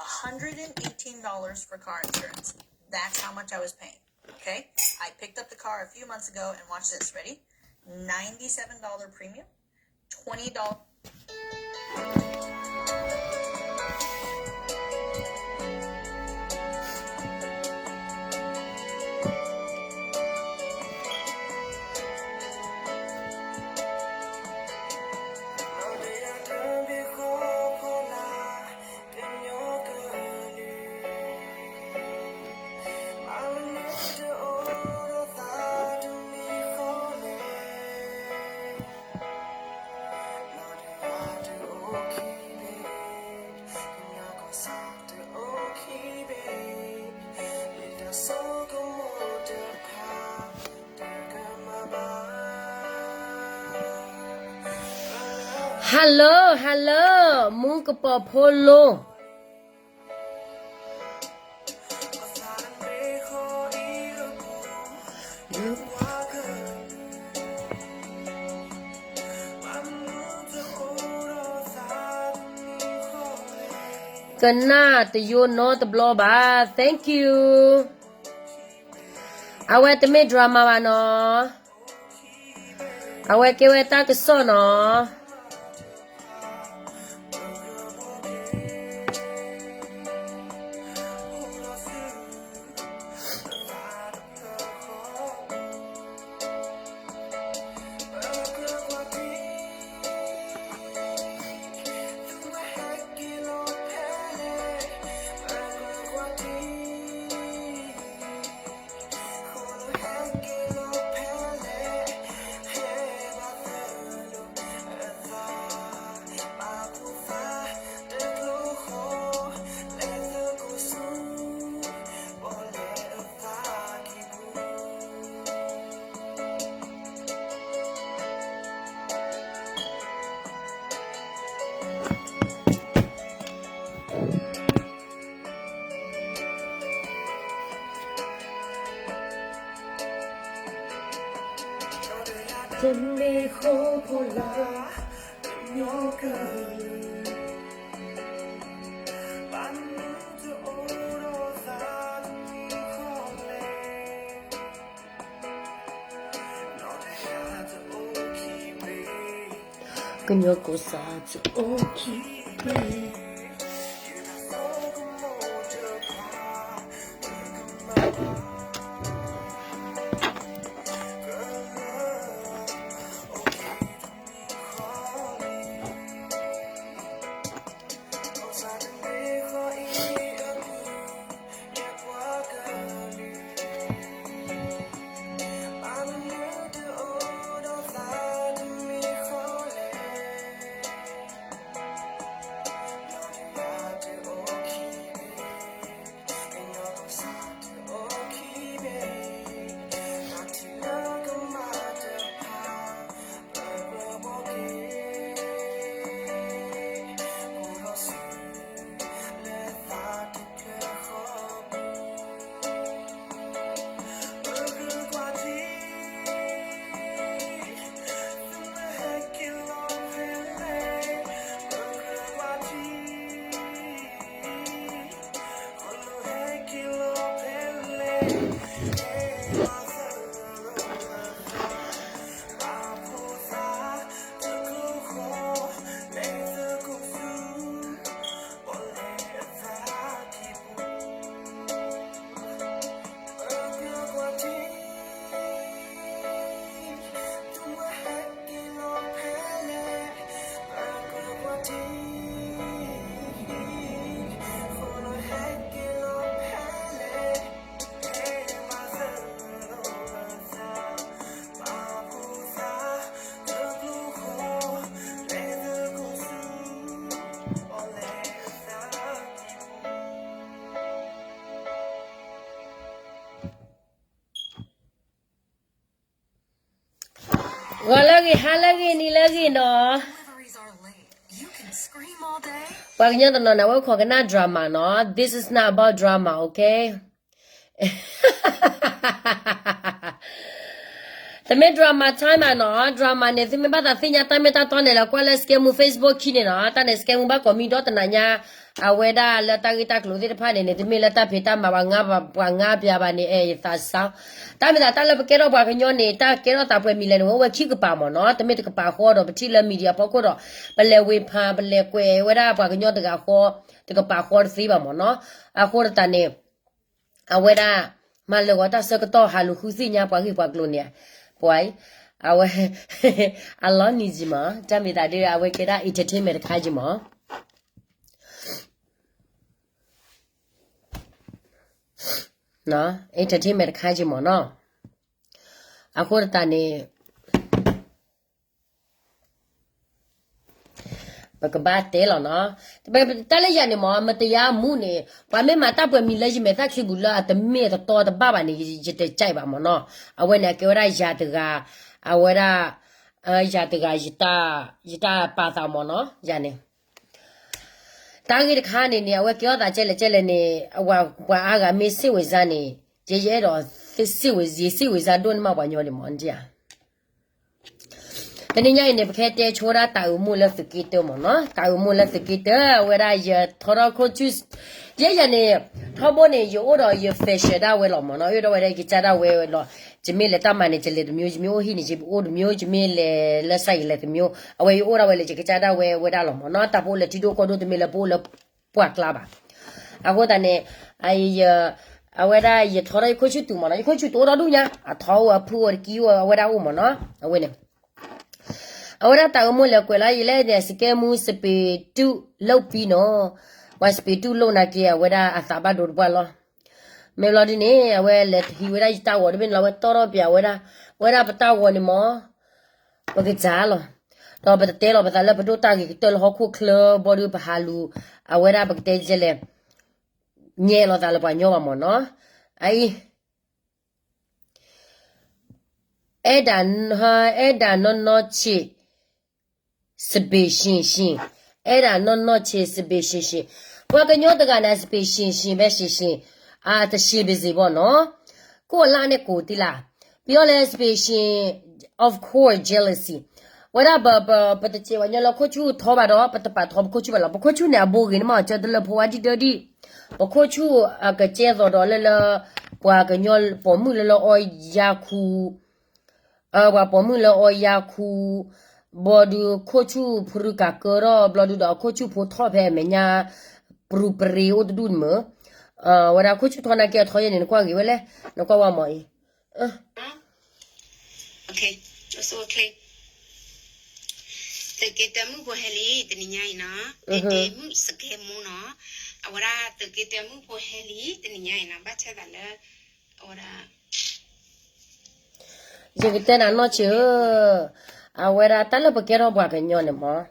one hundred eighteen dollars for car insurance. That's how much I was paying. Okay? I picked up the car a few months ago and watch this. Ready? Ninety-seven dollars premium, twenty dollars. Hello, hello, မူကပီၤဖိလိ ကနၣ်တယိနီတဘျီဘၣ်, thank you. အဝဲတမ့ၢ် drama ဘၣ်နီၤ, အဝဲကဲဝဲတၢ်ကစီၣ်နီၤ. ကညီကီၢ်စဲၣ်တအိၣ်ခံဘ့ၣ်. G'lou ဂ့ၤ, ဟါလၢဂ့ၤ, နံၤလၢဂ့ၤနီၤ. ပှၤကညီတနီၤန့ၣ် အဝဲခိးကနၣ် drama နီၤ. This is not about drama, okay? တမ့ၢ် drama time ဘၣ်နီၤ. Drama န့ၣ် သုမ့ၢ်ဘၣ်သးသ့ၣ်ညါတၢ်မ့ၢ်တၢ်တီန့ၣ် လဲၤကွၢ်လၢ စကဲမူ Facebook ခံန့ၣ်နီၤ. တၢ်န့ၣ် စကဲမူ ဘၣ်ကိးမံၤဒီတနၤညါ အဝဲဒၣ်လၢတၢ်ဂ့ၢ်တၢ်ကျိၤသ့ၣ်တဖၣ်န့ၣ်န့ၣ် တမ့ၢ်လၢတၢ်ဖံးတၢ်မၤပှၤငါပှၤငါပျးဘၣ်န့ၣ် အဲၣ်ယသးစၢ်, တၢ်မ့ၢ်သးတၢ်လၢပကဲထီၣ်ပှၤကညီန့ၣ် တၢ်ကဲထီၣ်သးပှဲၤမံၤလဲၣ်န့ၣ် အိၣ်ဝဲခံကပၤမ့ၢ်နီၤ, တမ့ၢ်တကပၤဃီဒီး ပထံၣ်လၢ media ဖီခိၣ်ဒီး ပလဲၤဝ့ၤဖး ပလဲၤကွဲးဝဲဒၣ်ပှၤကညီတဂၤဃီ တကပၤဃီတသ့ဘၣ်မ့ၢ်နီၤ, အဃိသတးန့ၣ် အဝဲဒၣ် မၤလၢာ်ဂီၤတၢ်ဆၢကတီၢ် ဟးလူၤဃုသ့ၣ်ညါပှၤဂ့ၢ်ပှၤကျိၤန့ၣ်, ပှၤအံၤ, အဝဲ အလီၤနံၤကံမး, တၢ်မ့ၢ်သးဒ် အဝဲကဲဒၣ် entertainment တခါကံမး, entertainment တခါကံမးနီၤ, အဃိသတးန့ၣ် ပကဘၣ်တဲလီၤနီၤ, တၢ်လၢယၤန့ၣ်မ့ၢ် မတယါမူးန့ၣ် ပှၤမ့ၢ်မၤတၢ်ပှဲၤမံၤလၢယမဲာ်သၣ်ချံပူၤလၢအတမ့ၢ်အတတီ တဘၣ်ဘၣ်န့ၣ် ယတကဲဘၣ်မ့ၢ်နီၤ, အဝဲန့ၣ် အကဲဝဲဒၣ်ယၤတဂၤ, အဝဲဒၣ် ယၤတဂၤ ယတၢ်ပာ်သးမ့ၢ်နီၤ, ယၤန့ၣ် တၢ်ဂ့ၢ်တခါန့ၣ်န့ၣ် အဝဲကဲထီၣ်သးကဲလဲၣ်ကဲလဲၣ်န့ၣ် ပှၤအါဂၤမ့ၢ်စ့ၣ်ဝဲစါန့ၣ် ယဲယအဲၣ်ဒိး စ့ၣ်ဝဲ ယစ့ၣ်ဝဲစါဒိၣ်န့ၢ်မးပှၤညီန့ၣ်မ့ၢ်ဒ်ဧါ. တနံၤညါအံၤန့ၣ် ပကဟဲတဲဆိဝဲဒၣ်တၢ်အုးမိၢ်လၢသုးက့တၢမ့ၢ်နီၤ, တၢ်အုးမိၢ်လၢသုးက့တၢ အဝဲဒၣ်ယထီထီၣ်ခိၣ်ဆူၣ်, ယဲယၤန့ၣ် ထီဘိန့ၣ် ယအိၣ်ဒီးယ fashion ဒၣ်ဝဲလီၤမ့ၢ်နီၤ, အိၣ်ဒၣ်ဝဲဒၣ်ယကစၢ်ဒၣ်ဝဲလီၤ, ယမ့ၢ်လဲၤတၢ်မၤန့ၣ် ယလဲၤတမျိုး, ယမ့ၢ်အိၣ်ဟံၣ်န့ၣ် ယအိၣ်တမျိုး, ယမ့ၢ်လဲၤလၢစၢ်ယလဲၤတမျိုး, အဝဲယအိၣ်ဒၣ်ဝဲလၢယကစၢ်ဒၣ်ဝဲဝဲဒၣ်လီၤမ့ၢ်နီၤ, တၢ်ဖိလၢထံဒိၣ်ကီၢ်ဒိၣ်တမ့ၢ်လၢပအိၣ်လၢပှၢ်ကျါဘၣ်. အဃိသတးန့ၣ် အဝဲဒၣ်ယထီထီၣ်ယခိၣ်ဆူၣ်တူာ်မ့ၢ်နီၤ, ယခိၣ်ဆူၣ်တူာ်အိၣ်ဒီဒူၣ်ညါ, အထီအိၣ်အဖုအိၣ်တကံအိၣ်အဝဲဒၣ်အိၣ်မ့ၢ်နီၤ, အဝဲန့ၣ် အဝဲဒၣ်တၢ်အုးမိၢ်လဲၤကွဲးလီၤယလဲၣ်န့ၣ် စကဲမူစပံးတူၢ်လိၣ်ပံနီၤ, ပှၤစပံးတူၢ်လိၣ်နာ်က့ အဝဲဒၣ်အသးဘၣ်ဒိတပှၢ်လီၤ. မ့ၢ်ဘျီဒ်န့ၣ် အဝဲလဲၤဟံးဝဲဒၣ်ယတၢ်ဂီၤတဘ့ၣ်န့ၣ်လီၤ, အဝဲတီထီၣ်ပၠးဝဲဒၣ်, ဝဲဒၣ်ပတၢ်ဂီၤန့ၣ်မ့ၢ် ပကစၢ်လီၤ, ဒီးပတတဲလီၤပသးလၢပဒိၣ်တၢ်ဂ့ၤကတၢၢ်လၢဟီၣ်ခိၣ်ချၢဘီဒီးပဟးလူၤ, အဝဲဒၣ်ပကတဲယဲလဲၣ်, ညဲလီၤသးလၢပှၤညီဘၣ်မ့ၢ်နီၤ, အအံၤ အဲၣ်ဒၣ်, အဲၣ်ဒၣ်နီၢ်နီၢ်ဆံး, စပ့းရှ့ၣ်ရှ့ၣ်, အဲၣ်ဒၣ်နီၢ်နီၢ်ဆံး စပ့းရှ့ၣ်ရှ့ၣ်, ပှၤကညီတဂၤန့ၣ် စပ့းရှ့ၣ်ရှ့ၣ် ဘဲရှ့ၣ်ရှ့ၣ်, အတရှ့ၣ်ဘ့ၣ်စ့ၣ်ဘီနီၤ, ကိၣ်လၣ်န့ၣ်ကိၣ်တံၢ်လၢ်, ပယီၤလဲၣ် စပ့းရှ့ၣ်, of course jealousy, ဝဲဒၣ်ပ, ပတစဲးဝဲညီလၢခိၣ်ဆူၣ်ထီဘၣ်ဒီး ပတပာ်ထီပခိၣ်ဆူၣ်ဘၣ်လီၤ, ပခိၣ်ဆူၣ်န့ၣ်အဘိဂ့ၤန့ၣ်မး ကၢတလၢဖိဝါဒံၣ်ဒၢဒံၣ်, ပခိၣ်ဆူၣ်အကကဲသိးဒီးလၢလၢ, ပှၤကညီပိာ်မုၣ်လၢလၢအီယၤခူ ပှၤပိာ်မုၣ်လၢအီယၤခူ, ဘျီဒုးခိၣ်ဆူၣ်ဖရူကၤကၢထီၣ် ဘျီဒုးဒီးခိၣ်ဆူၣ်ဖိထီၣ်ဖဲအမဲာ်ညါ, ပရူပရ့အိၣ်တဒူၣ်န့ၣ်မ့ၢ်, ဝဲဒၣ်ခိၣ်ဆူၣ်ထီနာ်က့အထီယဲၢ်န့ၣ် နကွၢ်ဂ့ၤဝဲလဲၣ်, နကွၢ်ဝဲမ့ၢ်အံၤ, သုးက့တၢမုၣ်ဖိဟဲလံ တနံၤညါအံၤနီၤ, တ့တ့မုၣ်စကဲမူနီၤ, အဝဲဒၣ်သုးက့တၢမုၣ်ဖိဟဲလံ တနံၤညါအံၤနီၤ, ဘၣ်ဆၣ်သးလၢ အဝဲဒၣ် ယကတဲနၤနီၢ်ဆံးဧၢ, အဝဲဒၣ်တၢ်လၢပကဲထီၣ်ပှၤကညီန့ၣ်မ့ၢ်,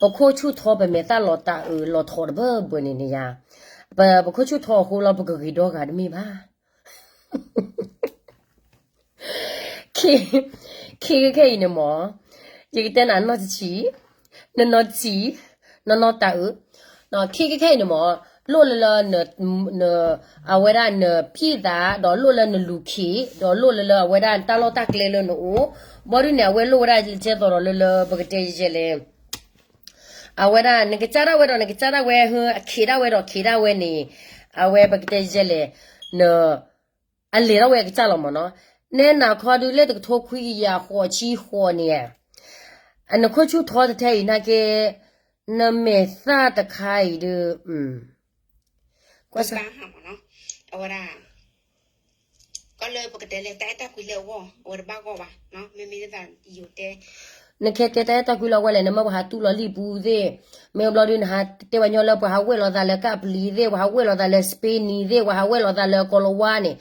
ပခိၣ်ဆူၣ်ထီပမဲာ်သၣ်လီၤတၢ်အုးလီၤထီတဘၢဘၢန့ၣ်န့ၣ်ယါ, ပ, ပခိၣ်ဆူၣ်ထီအဃိလီၤ ပကဂ့ၤဒီဂၤတမ့ၢ်ဘၣ်. ခံ, ခံကခဲအံၤန့ၣ်မ့ၢ်, ယကတဲနၤနီၢ်ဆံး, နနီၢ်ဆံး, နနီၢ်တၢ်အုး, ခံကခဲအံၤန့ၣ်မ့ၢ်, လိၣ်လၢလၢ အဝဲဒၣ်နဖံးသး ဒီးလိၣ်လၢနလူၤခံး ဒီးလိၣ်လၢလၢအဝဲဒၣ်တၢ်လီၢ်တၢ်ကျဲလၢနအိၣ်, ဘီဒုးန့ၣ် အဝဲလိၣ်ဝဲဒၣ်ကဲသိးဒီးလၢလၢပကတဲယဲလဲၣ် အဝဲဒၣ် နကစၢ်ဒၣ်ဝဲဒီး နကစၢ်ဒၣ်ဝဲ ဟၢ အခ့ဒၣ်ဝဲဒီး ခ့ဒၣ်ဝဲန့ၣ်, အဝဲပကတဲယဲလဲၣ်, န, အလဲၤထီၣ်ဝဲအကစၢ်လီၤမ့ၢ်နီၤ, နဲနၤခီဒုးလၢတကထိခွံကယၤဃိးဆံဃိးန့ၣ်, နခိၣ်ဆူၣ်ထီတထဲအံၤနာ်က့, နမဲာ်သၣ်တခါအံၤဒုး, ကွၢ်စၢ် အဝဲဒၣ် ကီၢ်လၢပကတဲလဲၣ် တၢ်အဲၣ်တၢ်ကွံလၢအဂီၢ် အဝဲတဘၣ်ဂီၢ်ဘၣ်, မ့မ့ၢ်လၢယိၤတဲ, နကဟဲတဲတၢ်အဲၣ်တၢ်ကွံလၢအဂီၢ်လဲၣ်, နမ့ၢ်ပှၤဟးတူၢ်လီၤလံာ်ပူၤသ့ၣ်, မ့ၢ်ဘျီဒုးနဟးတဲပှၤညီလၢပှၤဟးဝဲၢ်လီၤသးလၢကၣ်ပျံၤသ့ၣ်, ပှၤဟးဝဲၢ်လီၤသးလၢ Spain သ့ၣ်, ပှၤဟးဝဲၢ်လီၤသးလၢကီၤလၤဝါန့ၣ်,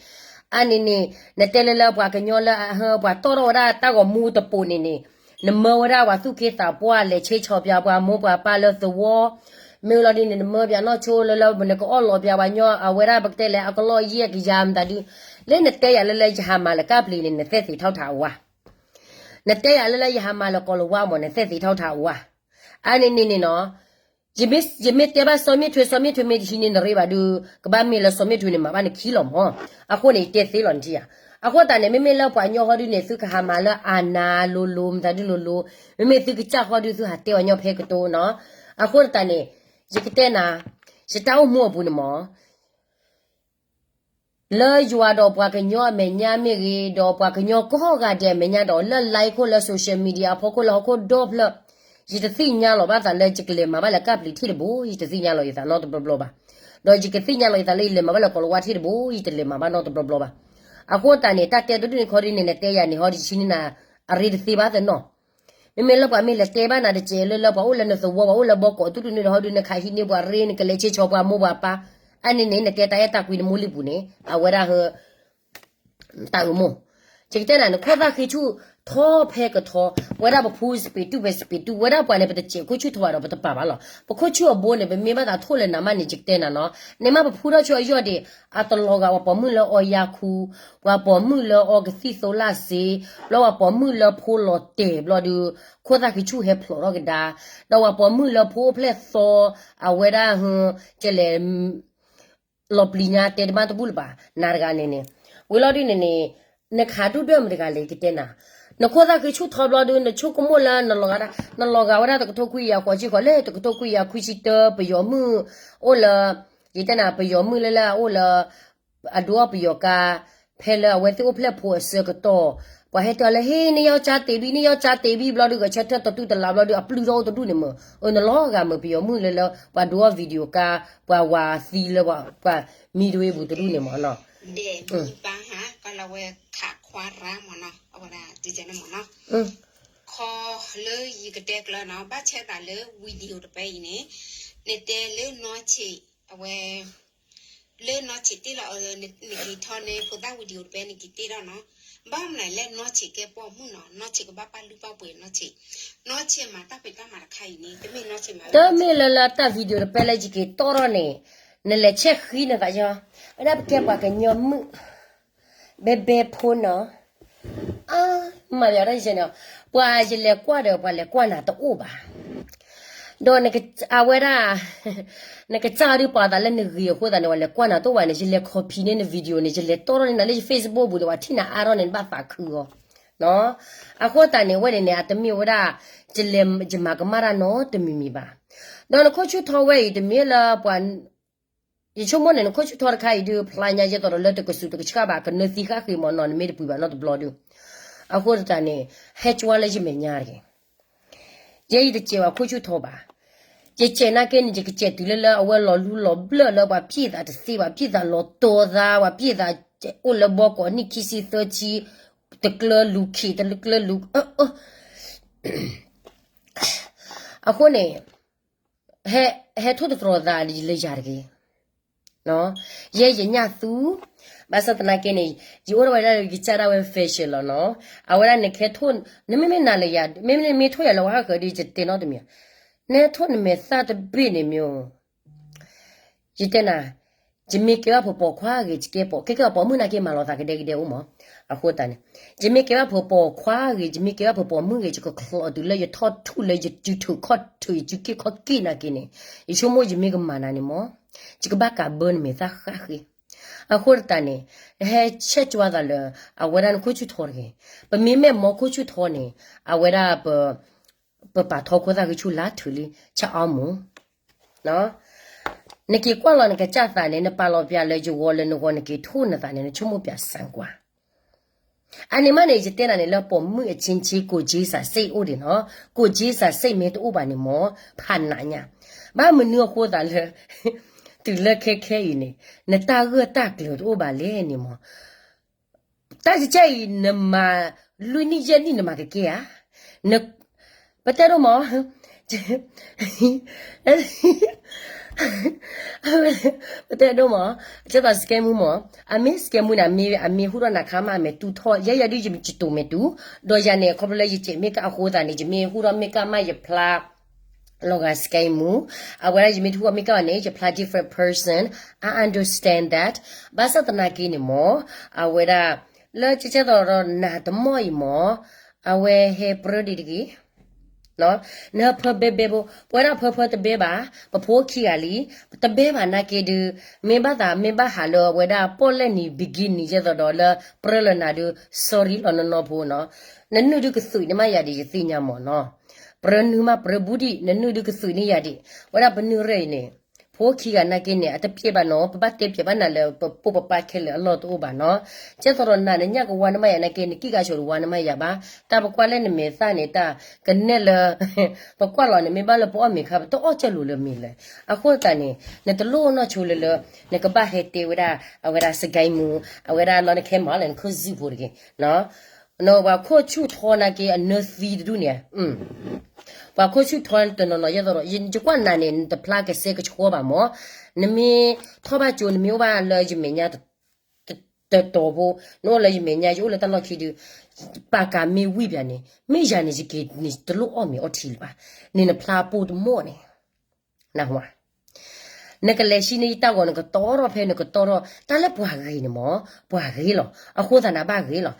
အါန့ၣ်န့ၣ် နတဲလၢလၢပှၤကညီလၢအဟၢ ပှၤတီၣ်ထီၣ်ဝဲဒၣ်တၢ်ဂီၤမူတပိာ်န့ၣ်န့ၣ်, နမၢဝဲဒၣ်ပှၤသူၣ်က့သးပှၢ်လဲၤဆ့ဆီၣ်ပၠးပှၤမိၢ်ပှၤပၢ်လၢသဝီ, မ့ၢ်လီၤဒ်န့ၣ် နမၢပၠးနီၢ်ဆိလၢလၢ နကအီၣ်လီၤပၠးပှၤညီ အဝဲဒၣ်ပကတဲလဲၣ် အကလီၢ်ယဲၢ်ကယၤမတၤဒုး, လၢနတဲယၤလၢလၢယဟးမၤလၢကၣ်ပျံၤန့ၣ် နသဲသ့ထီၣ်ထးအဝါ, နတဲယၤလၢလၢယဟးမၤလၢကီၤလၤဝါမ့ၢ် နသဲသ့ထီၣ်ထးအဝါ, အါန့ၣ်န့ၣ်န့ၣ်နီၤ ယမ့ၢ်တဲဘၣ်စီၤမ့ၣ်ထွ့ စီၤမ့ၣ်ထွ့မ့ၢ်တဟံးန့ၢ်နရ့ဘၣ်ဒုး ကဘၣ်မ့ၢ်လၢစီၤမ့ၣ်ထွ့န့ၣ် မၤဘၣ်နခံလီၤမး, အဃိန့ၣ် ယတဲသ့လီၤနထံၣ်ဧါ, အဃိသတးန့ၣ် မ့မ့ၢ်လၢပှၤညီဃီဒုးန့ၣ် သုကဟးမၤလၢအနၤလိၤလိၤ မတၤဒုးလိၤလိၤ, မ့မ့ၢ်သုကစၢ်ဃီဒုး သုဟးတဲပှၤညီဖဲကတိၤနီၤ, အဃိသတးန့ၣ် ယကတဲနၤ, ယတၢ်အိၣ်မူအပူၤန့ၣ်မး လၢယွၤဒီးပှၤကညီအမဲာ်ညါမ့ၢ်ဂ့ၤ, ဒီးပှၤကညီကိးဂၤဒဲးအမဲာ်ညါဒီး လၢ live ခိၣ်လၢ social media အဖီခိၣ်လၢဟီၣ်ခိၣ်ဒီဖျၢၣ်, ယတသ့ၣ်ညါလီၤဘၣ်သးလၢယကလဲၤမၤဘၣ်လၢကၢ်ပျံၤထံၣ်တဘိ, ယတသ့ၣ်ညါလီၤယသးနီတဘျီဘျီဘၣ်. ဒီးယကသ့ၣ်ညါလီၤယသးလၢယလဲၤမၤဘၣ်လၢကီၤလၤဝါထံၣ်တဘိ, ယတလဲၤမၤဘၣ်နီတဘျီဘျီဘၣ်. အဃိသတးန့ၣ် တၢ်တဲတဒူၣ်န့ၣ်ခီဒ်န့ၣ် နတဲယၤန့ၣ် ဟီဒ်ဆံန့ၣ်နၤ အရ့တသ့ဘၣ်သနီၤ မ့မ့ၢ်လၢပှၤမ့ၢ်လဲၤတဲဘၣ်နၤတစဲးလၢ လၢပှၤအိၣ်လၢနသဝီ ပှၤအိၣ်လၢဘီကီးအသုးတန့ၢ်ဒီး ဟီဒုးနခးဟံးန့ၢ်ပှၤရ့ နကလဲၤဆ့ဆီပှၤမိၢ်ပှၤပၢ်, အန့ၣ်န့ၣ် နတဲတၢ်အဲၣ်တၢ်ကွံနမိၢ်လံာ်ပူၤန့ၣ် အဝဲဒၣ်ဟ တၢ်အုမၢ်, ယကတဲနၤ နခိၣ်သၣ်ဃ့ဆူၣ်ထီဖဲကထီ, ပဝဲဒၣ်ပဖူစပံးတူၢ်ဖဲစပံးတူၢ်, ပဝဲဒၣ်ပှၤန့ၣ် ပတစဲးခိၣ်ဆူၣ်ထီဘၣ်ဒီး ပတပာ်ဘၣ်လီၤ. ပခိၣ်ဆူၣ်အဘိန့ၣ် ပမ့ၢ်ဘၣ်သးထိၣ်လၢနၤမးန့ၣ် ယကတဲနၤနီၤ, နမ့ၢ်ပဖူထီၣ်ဆူၣ်အယီၢ်ဒံး အတလီၤဂာ်ပှၤပိာ်မုၣ်လၢအီယါခူ, ပှၤပိာ်မုၣ်လၢအီကသံၣ်သိလၣ်စ့, ဘျီပှၤပိာ်မုၣ်လၢဖိလီၤတဲာ်ဘျီဒုး ခိၣ်သၣ်ဃ့ဆူၣ်ဟဲဖျိးထီၣ်ကဒါ, ဒီးပှၤပိာ်မုၣ်လၢဖိအိၣ်ဖျဲၣ်သီ, အဝဲဒၣ်ဟ ကလဲၤ လီၤပျံၤညါတဲတဘၣ်တဘူၣ်လၢၤဘၣ် နၤတဂၤန့ၣ်န့ၣ်, ဝံၤလီၤဒုးန့ၣ်န့ၣ်, နခးဒူၣ်ဒွဲၣ်မတၤတဂၤလဲၣ် ယကတဲနၤ, နခိၣ်သၣ်ဃ့ဆူၣ်ထီဘျီဒုး နဆိကမိၣ်လၢနလီၤဂာ်ဒၣ် နလီၤဂာ်ဝဲဒၣ်တကထိခွံကယၤဃိးဆံဃိး လၢတကထိခွံကယၤခွံဆံတၢ ပယီၤမုၣ်အိၣ်လၢ, ယတဲနၤ ပယီၤမုၣ်လၢလၢအအိၣ်လၢ အဒိအီၣ်ပယီၤကါ, ဖဲလၢအဝဲသ့ၣ်အိၣ်ဖျဲၣ်ဖိအဆၢကတီၢ်, ပှၤဟဲတဲအီၤလၢ ဟ့ၣ် နယီၢ်ကၠါတ့ဘံ နယီၢ်ကၠါတ့ဘံ ဘျီဒုး ဂဲၤဆၢထၢၣ်တတူၢ်တလးဘျီဒုး အပျုၢ်ထီၣ်အိၣ်တဒူၣ်န့ၣ်မ့ၢ်, အၢ နလီၤဂာ်မ့ၢ် ပယီၤမုၣ်လၢလၢ ပှၤဒိအီၣ် video ကါ, ပှၤဝၤသံလၢပှၤ ပှၤမံဒဝ့ပူၤတဒူၣ်န့ၣ်မ့ၢ်နီၤ, ဒဲးမံဘါဟး ကလီၤဝဲခးခွါရါမ့ၢ်နီၤ အဝဲဒၣ်ဒ်န့ၣ်မ့ၢ်နီၤ, ခီလၢယကတဲကျၢၤနီၤ ဘၣ်ဆဲသးလၢ video တပဲအံၤန့ၣ်, နတဲလၢနီၢ်ဆံး, အဝဲ လၢနီၢ်ဆံးတ့ၢ်လီၤအၢ နက့ၤထီၣ်န့ၣ် ဖိသၣ် video တပဲနက့ၤတ့ၢ်ထီၣ်နီၤ, ဘၣ်မနုၤလဲၣ် နီၢ်ဆံးကဲပိာ်မုၣ်နီၤ နီၢ်ဆံးကဘၣ်ပာ်လုၢ်ပာ်ပှ့ၤနီၢ်ဆံး, နီၢ်ဆံးမၤတၢ်ဖံးတၢ်မၤတခါအံၤန့ၣ် တမ့ၢ်နီၢ်ဆံးမၤ တမ့ၢ်လၢလၢတၢ် video တပဲလၢယက့ၤတီၢ်ထီၣ်န့ၣ်, နလဲၤဆဲးဃံနသးယီ, ဝဲဒၣ်ပကဲပှၤကညီမုၣ်, ဘဲဘဲဖိနီၤ အါ, မၤယၤဒ်ယဲန့ၣ်, ပှၤယလဲၤကွၢ်ဒီး ပှၤလဲၤကွၢ်နၤတအိၣ်ဘၣ်, ဒီးအဝဲဒၣ်, နကစၢ်ဒုးပာ်သးလၢနဂ့ၤအဃိသတးန့ၣ် ပှၤလဲၤကွၢ်နၤတအိၣ်ဘၣ်န့ၣ် ယလဲၤ copy န့ၢ်န video န့ၣ် ယလဲၤတီၢ်ထီၣ်န့ၢ်နၤလၢယ Facebook ပူၤန့ၣ် ပှၤထံၣ်နၤအါထီၣ်န့ၣ် နဘၣ်သးခုအီၤ, အဃိသတးန့ၣ် အဝဲန့ၣ်န့ၣ် အတမ့ၢ်ဝဲဒၣ်, ယလဲၤယမၤကမၣ်တၢ်နီတမံၤမံၤဘၣ်, ဒီးနခိၣ်ဆူၣ်ထီဝဲအံၤ တမ့ၢ်လၢပှၤ ယဆိကမိၣ်န့ၣ် နခိၣ်ဆူၣ်ထီတခါအံၤဒုး ဖျါညါယဲသိးဒီးလၢတကဆူးတကဆှၣ်ဘၣ် ကနၢသံဃၣ်ဃ့မ့ၢ်နီၤ နမ့ၢ်တပှ့ၤဘၣ်နီတဘျီဒုး, အဃိသတးန့ၣ်, ဟဲကွၢ်လၢယမဲာ်ညါတဂ့ၤ, ယဲယတစဲးပှၤခိၣ်ဆူၣ်ထီဘၣ်, ယစဲးနာ်က့န့ၣ် ယကစဲးတုၤလၢလၢအဝဲလီၤလူလီၤဘျၢၣ်လၢပှၤဖံးသးတသ့ ပှၤဖံးသးလီၤတီၤသး ပှၤဖံးသး, အိၣ်လၢဘီကီးနံၣ်ခံဆံသၢဆံ, တကျၢၤလူၤခံး တကျၢၤလူၤ, အဃိန့ၣ် ဟဲထိၣ်သတြီၤသးလၢယၤတဂ့ၤ, ယဲယညၣ်သူ, ဘၣ်ဆၣ်သနာ်က့န့ၣ်, ယအိၣ်ဒၣ်ဝဲဒၣ်ယကစၢ်ဒၣ်ဝဲ fashion လီၤနီၤ, အဝဲဒၣ်နကဟဲထိၣ်, နမ့မ့ၢ်နၤလၢယၤ မ့မ့ၢ်နမ့ၢ်ထိၣ်ယၤလၢဝဲဟးဃၢၤဒီး ယတဲနီတမံၤ, နဟဲထိၣ်နမဲာ်သၣ်တဘ့ၣ်န့ၣ်မ့ၢ် ယတဲနၤ, ယမ့ၢ်ကဲဘၣ်ဖိပိာ်ခွါဂ့ၤ ယကဲပိာ်, ကဲကဲပိာ်မုၣ်နာ်က့မၤလီၤသးကဒဲကဒဲအိၣ်မး, အဃိသတးန့ၣ်, ယမ့ၢ်ကဲဘၣ်ဖိပိာ်ခွါဂ့ၤ ယမ့ၢ်ကဲဘၣ်ဖိပိာ်မုၣ်ဂ့ၤ ယကချီတုၤလၢယထီၣ်ထူၣ်လၢယစုထုးခီၣ်ထုး ယစုက့ၢ်ခီၣ်က့ၢ်နာ်က့န့ၣ်, ယဆိကမိၣ်ယမ့ၢ်ကမၤနၤန့ၣ်မး, ယကဘၣ်ကးဘၢနမဲာ်သၣ်ဃၣ်ဃ့, အဃိသတးန့ၣ်, နဟဲဆဲးကွၢ်သးလၢ, အဝဲဒၣ်နခိၣ်ဆူၣ်ထီတဂ့ၤ, ပမ့မ့ၢ်မ်ခိၣ်ဆူၣ်ထီန့ၣ်, အဝဲဒၣ်ပ ပပာ်ထီခိၣ်သၣ်ဃံဆူၣ်လၢထုးလံ ဆၣ်အီမူၤ, နက့ၤကွၢ်လီၤနကစၢ်သးန့ၣ် နပာ်လီၤပျၢၤလၢယဂီၤလၢနဂီၤ နက့ၤထိၣ်နသးန့ၣ် နဆိကမိၣ်ပျၢၤစၣ်ကွၢ်, အန့ၣ်မးန့ၣ် ယတဲနၤန့ၣ်လၢပိာ်မုၣ်အချင်းချင်း ကိုယ်ချင်းစာစိတ်အိၣ်ဒံးနီၤ, ကိုယ်ချင်းစာစိတ်မ့ၢ်တအိၣ်ဘၣ်န့ၣ်မး, ဖးနးညါ, ဘၣ်မနုၤအဃိသးလၢ, တုၤလၢခဲခဲအံၤန့ၣ်, နတၢ်ဂၢၢ်တၢ်ကျၢၤတအိၣ်ဘၣ်လဲၣ်န့ၣ်မး တၢ်ကစၢ်အံၤ နမၤလွံၢ်နံၣ်ယဲၢ်နံၣ် နမၤကကဲဧါ, ပတဲဒိၣ်မး, ပတဲဒိၣ်မး, ကဲသိး scammer မး, အမ့ၢ် scammer န့ၣ် အမ့ၢ်ဟူထီၣ်နၤခါမး အမဲာ်တူၢ်ထီၣ်, ယဲယဲဒုးယတတိၤမဲာ်တူၢ်, ဒီးယၤန့ၣ် ခီဖျိလၢယစဲး makeup အဃိသတးန့ၣ် ယမ့ၢ်ဟူထီၣ် makeup မးယဖျါ လီၤဂာ် scammer, အဝဲဒၣ်ယမ့ၢ်တဟူထီၣ် makeup န့ၣ် ယဖျါ different person, I understand that, ဘၣ်ဆၣ်သနာ်က့န့ၣ်မး, အဝဲဒၣ်, လၢကကဲသိးဒီးနၤတမီၢ်အံၤမး, အဝဲဟဲပြၢဒံးတဂ့ၤ နဟဲဖၢဘဲဘဲဖိ, ပဝဲဒၣ်ဖၢဖၢတဘဲဘၣ်, ပဖိခံဂၤလံ, တဘဲဘၣ်နာ်က့ဒုး, မ့ၢ်ဘၣ်သး မ့ၢ်ဘၣ်ဟးလၢအဝဲဒၣ်ပီၣ်လဲၣ်နံၤ beginning ကဲသိးဒီးလၢပြၢလၢနၤဒုး, sorry လီၤနီၢ်နီၢ်ဖိနီၤ, နနုာ်ဒုးကသွံးန့ၣ်မးယၤဒ်ယသ့ၣ်ညါမးနီၤ ပြၢနုာ်မးပြၢဘူးဒံး နနုာ်ဒုးကသုးန့ၢ်ယၤဒံး, ဝဲဒၣ်ပနုာ်ရဲၣ်အံၤန့ၣ်, ဖိခံဂၤနာ်က့န့ၣ် အတပျဲဘၣ်နီၤ, ပဘၣ်တဲပျဲဘၣ်နၤလၢပပိၢ်ပပၢ်ခဲလၢာ်အလီၢ်တအိၣ်ဘၣ်နီၤ, ကဲသိးဒီးနၤနညၣ်ကဝါနမးယၤနာ်က့ နကံၣ်ကါဆိးတဝါနမးယၤဘၣ်, တၢ်ပကွၢ်လၢနမဲာ်သၣ်န့ၣ် တၢ်ကနဲၣ်လၢ ပကွၢ်လီၤန့ၣ် မ့ၢ်ဘၣ်လၢပအီၣ်မ့ၤခါ ပတအီၣ်ကၢၢ်လိၤလၢမ့ၢ်လဲၣ်, အဃိသတးန့ၣ် နတလိၣ်နီၢ်ဆိလၢလၢ နကဘၣ်ဟဲတဲဝဲဒၣ် အဝဲဒၣ်စကဲမူ, အဝဲဒၣ်လီၤနခဲမၤလၢနခိၣ်စုဖိတဂ့ၤ ပှၤခိၣ်ဆူၣ်ထီနာ်က့အနၢသံတဒူၣ်န့ၣ်, ပှၤခိၣ်ဆူၣ်ထီတနီၤနီၤ ယဲသိးဒီး ယကွၢ်နၤန့ၣ် နတဖျါကစဲကဆှီဘၣ်မး, နမ့ၢ်ထီၣ်ဘၣ်ကၠိ နမ့ၢ်အိၣ်ဘၣ်လၢယမဲာ်ညါ တတီၤဖိ, နအိၣ်လၢယမဲာ်ညါ ယအိၣ်လၢတၢ်လီၢ်ခံဒုး, ပာ်ကၤမ့ၢ်ဝံၣ်ပၠးန့ၣ် မ့ၢ်ယၤန့ၣ် ယက့ၤန့ၣ်တလိၣ်အီၣ်မ့ၤအီထံလၢၤဘၣ်, န့ၣ်နဖျါပိၢ်တမီၢ်န့ၣ် နဟါ နကလဲၤဆံန့ၢ်ယတၢ်ဂီၤ နကတီထီၣ်ဖဲနကတီထီၣ် တၢ်လၢပှၤဂ့ၤန့ၣ်မး, ပှၤဂ့ၤလီၤ, အဃိသတးနဘၣ်ဂ့ၤလီၤ,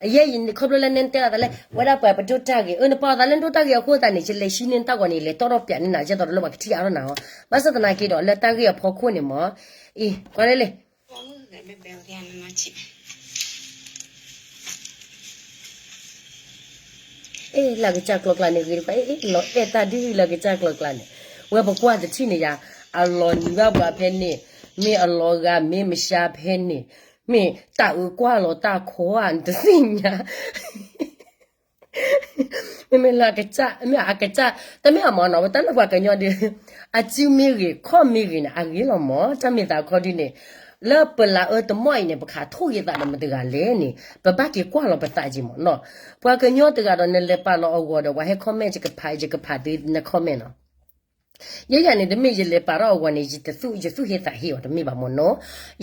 အယဲယခီဖျိလၢနဲတဲလီၤသးလၢ ဝဲဒၣ်ပှၤပဒိၣ်တၢ်ဂ့ၤ အၢ နပာ်အသးလၢနဒိၣ်တၢ်ဂ့ၤအဃိသတးန့ၣ် ယလဲၤဆံန့ၢ်တၢ်ဂီၤန့ၣ် လဲၤတီထီၣ်ပၠးန့ၢ်နၤ ယဲသိးဒီးလၢပှၤကထံၣ်အါထီၣ်နၤအီၤ, ဘၣ်ဆၣ်သနာ်က့ဒီး လၢတၢ်ဂ့ၢ်အဖီခိၣ်န့ၣ်မး, အံၤ ကွၢ်လၢလံ အ့ၣ် လၢကစၢ်ကျီကျါန့ၣ်ဂ့ၤတခွါ အ့ၣ် လီၤအဲၣ်တၢ်ဒ်လၢကစၢ်ကျီကျါန့ၣ်, ဝဲပကွၢ်တထံၣ်န့ၣ်ယါ, အလီၤနံၤဘၣ်ပှၤဖဲန့ၣ်, မ့ၢ်အလီၤဂာ်မ့ၢ်မရှါဖဲန့ၣ်, မ့ၢ်တၢ်အုးကွၢ်လီၤတၢ်ခီဧါ နတသ့ၣ်ညါ မ့မ့ၢ်လၢအကစၢ် မ့ၢ်အကစၢ် တမ့ၢ်အမ့ၢ်နီၤ ပတၢ်လၢပှၤကညီဒုး အစုမ့ၢ်ဂ့ၤ ခီၣ်မ့ၢ်ဂ့ၤန့ၣ် အဂ့ၤလီၤမး တၢ်မ့ၢ်သးခီဒုးန့ၣ် လၢပလးအၢတမီၢ်အံၤန့ၣ် ပခးထိၣ်ဂ့ၤသးဒီးမတဂၤလဲၣ်န့ၣ် ပဘၣ်က့ၤကွၢ်လီၤပသးက့ၤမ့ၢ်နီၤ ပှၤကညီတဂၤဒီးနလဲၤပာ်လီၤအဂီၤဒီး ပှၤဟဲ comment ယကဖး ယကဖးသုန comment နီၤ ယဲယၤန့ၣ် တမ့ၢ်ယလဲၤပာ်ထီၣ်အဂီၤန့ၣ် ယတသူၣ်ယသူၣ်ဟ့သးဟ့အီၤတမ့ၢ်ဘၣ်မ့ၢ်နီၤ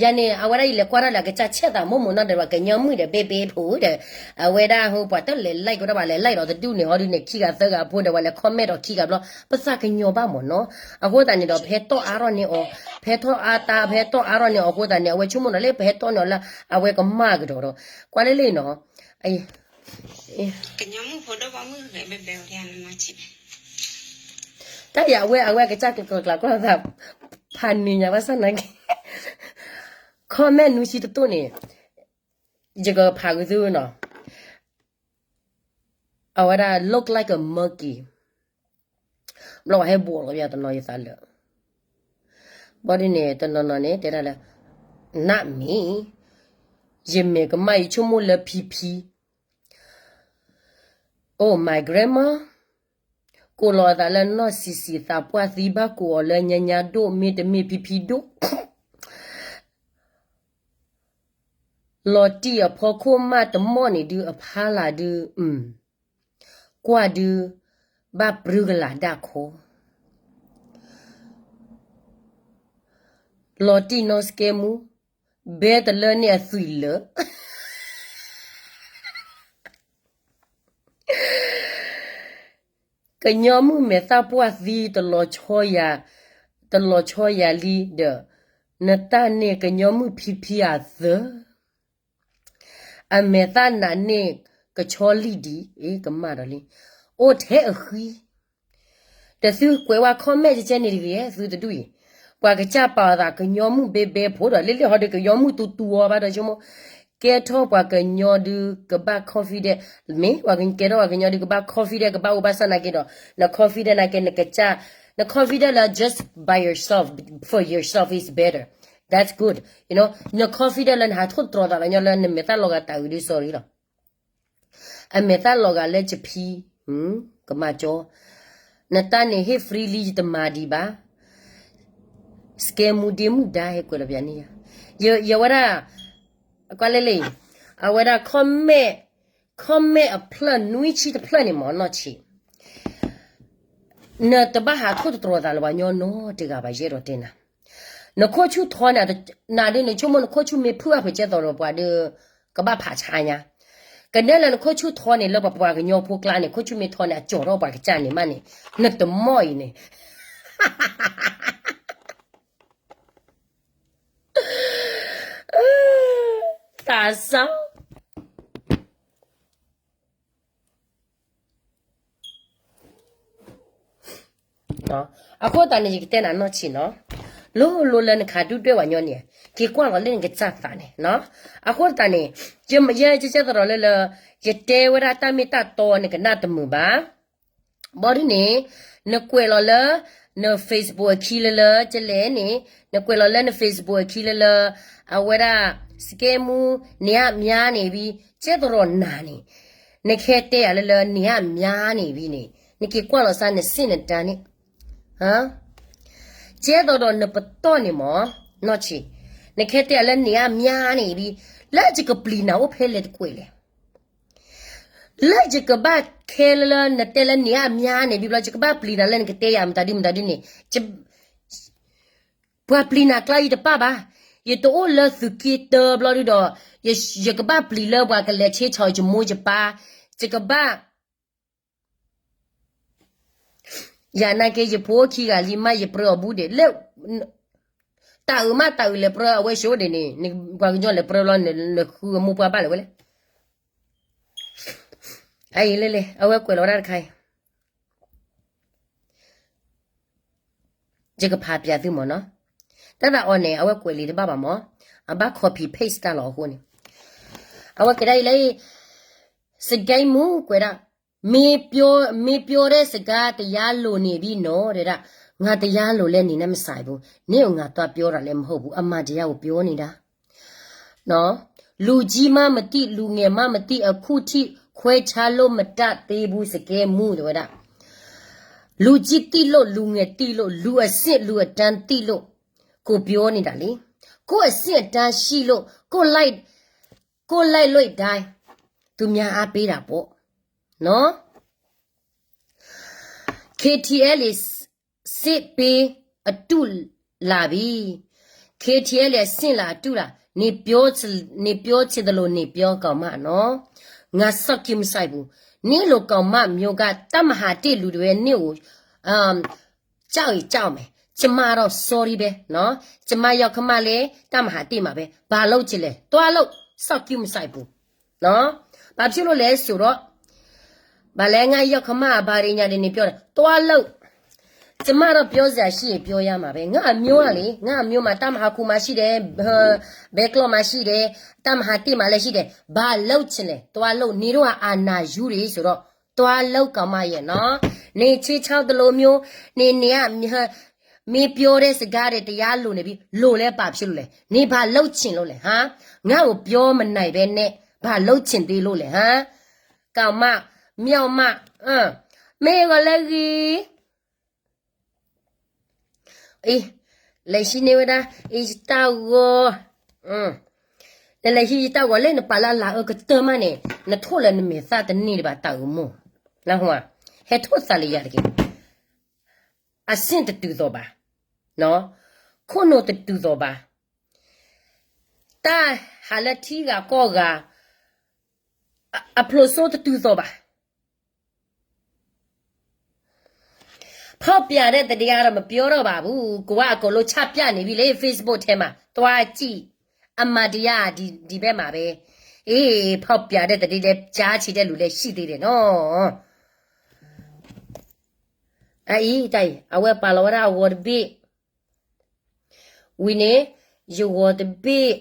ယၤန့ၣ် အဝဲဒၣ်ယလဲၤကွၢ်ထီၣ်လၢအကစၢ်ဆဲးသးမိၢ်မိၢ်နီၢ်ဒီး ပှၤကညီမုၣ်ဒီး ဘ့ဘ့ဖိဒီး အဝဲဒၣ်ဟိပှၤတလဲၤ like ကဒီး ပှၤလဲၤ like ဒီးတဒူၣ်န့ၣ် ဟီဒုးန့ၣ် ခံဂၤသၢဂၤဖိဒီး ပှၤလဲၤ comment ဒီးခံဂၤဘျီ ပသးကညီၤဘၣ်မ့ၢ်နီၤ အဃိသတးန့ၣ်ဒီး ပဟဲတီၢ်အါထီၣ်န့ၢ်အီၤ ပဟဲတီၢ်အါတၢ် ပဟဲတီၢ်အါထီၣ်န့ၢ်အီၤအဃိသတးန့ၣ် အဝဲဆိကမိၣ်ဒီးလၢပဟဲတီၢ်န့ၢ်အီၤလၢ အဝဲကမၣ်ကဒီးဒီး ကွၢ်လၢလံနီၤ ကညီမုၣ်ဖိဒိၣ်ဘၣ်မုၣ်ဂဲၤဘဲဘဲဝဲဒၣ်နီၤ တၢ်ယၤအဝဲ အဝဲအကစၢ်ကျၢၤကျၢၤကျၢၤကျၢၤသး ဖးနံၤညါဘၣ်ဆၣ်နာ်က့ comment နွံဆံတတိၢ်န့ၣ် ယကဖးကသုနီၤ အဝဲဒၣ် look like a monkey ဘျီဝဲဟဲဘှီးလီၤယၤတနီၤယသးလၢ ဘၣ်ဒ်န့ၣ် တနီၤနီၤန့ၣ် တဲဒၣ်လၢ not me ယမဲာ်ကမၣ် ယဆိကမိၣ်လၢဖံဖံ Oh my grandma ကိးလီၤအသးလၢနီၢ်ဆံးဆံး သးပှၢ်သံ ဘၣ်ကိးအီၤလၢညါညါဒိၣ် မ့တမ့ၢ်ဖံဖံဒိၣ် လီၤတံၢ်အဖီခိၣ်မးတမီၢ်န့ၣ်ဒုး အဖီလာ်ဒုး ကွၢ်ဒုး ဘၣ်ပြၢကလာ်ဒၣ်ခီ လီၤတံၢ်နီၢ်စကဲမူ ဘဲတလၢန့ၣ်အသွံၣ်လၢာ် ကညီမုၣ်မဲာ်သၣ်ပှၢ်သံ တလီၤဆီယၤ တလီၤဆီယၤလံဒီး နတၢ်န့ၣ်ကညီမုၣ်ဖံဖံအသၢ အမဲာ်သၣ်နးန့ၣ်ကဆီလံဒံး အ့ ကမၣ်ဒီးလံ အိၣ်ထဲအဃံ တသုကွဲးဝဲ comment ကကဲန့ၣ်တဂ့ၤ သုတဒူၣ်အံၤ ပှၤကစၢ်ပာ်အသးကညီမုၣ်ဘဲဘဲဖိဒီး လ့လ့ဟီဒီးကညီမုၣ်တူတူအီၤဘၣ်ဒီးဆိကမိၣ် ကဲထီၣ်ပှၤကညီဒုးကဘၣ် confident မ့ၢ်ပှၤကဲထီၣ်ပှၤကညီဒုးကဘၣ် confident ကဘၣ်အိၣ်ဘၣ်ဆၣ်နာ်က့ဒီး န confident နာ်က့နကစၢ် န confident လၢ just by yourself for yourself is better that's good you know န confident လၢနဟးထိၣ်သတြီၤသးလၢညီလၢနမဲာ်သၣ်လီၤဂာ်တၢ်အုးဒုး sorry လီၤ အမဲာ်သၣ်လီၤဂာ်လၢကဖံ ကမၣ်ကၠီ နတၢ်န့ၣ်ဟ့ၣ် freely ယတမၤဒံးဘၣ် စကဲမူဒ့မုၣ်ဒါဟဲကွဲးလီၤပျးန့ၣ်ယၤ ယဝဲဒၣ် ကွၢ်လၢလံ အဝဲဒၣ် comment comment အဖျၢၣ်နွံဆံတဖျၢၣ်န့ၣ်မ့ၢ်နီၢ်ဆံး နတဘၣ်ဟးထိၣ်သတြီၤသးလၢပှၤညီနီတဂၤဘၣ် ယအဲၣ်ဒိးတဲနၤ နခိၣ်ဆူၣ်ထီန့ၣ် နၤဒုးနဆိကမိၣ်နခိၣ်ဆူၣ်မ့ၢ်ဖုၣ်အဖုၣ်ကဲသိးဒီးပှၤဒုး ကဘၣ်ဖးဆါညါ ကနဲလၢနခိၣ်ဆူၣ်ထီန့ၣ် လၢပပှၤကညီဖိကျါန့ၣ် ခိၣ်ဆူၣ်မ့ၢ်ထီန့ၣ် အကၠီၤထီၣ်ပှၤကစၢ်န့ၣ်မးန့ၣ် နတမီၢ်အံၤန့ၣ် တၢ်စၢ အဃိသတးန့ၣ် ယကတဲနၤနီၢ်ဆံးနီၤ, လိၤလိၤလၢနခးဒုၣ်ဒွဲၣ်ဝဲညီန့ၣ် က့ၤကွၢ်လီၤလၢနကစၢ်သးန့ၣ်, အဃိသတးန့ၣ် ယဲယကဲသရီးလၢလၢ ယတဲဝဲဒၣ်တၢ်မ့ၢ်တၢ်တီနကနၣ်တမုာ်ဘၣ်, ဘီဒုန့ၣ်, နကွဲးလီၤလၢ န Facebook အခံလၢလၢ ကလဲၣ်န့ၣ်, နကွဲးလီၤလၢန Facebook အခံလၢလၢ, အဝဲဒၣ် စကဲမူ န့ၣ်အမါန့ၣ်ဘံ, ကဲသိးဒီးနၤန့ၣ်, နခဲတဲယၤလၢလၢန့ၣ်အမါန့ၣ်ဘံန့ၣ်, နက့ၤကွၢ်လီၤစၢ်နစ့ၣ်နတၢ်န့ၣ် ကဲသိးဒီးနပတီၢ်န့ၣ်မ့ၢ်, နီၢ်ဆံး, နခဲတဲယၤလၢန့ၣ်အမါန့ၣ်ဘံ, လၢယကပျံၤနၤအိၣ်ဖဲလဲၣ်တကွဲးလဲၣ်. လၢယကဘၣ်ခဲလၢလၢ နတဲလၢန့ၣ်အမါန့ၣ်ဘံဘျီ ယကဘၣ်ပျံၤနၤလၢနကတဲယၤမတၤဒုမတၤဒုန့ၣ်, ပှၤပျံၤနၤကျါယတပၣ်ဘၣ်. ယတအိၣ်လၢသုးက့တၢဘျီဒုဒီး, ယကဘၣ်ပျံၤလၢပှၤကလဲၤဆ့ဆီၣ်ယမိၢ်ယပၢ်, ယကဘၣ် ယၤနာ်က့ ယဖိခံဂၤလံမး ယပြၢအီၤဘူးဒဲး, တၢ်အုးမးတၢ်အုးလဲၤပြၢအဝဲဆိဒဲးန့ၣ်, ပှၤကညီလဲၤပြၢဘျီ နဃုအမိၢ်ပှၢ်ဘၣ်လဲၣ်ဝဲလဲၣ်. အအံၤလဲၣ်လဲၣ် အဝဲကွဲးလီၤဝဲဒၣ်တခါအံၤ, ယကဖးပၠးသုမ့ၢ်နီၤ, တၢ်သးအီၤန့ၣ် အဝဲကွဲးလံာ်တဘၣ်ဘၣ်မ့ၢ်, အဘၣ် copy paste တၢ်လီၤအဃိန့ၣ်, အဝဲကဲဒၣ်အံၤလၢ စကဲမူကွဲးဒၣ်, မ့ၢ်ပျီ, မ့ၢ်ပျီဒဲးစကါတယါလိၤန့ၣ်ဘံနီၤ တဲဒၣ်, ငါတယါလိၤလဲၣ်န့ၣ် နမစၢ်အံၤပူၤ, န့ၣ်အငါတွၢ်ပျီတၢ်လဲၣ်မဟုတ်ဘူး, အမၤတယါအိၣ်ပျီန့ၣ်ဒၣ်, လူကြီးမှန်းမသိ လူငယ်မှန်းမသိ အခုထိ ခွဲခြားလို့မတတ်သေးဘူး စကဲမူတဲဝဲဒၣ်, လူကြီးသိလို့ လူငယ်သိလို့ လူအဆင့် လူအတန်းသိလို့ ကိုပြောနေတာလေ, ကိုယ့်အဆင့်အတန်းရှိလို့ ကိုယ့်လိုက် ကိုယ့်လိုက်လို့တိုင်း သူများအားပေးတာပေါ့နော်. KTLA စစ်ပေးအတုလာပြီ, KTLA အဆင့်လာအတုလာ, နေပြောချင်သလိုနေပြော ကောင်မနော်, ငါစောင့်ကြည့်မဆိုင်ဘူး, နင့်လိုကောင်မမျိုးက တပ်မဟာတစ်လူတွေနဲ့ နင့်ကို အမ် ကြောက်ရင်ကြောက်မယ်, ကျမတော့ sorry ပဲနော်, ကျမယောက်ျားမလဲ တပ်မဟာတစ်မှာပဲ, ဘာလုပ်ချင်လဲ သွားလုပ်, စောင့်ကြည့်မဆိုင်ဘူးနော်. ဘာဖြစ်လို့လဲဆိုတော့ ဘာလဲ ငါယောက်ျားမ ဘာတွေညာတွေနဲ့ ပြောတယ်, သွားလုပ်, ကျမတော့ ပြောစရာရှိရင် ပြောရမှာပဲ, ငါ့အမျိုးကလေ ငါ့အမျိုးမှာ တပ်မဟာခုမှာရှိတယ်, ဘဲကျိးမှာရှိတယ်, တပ်မဟာတစ်မှာလည်းရှိတယ်, ဘာလုပ်ချင်လဲ သွားလုပ်, နင်တို့က အာဏာယူတယ်ဆိုတော့ သွားလုပ် ကောင်မရဲ့နော်, နေခြေချောက်သလိုမျိုး, နေနေက မင်းပြောတဲ့စကားတွေ တရားလိုနေပြီ, လိုလဲ ဘာဖြစ်လို့လဲ, နေဘာလုပ်ချင်လို့လဲ, ဟာ, ငါ့ကိုပြောမနိုင်ပဲနဲ့ ဘာလုပ်ချင်သေးလို့လဲ, ဟာ, ကောင်မ, မျောက်မ, အင်း, မင်းကလည်းဂီၤ အံၤ, လဲၤဟံးန့ၢ်ဝဲဒၣ် အံၤ ယတၢ်ဂီၤ, နလဲၤဟံးယတၢ်ဂီၤလၢနပာ်လၢအလၤအၢကတၢၢ်မးန့ၣ် နထိၣ်လၢနမဲာ်သၣ်တန့ၢ်ဒံးဘၣ် တၢ်အုးမိၢ်, ဟဲထိၣ်သးလၢယၤတက့ၢ်, အဆင့်တတူသော်ဘၣ်, ခိၣ်နူာ်တတူသော်ဘၣ်, တၢ်ဟးလၢထံဂၤကီၢ်ဂၤ အဖျိးစိတတူသော်ဘၣ်. ဖောက်ပြန်တဲ့သတင်းကတော့ မပြောတော့ပါဘူး, ကိုယ်ကအကုန်လုံး ချပြနေပြီလေ, Facebook ထဲမှာ သွားကြည့်, အမှန်တရား ဒီ, ဒီဘက်မှာပဲ, အေး, ဖောက်ပြန်တဲ့သတင်းလည်း ကြားချင်တဲ့လူလည်း ရှိသေးတယ်နော်. အအံၤ တၢ်အံၤ အဝဲပာ်လီၤဝဲဒၣ်အဂီၤတဘ့ၣ်, ဝံၤန့ၣ် ယဂီၤတဘ့ၣ်,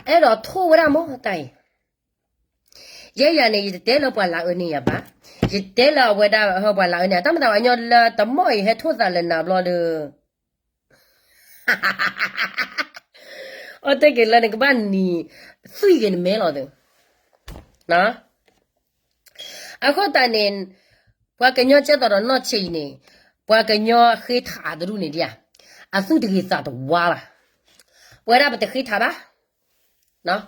အဲၣ်ဒိးထိၣ်ဝဲဒၣ်မ့ၢ် တၢ်အံၤ, ယဲယၤန့ၣ် ယတတဲလၢပှၤလၤအၢန့ၢ်ယၤဘၣ်, ယတဲလၢအဝဲဒၣ်ဟဲပှၤလၤအၢန့ၢ်, တၢ်မတၤဝဲညီလၢတမီၢ်အံၤ ဟဲထိၣ်သးလၢနၤဘျီဒီး အီတဲက့ၤလၢနကဘၣ်နံၤ, သွံၣ်က့ၤနမဲလီၤသ့, အဃိသတးန့ၣ်, ပှၤကညီကဲသိးဒီးနီၢ်ဆံးအံၤန့ၣ်, ပှၤကညီဃ့ထးတဒူၣ်န့ၣ်ဒံးဧါ, အသူၣ်တဂ့ၤသးတဝါဘၣ်, ပဝဲဒၣ်ပတဃ့ထးဘၣ်,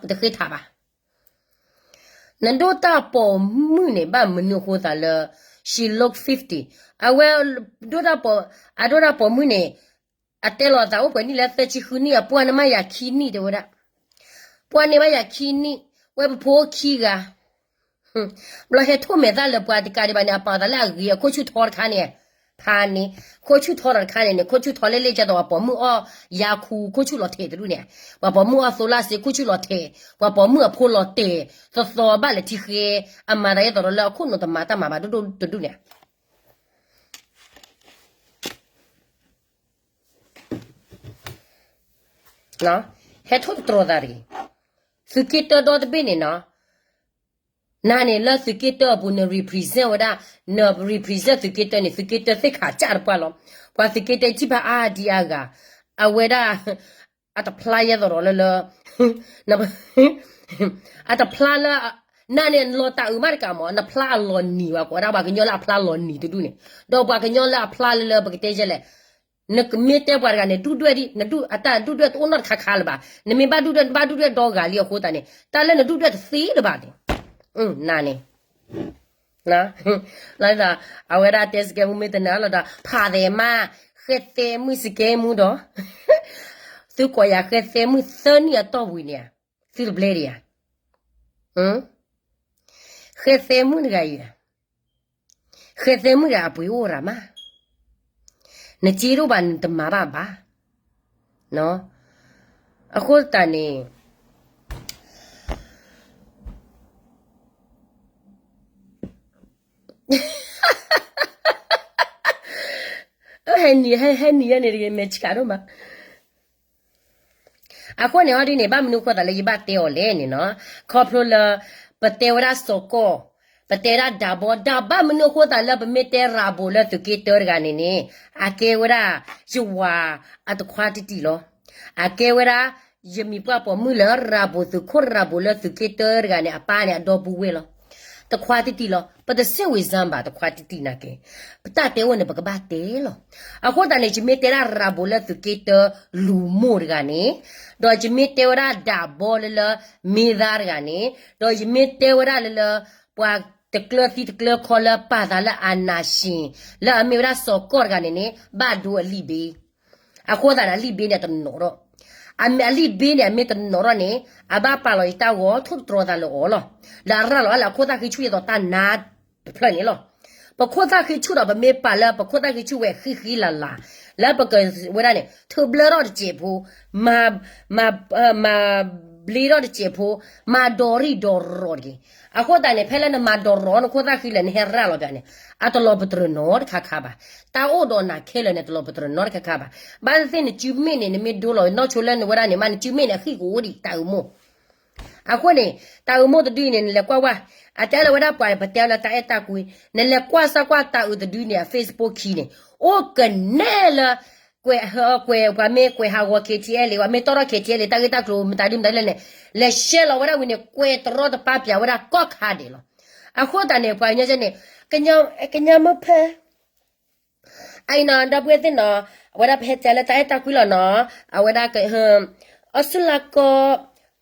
ပတဃ့ထးဘၣ်. နဒိၣ်တၢ်ပိာ်မုၣ်န့ၣ် ဘၣ်မနုၤအဃိသးလၢ she look fifty, အဝဲ, ဒိၣ်တၢ်ပိာ်, အဒိၣ်တၢ်ပိာ်မုၣ်န့ၣ်, အတဲလီၤသးအိၣ်ပှဲၤနံၣ်လၢသၢဆံဃုနံၣ်, အပှၢ်န့ၢ်မးယၤခံနံၣ်တဲဝဲဒၣ်, ပှၢ်န့ၢ်မးယၤခံနံၣ်, ဝဲပဖိခံဂၤ ဘျီဟဲထိၣ်မဲာ်သၣ်လၢပှၤတကးဒံးဘၣ်န့ၣ် အပာ်အသးလၢအဂ့ၤ အခိၣ်ဆူၣ်ထီတခါန့ၣ်, ဖးန့ၣ်, ခိၣ်ဆူၣ်ထီတခါန့ၣ်န့ၣ် ခိၣ်ဆူၣ်ထီလၢလ့ၣ်ကဲသိး ပှၤပိာ်မုၣ်အီၣ်ယါခူ ခိၣ်ဆူၣ်လီၤထဲးတဒူၣ်န့ၣ်, ပှၤပိာ်မုၣ်အီၣ်သိလၢစ့ ခိၣ်ဆူၣ်လီၤထဲး, ပှၤပိာ်မုၣ်အဖိလီၤတဲာ်, သီသီဘၣ်လဲၤထံဃဲ, အမၤသးဒ်သိးဒီးလၢအခိၣ်နူာ်တမၤတၢ်မၤဘၣ်ဒိၣ်ဒိၣ်တဒူၣ်န့ၣ် ဟဲထိၣ်တတြီၤသးတဂ့ၤ. သုးက့တၢဒီတဘ့ၣ်န့ၣ်နီၤ, နၤန့ၣ်လၢသုးက့တၢအပူၤ န represent ဝဲဒၣ်, န represent သုးက့တၢန့ၣ် သုးက့တၢသ့ၣ်ခးကၢ်တပှၢ်လီၤ. ပှၤသုးက့တၢထံၣ်ဖးအါဒံအါဂၤ, အဝဲဒၣ် အတဖျါယဲၢ်သရီးလၢလၢ, အတဖျါလၢ, နၤန့ၣ်လီၤတၢ်အုးမးတကးမး နဖျါအလီၤနံၤဘၣ် ကိးဝဲဒၣ်ပှၤကညီလၢအဖျါလီၤနံၤတဒူၣ်န့ၣ်, ဒီးပှၤကညီလၢအဖျါလၢလၢပကတဲယဲၢ်လဲၣ်, နမ့ၢ်တဲပှၤတဂၤန့ၣ် ဒူၣ်ဒွဲၣ်ဒံး, အတၢ်ဒူၣ်ဒွဲၣ်တအိၣ်နီတခါခါလၢၤဘၣ်, နမ့ၢ်ဘၣ်ဒူၣ်ဒွဲၣ် နဘၣ်ဒူၣ်ဒွဲၣ်ဒီဂၤလံအဃိသတးန့ၣ် တၢ်လၢနဒူၣ်ဒွဲၣ်တသ့လၢၤဘၣ်န့ၣ်, နၤန့ၣ် လၢ အဝဲဒၣ်တဲစကဲမူမ့ၢ်တနၢ်လီၤဒီး ဖးသဲးမး, ဃဲသဲမုၣ်စကဲမူဒီး, သုကိးယၤဃဲသဲမုၣ်သၢနံၣ်အတီၢ်ပူၤန့ၣ်ဧါ, သုတဘျဲဒံးဧါ, ဃဲသဲမုၣ်တဂၤအံၤ, ဃဲသဲမုၣ်တဂၤအပှ့ၤအိၣ်ရၤမး, နစ့တအိၣ်ဘၣ်နတမၤဘၣ်ဘၣ်, အဃိသတးန့ၣ် ဟဲနံၤ ဟဲနံၤယဲန့ၣ်တဂ့ၤ မဲာ်ဆှးဒိၣ်မး. အဃိန့ၣ် ဟီဒ်န့ၣ် ဘၣ်မနုၤအဃိသတးလၢယဘၣ်တဲအီၤလဲၣ်န့ၣ်နီၤ, ခီဖျိလၢ ပတဲဝဲဒၣ်စီၤကီၢ်, ပတဲဝဲဒၣ်ဒးဘီ, ဒးဘၣ်မနုၤအဃိသတးလၢပမ့ၢ်တဲရၤဘိးလၢသုးက့တၢတဂၤန့ၣ်န့ၣ်, အကဲဝဲဒၣ် ယဝၤအတခွါတံၢ်တံၢ်လီၤ. အကဲဝဲဒၣ် ယမံၤပှၢ်ပိာ်မုၣ်လၢရၤဘိးသုးခိၣ်ရၤဘိးလၢသုးက့တၢတဂၤန့ၣ် အပၢ်န့ၣ်အဒီပုၢ်ဝဲၢ်လီၤ. တခွါတံၢ်တံၢ်လီၤ. ပတစ့ၣ်ဝံၤစၢဘၣ် တခွါတံၢ်တံၢ်နာ်က့, ပတၢ်တဲအိၣ်န့ၣ် ပကဘၣ်တဲလီၤ. အဃိသတးန့ၣ် ယမ့ၢ်တဲဒၣ်ရၤဘိးလၢသုးက့တၢလူၤမိၢ်တဂၤန့ၣ်, ဒီးယမ့ၢ်တဲဝဲဒၣ်ဒးဘီလၢလၢမ့ၢ်သါတဂၤန့ၣ်, ဒီးယမ့ၢ်တဲဝဲဒၣ်လၢလၢ ပှၤတကျၢၤသံတကျၢၤခီလၢပာ်သးလၢအနၢ်ၡ့ၣ်, လၢအမ့ၢ်ဝဲဒၣ်စီၤကီၢ်တဂၤန့ၣ်န့ၣ် ဘၣ်ဒိအလံာ်ဘ့ အဃိသတးန့ၣ် အလံာ်ဘ့န့ၣ်အတနီၤထီၣ်, အလံာ်ဘ့န့ၣ် အမ့ၢ်တနီၤထီၣ်န့ၣ် အဘၣ်ပာ်လီၤယတၢ်ဂီၤ ထိၣ်သတြီၤသးလၢအီၤလီၤ. လၢအရၤလီၤအါလၢအခိၣ်သၣ်ဃံဆူၣ်ယသိးတၢ်နါတဖျၢၣ်န့ၣ်လီၤ. ပခိၣ်သၣ်ဃံဆူၣ်ဒီး ပမ့ၢ်ပာ်လၢပခိၣ်သၣ်ဃံဆူၣ်ဝဲဃံဃံလၤလၤ, လၢပကဝဲဒၣ်န့ၣ် ထုးဘျၢထီၣ်တစဲးဖိ, မၤဘျ့ထီၣ်တစဲးဖိ, မၤဒိးရံၣ်ဒိးရီၣ်တက့ၢ်. အဃိသတးန့ၣ် ဖဲလၢနမၤဒိးရီၣ်နခိၣ်သၣ်ဃံလၢနဟဲရၤလီၤပၠးန့ၣ် အတလီၤပတြၢၤနီတခါခါဘၣ်. တၢ်အိၣ်ဒီးနၤခဲလၢာ်န့ၣ် တလီၤပတြၢၤနီတခါခါဘၣ်. ဘၣ်သ့ၣ်သ့ၣ်နစုမ့ၣ်န့ၣ် နမ့ၢ်ဒိလီၤနီၢ်ဆိလၢနဝဲဒၣ်န့ၣ်မး နစုမ့ၣ်န့ၣ် အဃံကအိၣ်ဒံးတၢ်အုၣ်မိၢ် အဃိန့ၣ် တၢ်အုၣ်မိၢ်တဒုအံၤန့ၣ် နလဲၤကွၢ်ဝဲ, အတဲလၢဝဲဒၣ်ပှၤပတဲလၢတၢ်အဲၣ်တၢ်ကွံ, နလဲၤကွၢ်စၢ်ကွၢ်တၢ်အုၣ်တဒုန့ၣ် အ Facebook ခံန့ၣ်, အိၣ်ကနဲလၢ ကွဲးဟၢကွဲး ပှၤမ့ၢ်ကွဲးဟးဂီၤ KTLA ပှၤမ့ၢ်တီထီၣ် KTLA တၢ်ဂ့ၢ်တၢ်ကျိၤ မတၤဒုမတၤဒ်လဲၣ်န့ၣ်, လဲၤရှဲလီၤဝဲဒၣ်ဝံၤန့ၣ် ကွဲးတရီတပါပၠးဝဲဒၣ်ကီၢ်ခါဒဲးလီၤ. အဃိသတးန့ၣ် ပှၤကညီန့ၣ် ကညီမုၢ်ဖၢ အအံၤနီၤ ဒီပုၢ်ဝဲၢ်သ့ၣ်နီၤ, အဝဲဒၣ်ပဟဲတဲလၢတၢ်အဲၣ်တၢ်ကွံလီၤနီၤ, အဝဲဒၣ် အီစူၢ်လးကီ,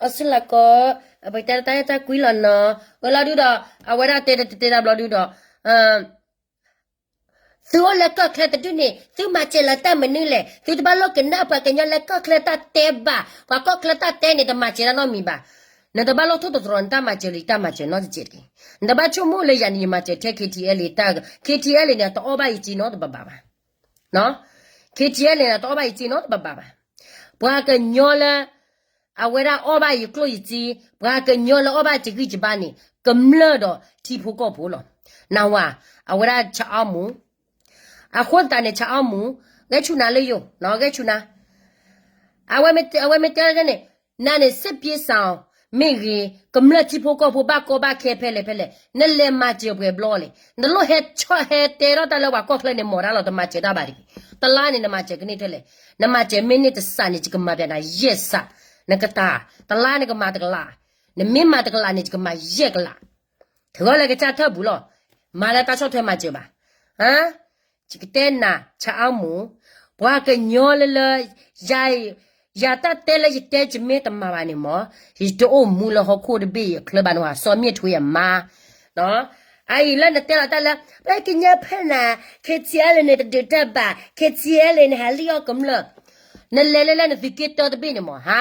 အီစူၢ်လးကီ, ပတဲလၢတၢ်အဲၣ်တၢ်ကွံလီၤနီၤ, ဝဲလီၤဒုဒီး အဝဲဒၣ်တဲတဲတဲတၢ်ဘျီဒုဒီး, သုအိၣ်လၢကီၢ်ချၢတဒုန့ၣ် သုမၤစၢၤလီၤတၢ်မနုၤလဲၣ်, သုတဘၣ်လိၣ်ကနၣ်ပှၤကညီလၢကီၢ်ချၢတၢ်တဲဘၣ်, ပှၤကီၢ်ချၢတၢ်တဲန့ၣ် တမၤစၢၤတၢ်နီတမံၤဘၣ်. နတဘၣ်လိၣ်ထိၣ်သတြီၤနတၢ်မၤစၢၤလၢယတၢ်မၤစၢၤနီတစဲးတဂ့ၤ. နတဘၣ်ဆိကမိၣ်လၢယၤန့ၣ် ယမၤစၢၤထဲ KTLA တၢ်, KTLA န့ၣ် အတအီၣ်ဘၣ်ယစ့နီတဘးဘးဘၣ်. KTLA န့ၣ် အတအီၣ်ဘၣ်ယစ့နီတဘးဘးဘၣ်. ပှၤကညီလၢ အဝဲဒၣ်အီၣ်ဘၣ်ယကျိၣ်ယစ့, ပှၤကညီလၢအီၣ်ဘၣ်ယဂံၢ်ယဘါန့ၣ် ကမျၢၢ်ဒီးထံဖိကီၢ်ဖိလီၤ. နဝၤ, အဝဲဒၣ်ဆၣ်အီမူ, အဃိသတးန့ၣ် ဆၣ်အီမူ, ဂဲၤဆူၣ်နၤလၢယိာ်, ဂဲၤဆူၣ်နၤ အဝဲမ့ၢ်တဲန့ၣ်, နၤန့ၣ် စစ်ပြေးရှောင် မ့ၢ်ဂ့ၤ, ကမျၢၢ်ထံဖိကီၢ်ဖိဘၣ်ကီဘၣ်ခဲဖဲလဲၣ်ဖဲလဲၣ်, နလဲၤမၤစၢၤပှဲၤဘျီလဲၣ်. နလိၣ်ဟဲဆီၣ်ဟဲတဲထီၣ်တၢ်လၢပှၤကီၢ်ချၢန့ၣ် မၤတၢ်လီၤ တမၤစၢၤတၢ်ဘၣ်တဂ့ၤ. တလါန့ၣ် နမၤစၢၤကန့ၢ်ထဲလဲၣ်. နမၤစၢၤမ့ၢ်န့ၢ်တစးန့ၣ် ယကမၤပျးနၤယဲၢ်စး, နကတၢ်, တလါနကမၤတကလး, နမ့ၢ်မၤတကလးန့ၣ် ယကမၤယဲၢ်ကလး. တဂီၤလၢကစၢ်ထၢၣ်ပူၤလီၤ, မၤလၢတၢ်ဆီၣ်ထွဲမၤစၢၤဘၣ်. ယကတဲနၤ ဆၣ်အီမူ, ပှၤကညီလၢလၢ ယၤ, ယၤတၢ်တဲလၢယတဲယမ့ၢ်တမၤဘၣ်န့ၣ်မး, ယတအိၣ်မူလၢဟီၣ်ခိၣ်တဘ့ၣ်အံၤအချၢဘၣ်န့ၣ် စီၤမ့ၣ်ထွ့အမါ အအံၤလၢနတဲလီၤတၢ်လၢ ပှၤကညီဖဲနၤ KTLA န့ၣ်တဒုးတၢ်ဘၣ်, KTLA န့ၣ် ဟးလံၣ်အီၣ်ကမျၢၢ်, နလဲၤလၢလၢနသုးက့တၢတဘ့ၣ်န့ၣ်မး ဟါ,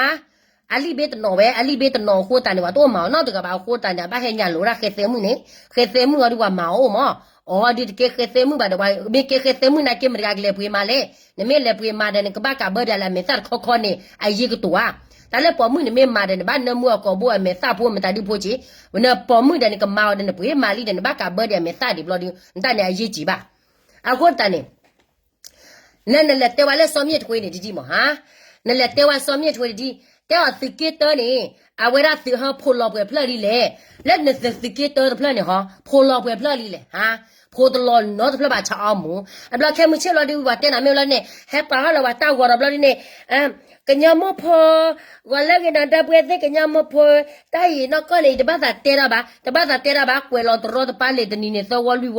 အလံာ်ဘ့တနီၤဝဲ, အလံာ်ဘ့တနီၤအဃိသတးန့ၣ် ပှၤတအိၣ်မၤအီၤနီတဂၤဘၣ်အဃိသတးန့ၣ် အဘၣ်ဟဲညါလိာ်ဝဲဒၣ်ဃဲသဲမုၣ်န့ၣ်, ဃဲသဲမုၣ်အီၤဒုးပှၤမၤအီၤအိၣ်မး, အီၤဒုးတကဲဃဲသဲမုၣ်ဘၣ်ဒီး ပှၤမ့ၢ်ကဲဃဲသဲမုၣ်နာ်က့ မတဂၤကလဲၤပှ့ၤမၤလဲၣ်, နမ့ၢ်လဲၤပှ့ၤမၤဒီး နကဘၣ်ကးဘၢဒံးလၢအမဲာ်သၣ်တခီခီန့ၣ် အယ့ကတိၤဧါ. တၢ်လၢပိာ်မုၣ်နမ့ၢ်မၤဒီး နဘၣ်နၢမူအကိာ်ဘိအမဲာ်သၣ်ဖိမတၤဒုဖိက့ၤ, နပိာ်မုၣ်ဒီးနကမၤအီၤဒီး နပှ့ၤမၤလံဒီး နဘၣ်ကးဘၢဒံးအမဲာ်သၣ်ဒံးဘျီဒုး နတၢ်န့ၣ်အယ့က့ၤဘၣ်. အဃိသတးန့ၣ် နနလဲၤတဲဝဲလၢစီၤမ့ၣ်ထွ့န့ၣ်တဒ်မးဟါ, နလဲၤတဲဝဲစီၤမ့ၣ်ထွ့တဒ်, တဲအီၤသုးက့တၢန့ၣ် အဝဲဒၣ်သုးဟၢဖိးလီၤပှဲၤဖျၢၣ်လံလဲၣ်, လၢနသုးက့တၢတဖျၢၣ်န့ၣ်ဟီ ဖိးလီၤပှဲၤဖျၢၣ်လံလဲၣ်, ဟါ, ဖိးတလီၤနီတဖျၢၣ်ဘၣ် ဆၣ်အီမူ, အဘျီခဲမုၢ်ဆ့ၣ်လီၤဒုး ပှၤတဲနၤမ့ၢ်ဘျီန့ၣ် ဟဲပာ်ထီၣ်လၢပှၤတၢ်ဂီၤဒီးဘျီဒုးန့ၣ်, ကညီမိၢ်ဖိ ဂီၤလၢဂ့ၤနီၤ ဒီပုၢ်ဝဲၢ်သ့ၣ် ကညီမိၢ်ဖိ တၢ်အံၤနီၢ်ကီၢ်န့ၣ် တဘၣ်သးတဲတၢ်ဘၣ်, တဘၣ်သးတဲတၢ်ဘၣ်, ကွဲးလီၤတရီတပါလံာ်တနံၤန့ၣ် သၢဝီလွံၢ်ဝီ,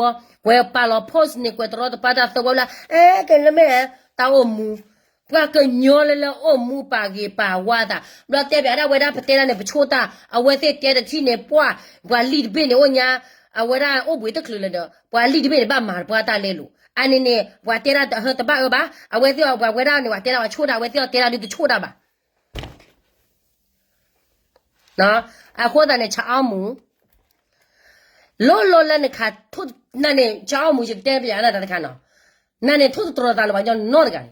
ကွဲးပာ်လီၤ post န့ၣ် ကွဲးတရီတပါတၢ်သၢဝီလၢ အဲ ကလၢမ့ၢ် တၢ်အိၣ်မူ ပှၤကညီလၢလၢအိၣ်မူပာ်ဂ့ၤပာ်ဝါသး, ဘျီတဲပၠးဒၣ်ဝဲဒၣ် ပတဲဒၣ်န့ၣ် ပဆိၣ်တၢ် အဝဲသ့ၣ်တဲတထံၣ်န့ၣ် ပှၢ် ပှၤလံာ်တဘ့ၣ်န့ၣ်အိၣ်ညါ, အဝဲဒၣ်အိၣ်ဘှံးတချုးလၢၤဒီး ပှၤလံာ်တဘ့ၣ်န့ၣ် ဘၣ်မၤပှၤတၢ်လဲလိာ်, အန့ၣ်န့ၣ် ပှၤတဲဒၣ်တဘၣ်အၢဘၣ်, အဝဲသ့ၣ်အီၤ ပှၤဝဲဒၣ်န့ၣ် ပှၤတဲဒၣ်ပှၤဆိၣ်တၢ် အဝဲသ့ၣ်အီၤတဲဒၣ်ဒုးတဆိၣ်တၢ်ဘၣ်. အဃိသတးန့ၣ် ဆၣ်အီမူ လိၤလိၤလၢနခးထိၣ်နၤန့ၣ် ဆၣ်အီမူ ယကတဲပၠးနၤတၢ်တခါနီၤ, နၤန့ၣ်ထိၣ်သတြီၤသးလၢပှၤကညီနီတဂၤန့ၣ်,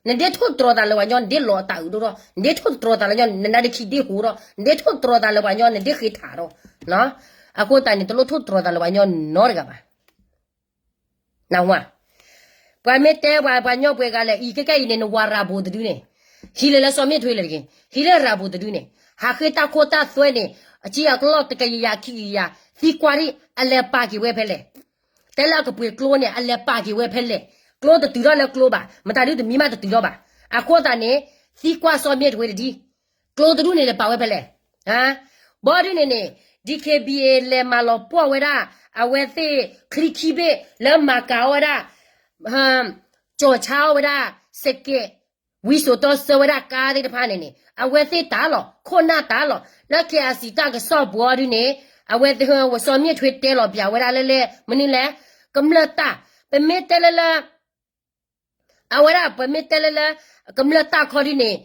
နဒ့ထိၣ်သတြီၤသးလၢပှၤကညီ နဒ့လီၤအတၢ်အုးဒိၣ်ထီၣ် နဒ့ထိၣ်သတြီၤသးလၢပှၤကညီ နနါဒ့ခံဒ့ဟူးထီၣ် နဒ့ထိၣ်သတြီၤသးလၢပှၤကညီ နဒ့ဃ့ထးထီၣ်, အဃိသတးန့ၣ် တလိၣ်ထိၣ်သတြီၤသးလၢပှၤကညီနီတဂၤဘၣ်. နၢ်ဟူဧါ, ပှၤမ့ၢ်တဲပှၤ ပှၤညီပှဲၤဂၤလဲၣ် အံၤကဲကဲအံၤန့ၣ် နဝၤရၤဘိးတဒုန့ၣ်, ဟံးလၢလၢစီၤမ့ၢ်ထွ့လၢတက့ၢ်, ဟံးလၢရၤဘိးတဒုန့ၣ်, ဟးဃ့တၢ်ခိတၢ်သွဲန့ၣ်, အကံအကလီၢ်တကယၤခံကယၤ, သံကွၢ်ဒံး အလဲၤပာ်က့ၤဝဲဖဲလဲၣ်, တဲလၢအကပှ့ၤကျိန့ၣ် အလဲၤပာ်က့ၤဝဲဖဲလဲၣ်, ကျိတတုၤထီၣ်လၢကျိဘၣ်, မတၤဒုတမံၤမးတတုၤထီၣ်ဘၣ်, အဃိသတးန့ၣ်, သံကွၢ်စီၤမ့ၢ်ထွ့တဒု ကျိတဒုန့ၣ်လဲၤပာ်ဝဲဖဲလဲၣ်, ဘီဒုန့ၣ်န့ၣ်, DKBA လဲၤမၤလီၤပှီၢ်ဝဲဒၣ်, အဝဲသ့ၣ်ချံခံဘ့ၣ်လၢမၤကၤအီၣ်ဝဲဒၣ်, ကၠီၣ်ဆါအီၣ်ဝဲဒၣ်, စကဲး, ဝံစိာ်တီဆၢဝဲဒၣ်ကါသ့ၣ်တဖၣ်န့ၣ်န့ၣ် အဝဲသ့ၣ်တၢ်လီၢ်, ခိၣ်နၢ်တၢ်လီၢ်, လၢ KIC တၢ်ကစီၣ်ပူၤအီၤဒုန့ၣ်, အဝဲသ့ၣ်စီၤမ့ၢ်ထွ့တဲလီၤပၠးဝဲဒၣ်လၢလဲၣ်, မနုၤလဲၣ်, ကမျၢၢ်တၢ်, ပမ့ၢ်တဲလၢလၢ အဝဲဒၣ်ပမ့ၢ်တဲလၢလၢ ကမျၢၢ်တၢ်ခီဒုန့ၣ်,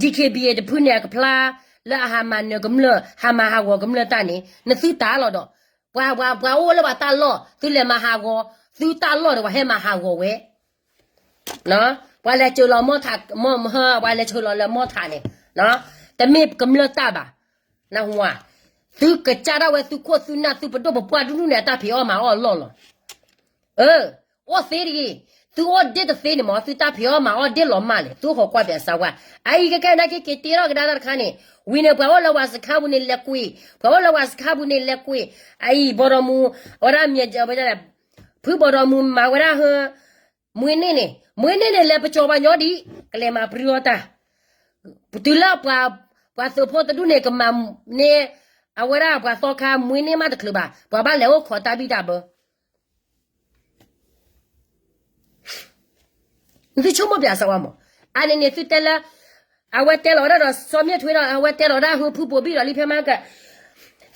DKBA တဖုန့ၣ် အကဖျါလၢအဟးမၤနၢၤကမျၢၢ် ဟးမၤဟးဂီၤကမျၢၢ်တၢ်န့ၣ် နသုတၢ်လီၢ်ဒီး, ပှၤ ပှၤ ပှၤအိၣ်လၢပှၤတၢ်လီၢ် သုလဲၤမၤဟးဂီၤ, သုတၢ်လီၢ်ဒီးပှၤဟဲမၤဟးဂီၤဝဲ, ပှၤလဲၤစၢၤလီၤမီထး, ပှၤလဲၤစၢၤလီၤလၢမီထးန့ၣ်, တမ့ၢ်ကမျၢၢ်တၢ်ဘၣ်, နၢ်ဟူဧါ, သုကစၢ်ဒၣ်ဝဲသုခိၣ်သုနၢ်သုပဒိၣ်ပပှၢ်ဒူၣ်ဒူၣ်န့ၣ် အတၢ်ဖံးအီၣ်မၤအီၣ်အလီၢ်လီၤ. အိၣ်သ့တဂ့ၤ, သုအိၣ်ဒ့ၣ်တသ့န့ၣ်မ့ၢ် သုတၢ်ဖံးအီၣ်မၤအီၣ်ဒ့ၣ်လီၤမၢ်လဲၣ်, သုအိၣ်ဃီၤကွၢ်ပၠးစၢဝါ, အအံၤကဲကဲနာ်က့က့ၤတ့ထီၣ်ကဒါတၢ်တခါန့ၣ်, ဝံၤန့ၣ် ပှၤအိၣ်လၢဝၤစခါပူၤန့ၣ်လဲၤကွံာ်, ပှၤအိၣ်လၢဝၤစခါပူၤန့ၣ်လဲၤကွံာ်, အအံၤဘီဒီမူ, အဝဲဒၣ်မ့ၢ်, ဖုဘီဒီမူမၤဝဲဒၣ်ဟၢ, မွေးနေ့န့ၣ်, မွေးနေ့န့ၣ် လဲၤပကၠီၤပှၤညီဒံး, ကလဲၤမၤပြံအီၣ်တၢ်, တုၤလၢပှၤ, ပှၤသုးဖိတဒူၣ်န့ၣ် ကမၤန့ၢ်, အဝဲဒၣ်ပှၤသီခါ မွေးနေ့မးတချုးဘၣ်, ပှၤဘၣ်လဲၤအိၣ်ခိးတၢ်ဘံၣ်တၢ်ဘၢ သုဆိကမိၣ်ပၠးစၢဝါမး, အန့ၣ်န့ၣ်သုတဲလၢ, အဝဲတဲလီၤဝဲဒၣ်ဒီး စီၤမ့ၢ်ထွ့ဒီး အဝဲတဲလီၤဝဲဒၣ်ဟၢဖုဘိးဘံၣ်ဒီးလံဖဲမၤက,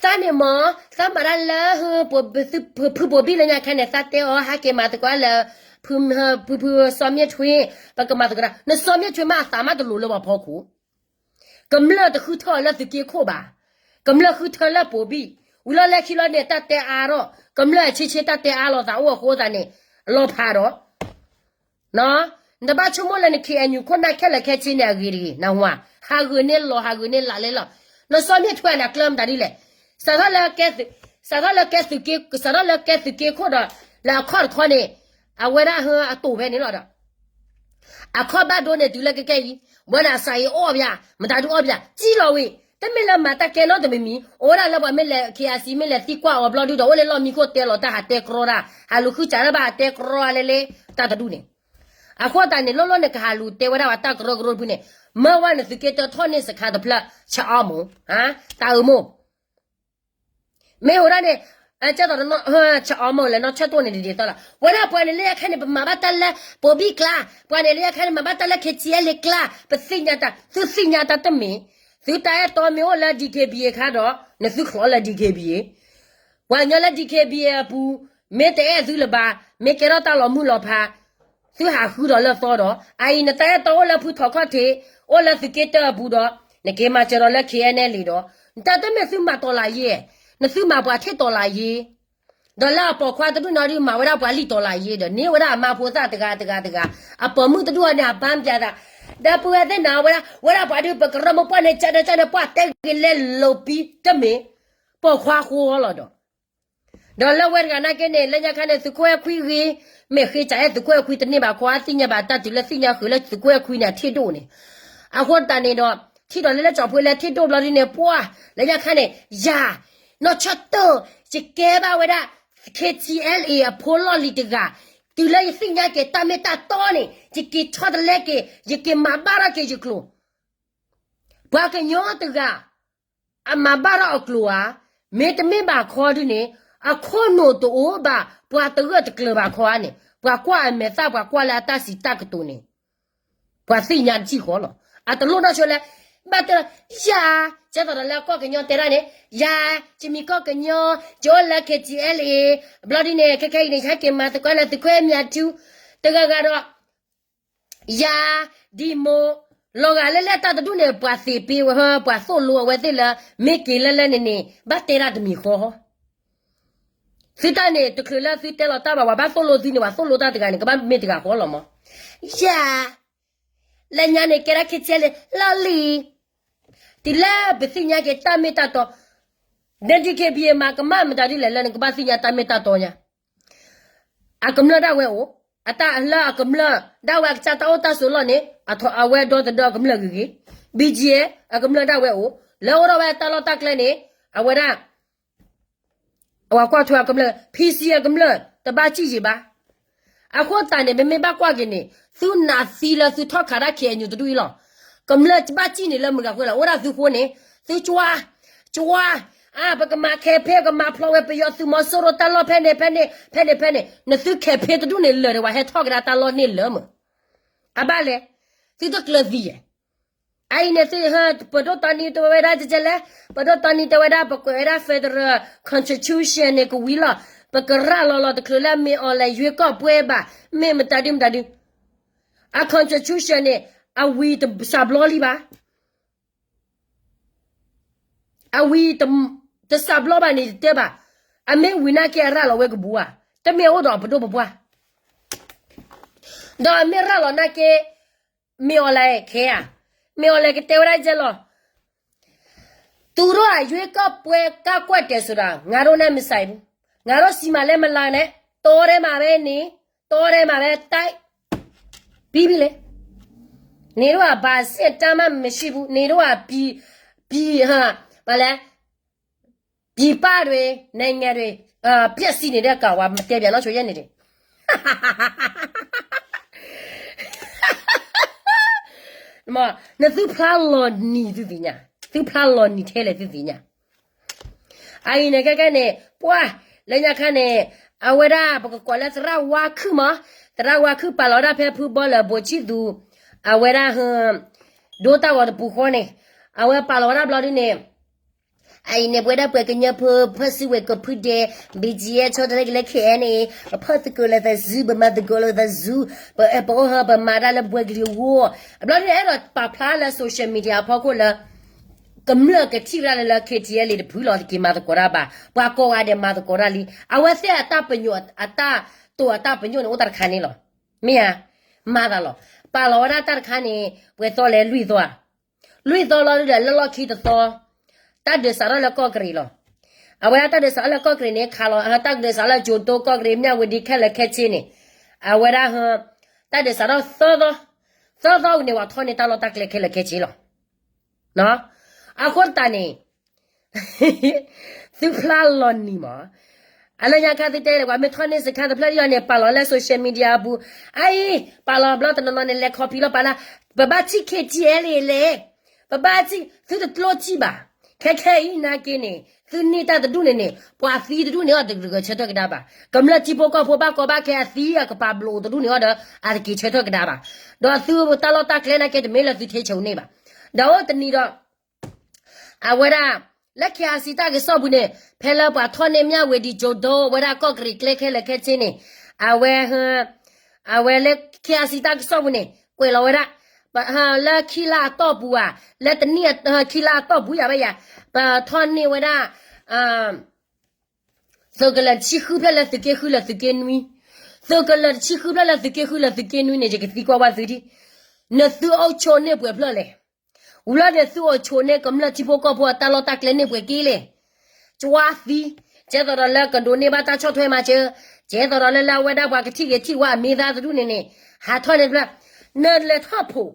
သးန့ၣ်မး, သးမၤတၢ်လၢ, ဖုဘိးဘံၣ်လၢညါခဲန့ၣ် သးတဲအီၤ ဟဲက့ၤမၤသကိးလၢ, ဖု, ဖု, ဖုစီၤမ့ၢ်ထွ့, ပကမၤသကိးတၢ်, နစီၤမ့ၢ်ထွ့မးအသးမးတလိၤလၢပှၤဖီခိၣ် ကမျၢၢ်တဃုထၢအီၤလၢသုးက့ခိၣ်ဘၣ်, ကမျၢၢ်ဃုထၢလၢဘိးဘံၣ်, ဝံၤလီၤလၢခံလီၤန့ၣ် တၢ်တဲအါထီၣ်, ကမျၢၢ်အဆ့ဆ့တၢ်တဲအါလိာ်သးအိၣ်အဃိသတးန့ၣ်, အလီၤဖးဒီး, နတဘၣ်ဆိကမိၣ်လၢန KNU ခိၣ်နၢ်ခဲလၢာ်ခဲဆ့န့ၣ် အဂ့ၤတဂ့ၤ, နၢ်ဟူဧါ, ဟးဂူာ်န့ၢ်လီၤ ဟးဂူာ်န့ၢ်လးလဲလီၤ, နစီၤမ့ၢ်ထွ့န့ၣ် အကျၢၤမတၤဒ်လဲၣ်, စးထီၣ်လၢကဲသုး, စးထီၣ်လၢကဲသုးက့, စးထီၣ်လၢကဲသုးက့ခိၣ်ဒီး, လၢအခီၣ်တခီန့ၣ်, အဝဲဒၣ်ဟၢအတိာ်ဖဲန့ၣ်လီၤဒီး အခီၣ်ဘၣ်ဒိန့ၣ် တုၤလၢကကဲအံၤ, ဘၣ်န့ၣ်အစးအံၤအီၣ်ပၠး, မတၤဒုးအီၣ်ပၠး, စံၣ်လီၤဝံၤ, တမ့ၢ်လၢမၤတၢ်ကဲနီတမံၤမံၤ, အိၣ်ဝဲဒၣ်လၢပှၤမ့ၢ်လဲၤ KIC မ့ၢ်လဲၤသံကွၢ်အီၤဘျီဒုဒီး အိၣ်လၢလီၢ်မံခိၣ်တဲလီၤတၢ်ဟးတဲကြီတၢ်, ဟးလူၤဃုစးထီၣ်ဘၣ်ဟးတဲကြီလဲလဲ, တၢ်တဒူၣ်န့ၣ်, အဃိသတးန့ၣ် လီၤလီၤန့ၣ် ကဟးလူၤတဲဝဲဒၣ်ပှၤတၢ်ကရၢကရိတဖုန့ၣ်, မၢဝဲနသုးက့တၢထီၣ်န့ၢ်စခါတဖျၢၣ်, ဆၣ်အီမိၢ်, တၢ်အုးမိၢ် မ့ၢ်ဟူဒၣ်န့ၣ်, ကဲသိးတနီၤ, ဆၣ်အီမိၢ်လဲၤနီၢ်ဆၢတိၢ်န့ၣ်ဒ်သိးလီၤ, ဝဲဒၣ်ပှၤန့ၣ်လၢညါခဲန့ၣ် ပမၤဘၣ်တၢ်လၢ, ဘိးဘံၣ်ကျါ, ပှၤန့ၣ်လၢညါခဲန့ၣ် မၤဘၣ်တၢ်လၢ KTLA ကျါ, ပသ့ၣ်ညါတၢ်, သုသ့ၣ်ညါတၢ်တမ့ၢ်, သုတၢ်အဲၣ်တီမ့ၢ်အိၣ်လၢ DKBA ခါဒီး, နသုချီလၢ DKBA, ပှၤကညီလၢ DKBA အပူၤ, မ့ၢ်တအဲၣ်သုလၢၤဘၣ်, မ့ၢ်ကဲထီၣ်တၢ်လီၤမုၢ်လီၤဖး, သုဟးဃုဒီးလၢသီဒီး, အအံၤနတၢ်အဲၣ်တီအိၣ်လၢဖုထီၣ်ခီၣ်ထံး, အိၣ်လၢသုးက့တၢအပူၤဒီး, နက့ၤမၤစၢၤဒီးလၢ KNLA ဒီး, နတၢ်တမ့ၢ်သုမၤတီၤလးယ့, နသုမၤပှၤထံၣ်တီၤလးယ့, ဒီးလၢအပိာ်ခွါတဒူၣ်နီၤဒုးမၤဝဲဒၣ်ပှၤလံၣ်တီၤလးယ့ဒီး န့ၢ်ဝဲဒၣ်အမါဖိသၣ်တဂၤတဂၤတဂၤ, အပိာ်မုၣ်တဒူၣ်အီၤန့ၣ် အဘါပၠးသး, ဒီပုၢ်ဝဲၢ်သ့ၣ်နၤဝဲဒၣ်, ဝဲဒၣ်ပှၤဒုးပကရၢမိၢ်ပှၢ်န့ၣ် ကၠီန့ၣ်ကၠီန့ၣ် ပှၢ်တဲဂ့ၤလဲလိာ်ပံတမ့ၢ်, ပိာ်ခွါဃိအီၤလီၤဒီး ဒီးလၢဝဲတဂၤနာ်က့န့ၣ် လၢညါခါန့ၣ် သုးခိၣ်အဲၣ်ခွံဂ့ၤ, မ့ၢ်ဃ့စးအဲၣ်သုးခိၣ်အဲၣ်ခွံတန့ၢ်ဘၣ် ခွါသ့ၣ်ညါဘၣ်တၢ်တုၤလၢသ့ၣ်ညါဃုာ်လၢသုးခိၣ်အဲၣ်ခွံန့ၣ် အထံၣ်ဒိၣ်န့ၣ်, အဃိသတးန့ၣ်ဒီး, ထံၣ်ဒီးလၢလၢကၠီၤဖိလၢထံၣ်ဒိၣ်ဘျီဒ်န့ၣ် ပှၢ် လၢညါခါန့ၣ် ယၤ နီၢ်ဆၢၣ်တၢၢ် ယကဲဘၣ်ဝဲဒၣ် K T L A အဖိလီၢ်လံၤတဂၤ တုၤလၢယသ့ၣ်ညါက့ၤတၢ်မ့ၢ်တၢ်တီန့ၣ် ယက့ၤဆီတလဲက့ၤ ယက့ၤမၤဘၣ်ထီၣ်က့ၤယကျိၤ ပှၤကညီတဂၤ အမၤဘၣ်ထီၣ်အကျိၤဧါ, မ့တမ့ၢ်ဘၣ်ခီဒုန့ၣ် အခိၣ်နူာ်တအိၣ်ဘၣ် ပှၤတဂၢၢ်တကျၢၤဘၣ်ခီဧါန့ၣ် ပှၤကွၢ်အမဲာ်သၣ် ပှၤကွၢ်လၢအတၢ်စံးတၢ်ကတိၤန့ၣ် ပှၤသ့ၣ်ညါတထံၣ်ဃီလီၤ. အတလိၣ်နီၢ်ဆိလၢ ဘၣ်တဲလီၤ ယၤ ကဲသိးဒီးလၢကီၢ်ကညီတဲဒၣ်န့ၣ် ယၤ ယမံၤကီၢ်ကညီ ယအိၣ်လၢ K T L A ဘျီဒ်န့ၣ် ခဲခဲအံၤန့ၣ် ယဟဲက့ၤမၤသကိးနသုခွဲးမၠးထူ တဂၤဂၤဒီး ယၤ ဒံမိၢ် လီၤဂာ်လၢလၢတၢ်တဒူၣ်န့ၣ် ပှၤသ့ၣ်ပ့ဝဲ ပှၤသိၣ်လိအဝဲသ့ၣ်လၢ မ့ၢ်က့ၤလၢလၢန့ၣ်န့ၣ် ဘၣ်တဲဒၣ်တမံၤဃီ သုတၢ်န့ၣ် တချုးလၢသုတဲလီၤတၢ်ဘၣ် ပှၤဘၣ်သိၣ်လိသုန့ၣ် ပှၤသိၣ်လိတၢ်တဂၤန့ၣ် ကဘၣ်မ့ၢ်တဂၤဃီလီၤမး, ယၤ လၢညါန့ၣ် ကဲဒၣ် K T L A လီၢ်လံၤ, တုၤလၢပသ့ၣ်ညါက့ၤတၢ်မ့ၢ်တၢ်တီ, ဒီး D K B A မၤကမၣ်မတၤဒ်လဲၣ်လၢနကဘၣ်သ့ၣ်ညါတၢ်မ့ၢ်တၢ်တီညါ အကမျၢၢ်ဒၣ်ဝဲအိၣ်, အတၢ်လၢအကမျၢၢ်ဒၣ်ဝဲအကစၢ်တၢ်အိၣ်တၢ်ဆိးလီၢ်န့ၣ် အဝဲဒီသဒၢအကမျၢၢ်ဂ့ၤဂ့ၤ, B G F အကမျၢၢ်ဒၣ်ဝဲအိၣ်, လၢအိၣ်ထီၣ်ဝဲတၢ်လီၢ်တၢ်ကျဲန့ၣ် အဝဲဒၣ် အဝဲကွၢ်ထွဲအကမျၢၢ် P C အကမျၢၢ် တဘၣ်စံၣ်ယံၤဘၣ်. အဃိသတးန့ၣ် ပမ့ၢ်ဘၣ်ကွၢ်က့ၤန့ၣ် သုနာ်သံလၢသုထီၣ်ခးတၢ် K N U တဒူၣ်အံၤလီၤ. ကမျၢၢ်ဘၣ်စံၣ်န့ၣ်လၢမုၢ်ဂၤဃိလီၤ အိၣ်ဒၣ်သုဃိန့ၣ် သုကွၢ် ကွၢ် အါ ပကမၤ campaign ကမၤဖျီဝဲပယီၤသုးမီၤစိရိၤတၢ်လီၢ်ဖဲန့ၣ် ဖဲန့ၣ် ဖဲန့ၣ် ဖဲန့ၣ် နသု campaign တဒူၣ်န့ၣ် လၢာ်ဒီးပှၤဟဲထီၣ်ကဒါတၢ်လီၢ်န့ၣ်လၢာ်မး. အဘၣ်လဲၣ် သုတကျၢၤသံယဲၢ် အအံၤန့ၣ်သု ပဒိၣ်တီနံၤတဲဝဲဒၣ်ကဲကဲလဲၣ်, ပဒိၣ်တီနံၤတဲဝဲဒၣ် ပကွဲးဝဲဒၣ် federal constitution န့ၣ်ကဝံၤလီၤ, ပကရၤလီၤလီၤတချုးလၢမ့ၢ်အီၤလဲၤရွေးကောက်ပွဲဘၣ်, မ့ၢ်မတၤဒုမတၤဒု, အ constitution န့ၣ် အဝံၤတစးဘျီလံဘၣ်, အဝံၤတစးဘျီဘၣ်န့ၣ်တတဲဘၣ်, အမ့ၢ်ဝံၤနာ်က့အရၤလီၤဝဲကဘူးဧါ, တမ့ၢ်အိၣ်ဒီးပဒိၣ်ပပှၢ် ဒီးအမ့ၢ်ရၤလီၤနာ်က့, မ့ၢ်အီၤလဲၣ်ခဲဧါ, မ့ၢ်အီၤလဲၣ်ကတဲဝဲဒၣ်ကဲလီၤ, သူတို့အရွေးကောက်ပွဲကန့်ကွက်တယ်ဆိုတာ ငါတို့နဲ့မဆိုင်ဘူး, ငါတို့ဆီမှာလည်းမလာနဲ့, တောထဲမှာပဲနေ, တောထဲမှာပဲတိုက်, ပြီးပြီလေ, နေတော့ကဘာစစ်တပ်မှမရှိဘူး, နေတော့ကပြည်, ပြည်ဟာ, ဘာလဲ, ပြည်ပတွေ, နိုင်ငံတွေ, အာ, ဖျက်ဆီးနေတဲ့ကောင်က မတဲပြန်တော့ ဆိုရက်နေတယ်. နသုဖျါလီၤနံၤသုသ့ၣ်ညါ, သုဖျါလီၤနံၤထဲလဲၣ်သုသ့ၣ်ညါ. အအံၤန့ၣ် ခဲခဲန့ၣ် ပှၢ်, လၢညါခါန့ၣ် အဝဲဒၣ်ပကကိးလၢသရၣ်ဝါခုၣ်မး, သရၣ်ဝါခုၣ်ပာ်လီၤဝဲဒၣ်ဖဲဖုဘီလၢဘိးဆံၣ်သူ, အဝဲဒၣ်ဟ, ဒိတၢ်ဂီၤတပူၤဃီန့ၣ်, အဝဲပာ်လီၤဝဲဒၣ်ဘျီဒ်န့ၣ် အအံၤန့ၣ် ပဝဲဒၣ်ပှၤကညီဖိ ဖၢၣ်စုဝဲၤကဖုဒဲး, B G F ဆီတလဲက့ၤလၢ K N A, ပဖီၣ်သကိးလိာ်သးစူၤ, ပမၤသကိးလိာ်သးစူၤ, ပအဲၣ်ပအိၣ်ဟၢ ပမၤတၢ်လၢပှဲၤကလံၤအဂီၢ်, အဘျီဒ်န့ၣ် အဲၣ်ဒိးပာ်ဖျါလၢ social media အဖီခိၣ်လၢ ကမျၢၢ်ကထံၣ်ဝဲဒၣ်လၢ K T L A တဖုလီၤ တက့ၤမၤသကိးတၢ်ဘၣ်, ပှၤကိးဂၤဒဲးမၤသကိးတၢ်လံ, အဝဲသ့ၣ်အတၢ်ပညိၣ် အတၢ်တိာ်အတၢ်ပညိၣ်န့ၣ် အိၣ်တၢ်တခါန့ၣ်လီၤ. မ့ၢ်ဧါ, မၤသးလီၤ. ပာ်လီၤဝဲဒၣ်တၢ်တခါန့ၣ် ပှဲၤသီလဲၣ် လွံၢ်သီဧါ, လွံၢ်သီလီၤဒုဒီး လၢလီၢ်ခံတသီ, တၢ်ဒုးစးထီၣ်လၢကီၢ်ကရံၤလီၤ. အဝဲဒၣ်တၢ်ဒုးစးထီၣ်လၢကီၢ်ကရံၤန့ၣ် ခးလီၤ တၢ်ကဒုးစးထီၣ်လၢကၠိၤတိ ကီၢ်ကရံၤ မၠၣ်ဝတံၤ ခဲလၢာ်ခဲဆ့န့ၣ်, အဝဲဒၣ် တၢ်ဒုးစးထီၣ်သၢသီ, သၢသီဝံၤန့ၣ် ပှၤထီၣ်န့ၢ်တၢ်လီၢ်တၢ်ကျဲခဲလၢာ်ခဲဆ့လီၤ. အဃိသတးန့ၣ် သုဖျါလီၤနံၤမး, အလၢညါခါသုတဲလၢ ပှၤမ့ၢ်ထီၣ်န့ၢ်စခါတဖျၢၣ်လံအီၤန့ၣ် ပာ်လီၤလၢ social media အပူၤ, အအံၤ ပာ်လီၤဘျီတနီၤနီၤန့ၣ် လဲၤခီဖံးလီၤပာ်လၢ ပဘၣ်ထံၣ် K T L A လဲၣ်, ပဘၣ်ထံၣ် သုတကျိထံၣ်ဘၣ်. ခဲခဲအံၤနာ်က့န့ၣ် သုန့ၢ်တၢ်တဒူၣ်န့ၣ်န့ၣ် ပှၤသံတဒူၣ်န့ၣ်အီၤတဂဲၤဆၢထၢၣ်ကဒါဘၣ်. ကမျၢၢ်ထံဖိကီၢ်ဖိဘၣ်ကီဘၣ်ခဲအသံ အကပာ်ဘျိးတဒူၣ်န့ၣ်အီၤဒီး အတက့ၤဆၢထၢၣ်ကဒါဘၣ်. ဒီးသုတၢ်လီၢ်တၢ်ကျဲနာ်က့တမ့ၢ်လၢသုထံဆိန့ၣ်ဘၣ်. ဒီးအိၣ်တနံၤဒီး အဝဲဒၣ် လၢ K I C တၢ်ကစီၣ်ပူၤန့ၣ် ဖဲလၢပှၤထီၣ်န့ၢ်မၠၣ်ဝတံၤ ကၠိၤတိ ဝဲဒၣ်ကီၢ်ကရံၤကျဲခဲလၢာ်ခဲဆ့န့ၣ် အဝဲ အဝဲလၢ K I C တၢ်ကစီၣ်ပူၤန့ၣ် ကွဲးလီၤဝဲဒၣ် လၢခံလါအတီၢ်ပူၤဧါ လၢတနံၣ်ခံလါအတီၢ်ပူၤယၤဘၣ်ယၤ ပထီၣ်န့ၢ်ဝဲဒၣ် သုးကလၢၤတဆံဃုဖျၢၣ်လၢသုးက့ဃုလၢသုးက့နွံ, သုးကလၢၤတဆံဃုဖျၢၣ်လၢသုးက့ဃုလၢသုးက့နွံန့ၣ် ယကသံကွၢ်ဝဲသုဒ် နသုအိၣ်ဆိးန့ၢ်ပှဲၤဖျၢၣ်လဲၣ်. ဝံၤလီၤန့ၣ် သုအိၣ်ဆိးန့ၢ်ကမျၢၢ်ထံဖိကီၢ်ဖိအတၢ်လီၢ်တၢ်ကျဲန့ၢ်ပှဲၤက့လဲၣ်. ကၠွါသံ, ကဲသိးဒီးလၢကဒိးန့ၢ်ဘၣ်တၢ်ဆီၣ်ထွဲမၤစၢၤ, ကဲသိးဒီးလၢလၢအဝဲဒၣ်ပှၤကထံၣ်ဂ့ၤထံၣ်ဝါအမ့ၢ်သါတဒူၣ်န့ၣ်န့ၣ် ဟးထီၣ်န့ၣ်တဖျၢၣ်, နလဲၤထီၣ်ဖိး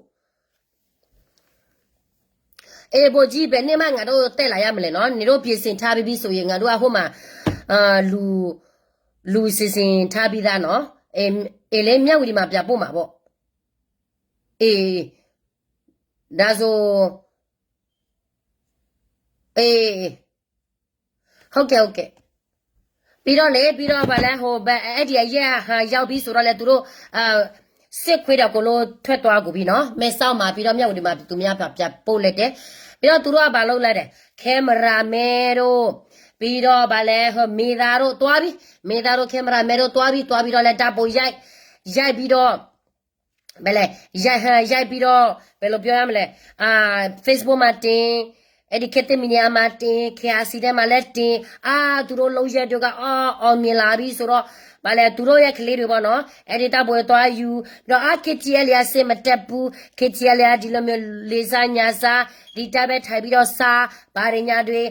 เออ ဗိုလ်ကြီး ဘယ်နေ့မှ ငါတို့ တက်လာရမလဲနော် နင်တို့ ပြင်ဆင်ထားပြီးပြီဆိုရင် ငါတို့က ဟိုမှာ လူ လူ စီစဉ်ထားပြီးသားနော် เออ เออ လၢမြဝတီမှာ ပြန်ပို့မှာပေါ့ เออ ဒါဆို เออ ဟုတ်ကဲ့ ဟုတ်ကဲ့ ပြီးတော့လေ ပြီးတော့ ဘာလဲ ဟို ဘယ် အဲ့ဒီအရက်ဟာ ရောက်ပြီဆိုတော့လဲ သူတို့ အာ စစ်ခွေးတွေ အကုန်လုံး ထွက်သွားကုန်ပြီနော် မဲဆောက်မှာ ပြီးတော့ မြဝတီမှာ သူများ ပြန်ပို့လိုက်တယ် ပြီးတော့ သူတို့က ဘာလုပ်လဲတဲ့ cameraman တို့ ပြီးတော့ ဘာလဲ ဟို မင်းသားတို့ သွားပြီ မင်းသားတို့ cameraman တို့ သွားပြီ သွားပြီးတော့လဲ ဓာတ်ပုံရိုက် ရိုက်ပြီးတော့ ဘယ်လဲ ရိုက်ဟန် ရိုက်ပြီးတော့ ဘယ်လိုပြောရမလဲ အာ Facebook မှာတင် အဲ့ဒီ ခေတ်သစ် မီဒီယာ မှာတင် KRC ထဲမှာလည်းတင် အာ သူတို့ လုပ်ရပ်တွေက အော် အောင်မြင်လာပြီဆိုတော့ ဘာလဲ သူတို့ရဲ့ကလေးတွေပေါ့နော် အဲ့ဒီတပ်ပွဲသွားယူ ပြီးတော့ အာ KTLA က စိတ်မတက်ဘူး KTLA က ဒီလိုမျိုး လေးစား ညှဉ်းဆဲ ဒီတိုင်းပဲ ထိုင်ပြီးတော့ စား ဘာတွေ ညာတွေ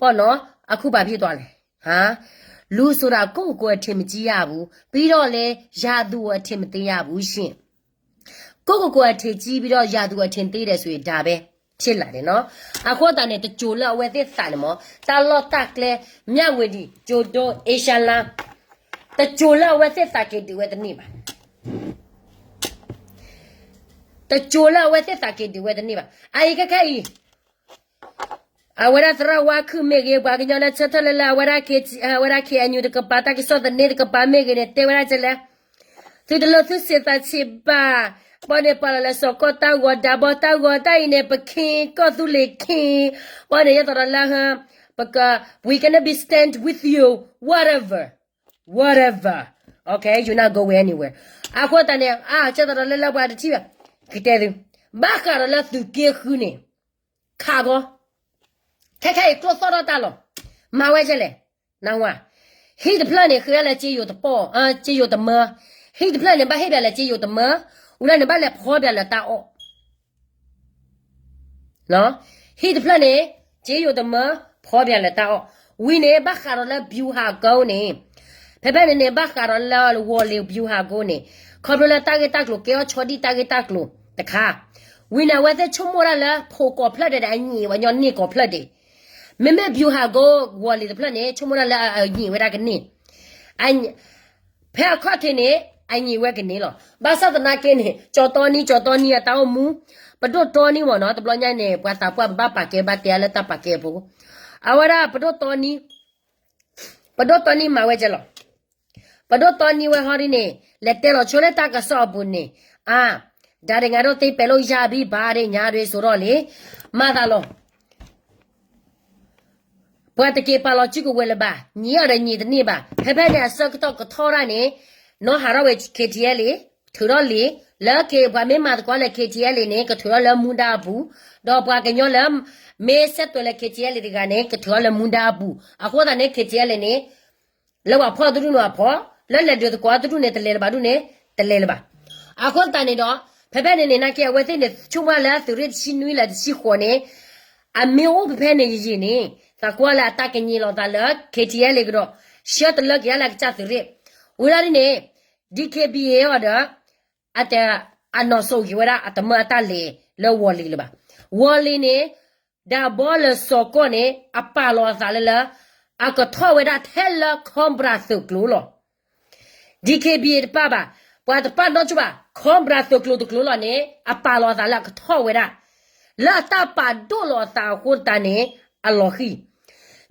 ပေါ့နော် အခု ဘာဖြစ်သွားလဲ ဟာ လူဆိုတာ ကိုယ့်ကိုယ်ကိုယ် အထင်မကြီးရဘူး ပြီးတော့လည်း ရာသူကို အထင်မသေးရဘူးရှင် ကိုယ့်ကိုယ်ကိုယ် အထင်ကြီးပြီးတော့ ရာသူကို အထင်သေးတယ်ဆိုရင် ဒါပဲ ဖြစ်လာတယ်နော် အဃိသတးန့ၣ် တကြိုလၢအဝဲသ့ၣ်သးန့ၣ်မ့ၢ် တၢ်လီၢ်တၢ်ကျဲ မြဝတီ ကျိုဒိ အ့ရှါလါ တကြိုလၢအဝဲသ့ၣ်သးက့ၤဒုးဝဲတန့ၢ်ဘၣ် တကြိုလၢအဝဲသ့ၣ်သးက့ၤဒုးဝဲတန့ၢ်ဘၣ် အအံၤခဲခဲအံၤ အဝဲဒၣ်သရၣ်ဝါခုၣ်မ့ၢ်ဂ့ၤ ပှၤကညီလၢဆၢထၢၣ်လၢလၢ အဝဲဒၣ် အဝဲဒၣ် KNU တကပၤ တၢ်ကစီၣ်သန့တကပၤမ့ၢ်ဂ့ၤန့ၣ် တဲဝဲဒၣ်ကလဲၣ် သုတလိၣ် သုစံးသးဆံးဘၣ် ဘီန့ၣ် ပာ်လီၤလၢစီၤကီၢ်တၢ်ဂီၤ ဒးဘီတၢ်ဂီၤ တၢ်အံၤန့ၣ် ပခ့ ကီၢ်သူလ့ၤခ့ ဘီန့ၣ် ယသးဒီးလၢ ပက we gonna be stand with you whatever whatever okay you not go anywhere အဃိသတးန့ၣ် အကဲသးဒီးလၢလၢပှၤတထံၣ်ဘၣ် ကတဲသု ဘၣ်ဃးဒီးလၢသုးက့ဃုန့ၣ် ခးဂီၤ ခဲခဲအံၤကျိသီၣ်ထီၣ်တၢ်လီၤ မၤဝဲကဲလဲၣ် နဝၤ ဟံၣ်တဖျၢၣ်န့ၣ် ဃ့ဒၣ်လၢ က့ယိၤတပီၢ် က့ယိၤတမၢ ဟံၣ်တဖျၢၣ်န့ၣ် ဘၣ်ဟ့ၣ်ပၠးလၢ က့ယိၤတမၢ ဝံၤလၢန့ၣ် ဘၣ်လဲၤဖီပၠးလၢတၢ်အီၣ် ဟံၣ်တဖျၢၣ်န့ၣ် က့ယိၤတမၢ ဖီပၠးလၢတၢ်အီၣ် ဝံၤန့ၣ် ဘၣ်ဃးဒီးလၢ ဗျူဟာကုန်း န့ၣ် ဖဲဖဲန့ၣ်န့ၣ် ဘၣ်ဃးဒီးလၢ ဝီၤလ့ၤ ဗျူဟာကုန်း န့ၣ် ခီဖျိလၢတၢ်ဂ့ၢ်တၢ်ကျိၤ ကဲအီၣ်ဆီဒံၣ်တၢ်ဂ့ၢ်တၢ်ကျိၤတခါ ဝံၤန့ၣ် အဝဲသ့ၣ်ဆိကမိၣ်ဒၣ်လၢ ဖိးကိးဖျၢၣ်ဒဲးဒီး အညံးဝဲညီနုၢ်ကိးဖျၢၣ်ဒဲး မ့မ့ၢ် ဗျူဟာကုန်း ဝီၤလ့ၤတဖျၢၣ်န့ၣ် ဆိကမိၣ်ဒၣ်လၢအညံးဝဲဒၣ်ကန့ၢ် ဖဲအခီၣ်ထံးန့ၣ် အညံးဝဲကန့ၢ်လီၤ ဘၣ်ဆၣ်သနာ်က့န့ၣ် ကၠီတီနံ ကၠီတီနံ အတၢ်အိၣ်မူ ပဒိၣ်တီနံမ့ၢ်နီၤ တဘျီညါန့ၣ် ပှၤသးပှၢ်ပဘၣ်ပာ်ကဲဘၣ်တဲအါလၢတၢ်ပာ်ကဲအပူၤ အဝဲဒၣ်ပဒိၣ်တီနံ ပဒိၣ်တီနံမၤဝဲကဲလီၤ ပဒိၣ်တီနံဝဲဟီဒ်န့ၣ် လဲၤတဲလီၤဆိလၢတၢ်ကစီၣ်အပူၤန့ၣ် အါ ဒါတွေငါတို့သိမ်းပိုက်လို့ရပြီ ဘာတွေညာတွေဆိုတော့လံ မၤသးလီၤ ပှၤတက့ၤပာ်လီၤစုကဝဲၤလၢၤဘၣ် ညံးအီၤဒီးညံးတန့ၢ်ဘၣ် ဖဲဖဲန့ၣ်အဆၢကတီၢ်ကထီၣ်ဒၣ်န့ၣ် နီၢ်ဟးထီၣ်ဝဲ KTLA ထုးထီၣ်လံာ် လၢက့ၤပှၤမ့ၢ်မၤသကိးလၢ KTLA န့ၣ် ကထုးထီၣ်လၢမူဒါအပူၤ ဒီးပှၤကညီလၢ မ့ၢ်ဆဲးသွဲးလၢ KTLA တဂၤန့ၣ် ကထုးထီၣ်လၢမူဒါအပူၤ အဃိသတးန့ၣ် KTLA န့ၣ် လၢပှၤဖီၣ်တဒူၣ်န့ၣ်ပှၤဖီၣ် လၢလဲၤဒုးသကိးတဒူၣ်န့ၣ် တလဲၤလၢၤဘၣ်ဒူၣ်န့ၣ် တလဲၤလၢၤဘၣ် အဃိသတးန့ၣ်ဒီး ဖဲဖဲန့ၣ်န့ၣ် နာ်က့အဝဲသ့ၣ်န့ၣ် ဆိကမိၣ်လၢသုးရ့ၣ်တဆံနွံလၢတဆံဃိးန့ၣ် အမ့ၢ်အိၣ်ဖဲဖဲန့ၣ်ယံာ်ယံာ်န့ၣ် သးကွၢ်လၢအတၢ်ကညံးလီၤသးလၢ KTLA ကဒီး ဆှၢတလၢက့ၤလၢကစၢ်သုးရ့ၣ် ဝံၤလီၤဒ်န့ၣ် DKBA အီၤဒီး အတ အနီၢ်စိၤက့ၤဝဲဒၣ် အတမၢအတၢ်လဲၤလၢဝီၤလ့ၤလၢၤဘၣ်. ဝီၤလ့ၤန့ၣ် ဒးဘီလၢစီၤကီၢ်န့ၣ် အပာ်လီၤအသးလၢလၢ အကထီၣ်ဝဲဒၣ်ထဲလၢ Cobra သုးကျိၤလီၤ. DKBA တပာ်ဘၣ်, ပှၤတပာ်နီတဘျီဘၣ်, Cobra သုးကျိၤတကျိၤလီၤန့ၣ် အပာ်လီၤအသးလၢအကထီၣ်ဝဲဒၣ် လၢအတၢ်ပာ်ဒိၣ်လီၤအသးအဃိသတးန့ၣ် အလီၤဃံၤ.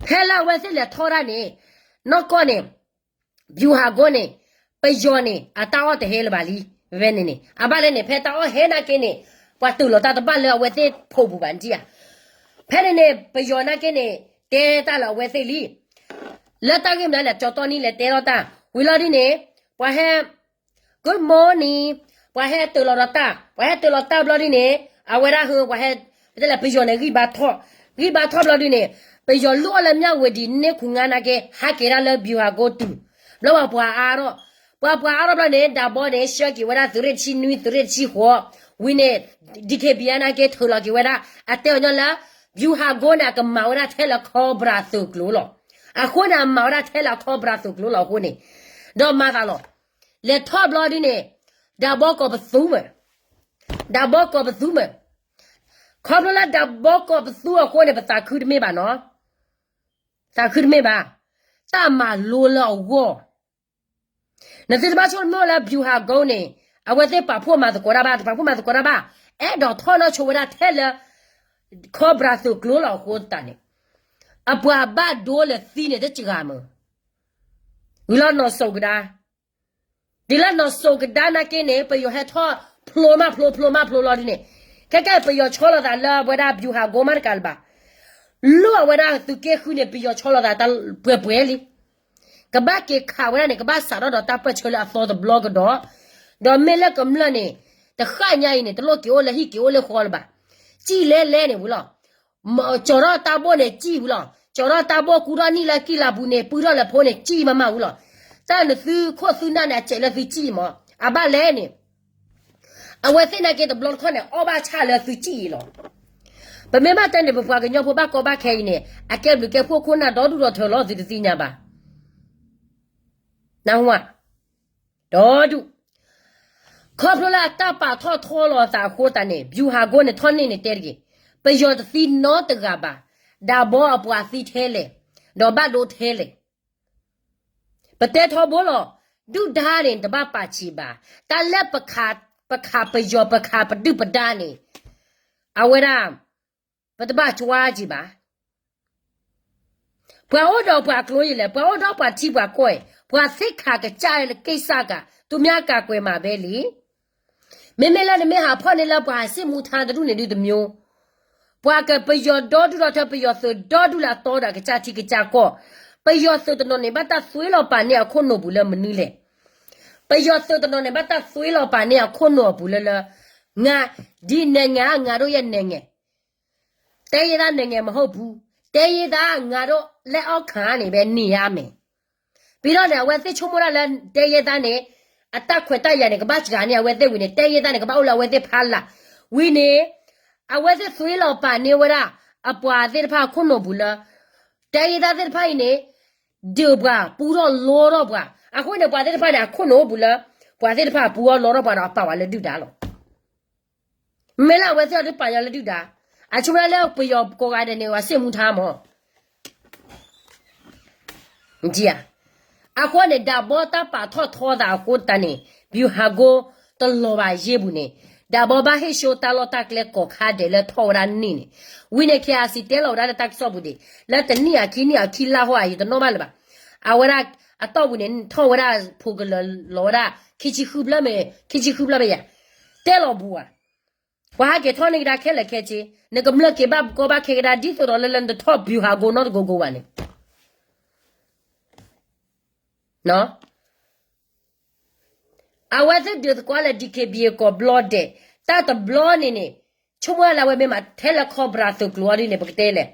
ဖဲလၢအဝဲသ့ၣ်လဲၤထီၣ်ဒၣ်န့ၣ် နီၢ်ကီၢ်န့ၣ် ဗျူဟာကုန်း န့ၣ် ပယီၤန့ၣ် အတၢ်အီၣ်တဟဲလၢၤဘၣ်လံ. ဖဲန့ၣ်န့ၣ် အဘၣ်လဲၣ်န့ၣ် ဖဲတၢ်အီၣ်ဟဲနာ်က့န့ၣ် ပှၤတူၢ်လိာ်တၢ်တဘၣ်လၢအဝဲသ့ၣ်ဖိပူၤဘၣ်နထံၣ်ဧါ. ဖဲန့ၣ်န့ၣ် ပယီၤနာ်က့န့ၣ် တဲတၢ်လၢအဝဲသ့ၣ်လံ. လၢတၢ်ဂ့ၢ်မနုၤလဲၣ် ကၠီတီနံလဲၤတဲလီၤတၢ် ဝံၤလီၤဒ်န့ၣ် ပှၤဟဲ Good morning ပှၤဟဲတ့ၢ်လီၤဒီးတၢ် ပှၤဟဲတ့ၢ်လီၤတၢ်ဘျီဒ်န့ၣ် အဝဲဒၣ်ဟၢ ပှၤဟဲ ပတဲလၢ ပယီၤန့ၣ် ဂံၢ်ဘါထီၣ်, ဂံၢ်ဘါထီၣ်ဘျီဒ်န့ၣ် ပယီၤလိၣ်အီၤလၢ မြဝတီ န့ၢ်ခူငါနာ်က့ ဟးက့ၤဒၣ်လၢ ဗျူဟာကုန်း တုၤ ဘျီပှၤပှၤအါထီၣ်, ပှၤပှၤအါထီၣ်ဘျီန့ၣ် ဒးဘီန့ၣ် ဆှၢက့ၤဝဲဒၣ် သုးရ့ၣ်တဆံနွံ သုးရ့ၣ်တဆံဃိး ဝံၤန့ၣ် DKBA နာ်က့ ထုးလီၤက့ၤဝဲဒၣ် အတဲအီၤညီလၢ ဗျူဟာကုန်း န့ၣ် အကမၤဝဲဒၣ်ထဲလၢ Cobra သုးကျိၤလီၤ. အဃိန့ၣ် အမၤဝဲဒၣ်ထဲလၢ Cobra သုးကျိၤလီၤအဃိန့ၣ် ဒီးမၤသးလီၤ. လဲၤထီၣ်ဘျီဒ်န့ၣ် ဒးဘီကိးပသူမး, ဒးဘီကိးပသူမး, ခီဖျိလၢဒၢဘီကီၢ်ပသူအဃိန့ၣ် ပသးခုတမ့ၢ်ဘၣ်နီၤ. သးခုတမ့ၢ်ဘၣ်. တၢ်မၤလိလၢအဂီၢ် နသုတဘၣ်ဆိကမိၣ်လၢ ဗျူဟာကုန်း န့ၣ် အဝဲသ့ၣ်ပာ်ဖှိၣ်မၤသကိးတၢ်ဘၣ်, တပာ်ဖှိၣ်မၤသကိးတၢ်ဘၣ်, အဲၣ်ဒိးထီၣ်နီၢ်ဆိဝဲဒၣ်ထဲလၢ Cobra သုးကျိၤလီၤအဃိသတးန့ၣ်, အပှၤဘၣ်ဒိလၢသံန့ၣ်တစှၤမး, ဝံၤလီၤနီၢ်စိးကဒါ ဒ်လၢနီၢ်စိးကဒါနာ်က့န့ၣ် ပယီၤဟဲထီၣ်ဖျိမးဖျိဖျိမးဖျိလီၤဒ်န့ၣ်, ခဲကဲပယီၤဆီလီၤသးလၢအဝဲဒၣ် ဗျူဟာကုန်း မးတကးလၢၤဘၣ်, လၢအဝဲဒၣ်သုးက့ဃုန့ၣ် ပယီၤဆီလီၤသးတၢ်ပှဲၤပှဲၤလံ, ကဘၣ်က့ၤခးဝဲဒၣ်န့ၣ် ကဘၣ်စးထီၣ်ဒီးတၢ်ပၢၢ်ဆၢလၢအသီတဘျီကဒီး, ဒီးမ့ၢ်လၢကမျၢၢ်န့ၣ် တဃၣ်ညါအံၤန့ၣ် တလိၣ်က့ၤအိၣ်လၢဟံၣ်က့ၤအိၣ်လၢဃီလၢၤဘၣ်, စံၣ်လဲၤလဲၤန့ၣ်ဝံၤလီၤ ကၠီၤထီၣ်တၢ်ဘိၣ်န့ၣ်စံၣ်ဝံၤလီၤ, ကၠီၤထီၣ်တၢ်ဘိၣ်ကူထီၣ်နံၣ်လၢကံၢ်လၢပူၤန့ၣ် ပုၢ်ထီၣ်လၢဖိန့ၣ်စံၣ်မးမးဝံၤလီၤ, တၢ်နသုခိၣ်သုနၢ်န့ၣ် အစဲးလၢသုစံၣ်မး, အဘၣ်လဲၣ်န့ၣ်, အဝဲသ့ၣ်နာ်က့တဘျီတခီၣ်န့ၣ် အီၣ်ဘၣ်ဆၣ်လၢသုစံၣ်အံၤလီၤ. ပမ့ၢ်ဘၣ်တဲန့ၣ် ပပှၤကညီဖိဘၣ်ကီဘၣ်ခဲအံၤန့ၣ် အကဲဘျုးကဲဖှိၣ်ခိၣ်နၢ်ဒီဒူၣ်ဒီထၢလီၤ သုတသ့ၣ်ညါဘၣ် နၢ်ဟူဧါ, ဒီဒူၣ်, ခီဖျိလၢအတၢ်ပာ်ထီၣ်ထီလီၤအသးအဃိသတးန့ၣ် ဗျူဟာကုန်း န့ၣ်ထီၣ်န့ၢ်န့ၣ်တဲတဂ့ၤ, ပယီၤတသံနီတဂၤဘၣ်, ဒၢဘီအပှၤသံထဲလဲၣ်, ဒီးဘၣ်ဒိထဲလဲၣ်, ပတဲထီဘိလီၤ, ဒုၣ်ဒါန့ၣ် တဘၣ်ပာ်ဆံးဘၣ်, တၢ်လၢပခးပယီၤ ပခးပဒုၣ်ပဒါန့ၣ်, အဝဲဒၣ် ပတဘၣ်ကွၢ်က့ၤဘၣ် ပှၤအိၣ်ဒီးပှၤအကျိၤယံၤလဲၣ်, ပှၤအိၣ်ဒီးပှၤထံပှၤကီၢ်အံၤ, ပှၤသ့ၣ်ခးကစၢ်လၢက့ၢ်စၢ်ကး, သူများကာကွယ်မှာပဲလံ. မ့မ့ၢ်လၢနမ့ၢ်ဟးဖီၣ်န့ၢ်လၢပှၤဟးစ့ၣ်မူထါတဒူၣ်န့ၣ်ဒုးတမျိုး, ပှၤကပယီၤဒီဒူၣ်ဒီထၢ ပယီၤသုးဒီဒူၣ်လၢအသီဒီးကစၢ်ထံကစၢ်ကီၢ်, ပယီၤသုးတနီၤန့ၣ် ဘၣ်တၢ်သွ့လီၤပာ်န့ၢ်အခိၣ်နူာ်ပူၤလၢမနုၤလဲၣ်. ပယီၤသုးတနီၤန့ၣ် ဘၣ်တၢ်သွ့လီၤပာ်န့ၢ်အခိၣ်နူာ်အပူၤလၢလၢ, ငါ, ဒီး နိုင်ငံ ငါတို့ရဲ့ နိုင်ငံ, တိုင်းရင်းသား နိုင်ငံ မဟုတ်ဘူး, တိုင်းရင်းသား ငါတို့ လက်အောက်ခံ နေပဲ နေရမယ်. ပြီးတော့န့ၣ် အဝဲသ့ၣ်ဆိကမိၣ်ဒၣ်လၢ တိုင်းရင်းသား န့ၣ် အတၢ်ခွဲးတၢ်ယာ်န့ၣ် ကဘၣ်စှၤန့ၢ်အဝဲသ့ၣ်ဝံၤန့ၣ် တိုင်းရင်းသား န့ၣ် ကဘၣ်အိၣ်လၢအဝဲသ့ၣ်ဖီလာ်, ဝံၤန့ၣ် အဝဲသ့ၣ်သွ့လီၤပာ်န့ၢ်ဝဲဒၣ် အပှၤသ့ၣ်တဖၣ်အခိၣ်နူာ်ပူၤလၢ တိုင်းရင်းသား သ့ၣ်တဖၣ်အံၤန့ၣ် ဒုးပှၤပူထီၣ်လီထီၣ်ပှၤ, အဃိန့ၣ် ပှၤသ့ၣ်တဖၣ်န့ၣ် အခိၣ်နူာ်အိၣ်ပူၤလၢ ပှၤသ့ၣ်တဖၣ်ပူထီၣ်လီထီၣ်ပှၤဒီးအပာ်ဝဲလၢဒုၣ်ဒါလီၤ. မ့ၢ်လၢအဝဲသ့ၣ်အီၤဒုးပာ်ညီလၢဒုၣ်ဒါ, အဆိကမိၣ်လၢပယီၤကိးဂၤဒဲးန့ၣ် အစ့ၣ်မူထါမး အဃိန့ၣ် ဒၢဘီတၢ်ပာ်ထီၣ်ထီသးအဃိသတးန့ၣ် ဗျူဟာကုန်း တလီၤဘၣ်ယ့ၢ်ပူၤန့ၣ် ဒၢဘီဘၣ်ဟ့ၣ်ဆိတၢ်လီၢ်တၢ်ကျဲကိးခါဒဲးလၢထီၣ်ဝဲဒၣ်န့ၣ်န့ၣ်, ဝံၤန့ၣ် KIC တဲလီၤဝဲဒၣ်လၢတၢ်ကစီၣ်ပူၤဒံး လၢတနံၣ်အခံနံၣ်အခံ လါဟီအံၤတနီၣ်ဘၣ်လၢၤဘၣ်, အဝဲဒၣ်အတီၢ်ပူၤန့ၣ် ထီၣ်ဝဲဒၣ်ဖိကလၢၤလီၤဝဲဒၣ် ခံဆံဃုဖျၢၣ်မ့ၢ် ခံဆံဃုဖျၢၣ်ဘၣ်ယၤ, တဲလီၤဘူးဧါ, ပှၤဟးက့ၤထီၣ်န့ၢ်ကဒါခဲလၢာ်ခဲဆ့, နကမျၢၢ်က့ၤဘၣ်ကီဘၣ်ခဲကဒါ ဒ်သိးဒီးလၢလၢနတထီၣ်ဗျူဟာကုန်း နီတကိးကိးဘၣ်န့ၣ် အဝဲသ့ၣ်ဒုးသကိးလၢ DKBA ကိးဘျီဒဲး, တၢ်တဘျီန့ၣ်န့ၣ်, ဆိကမိၣ်လၢအဝဲမ့ၢ်မးထဲလၢ Cobra သုးကျိၤအီၤဒ်န့ၣ် ပကတဲလဲၣ်,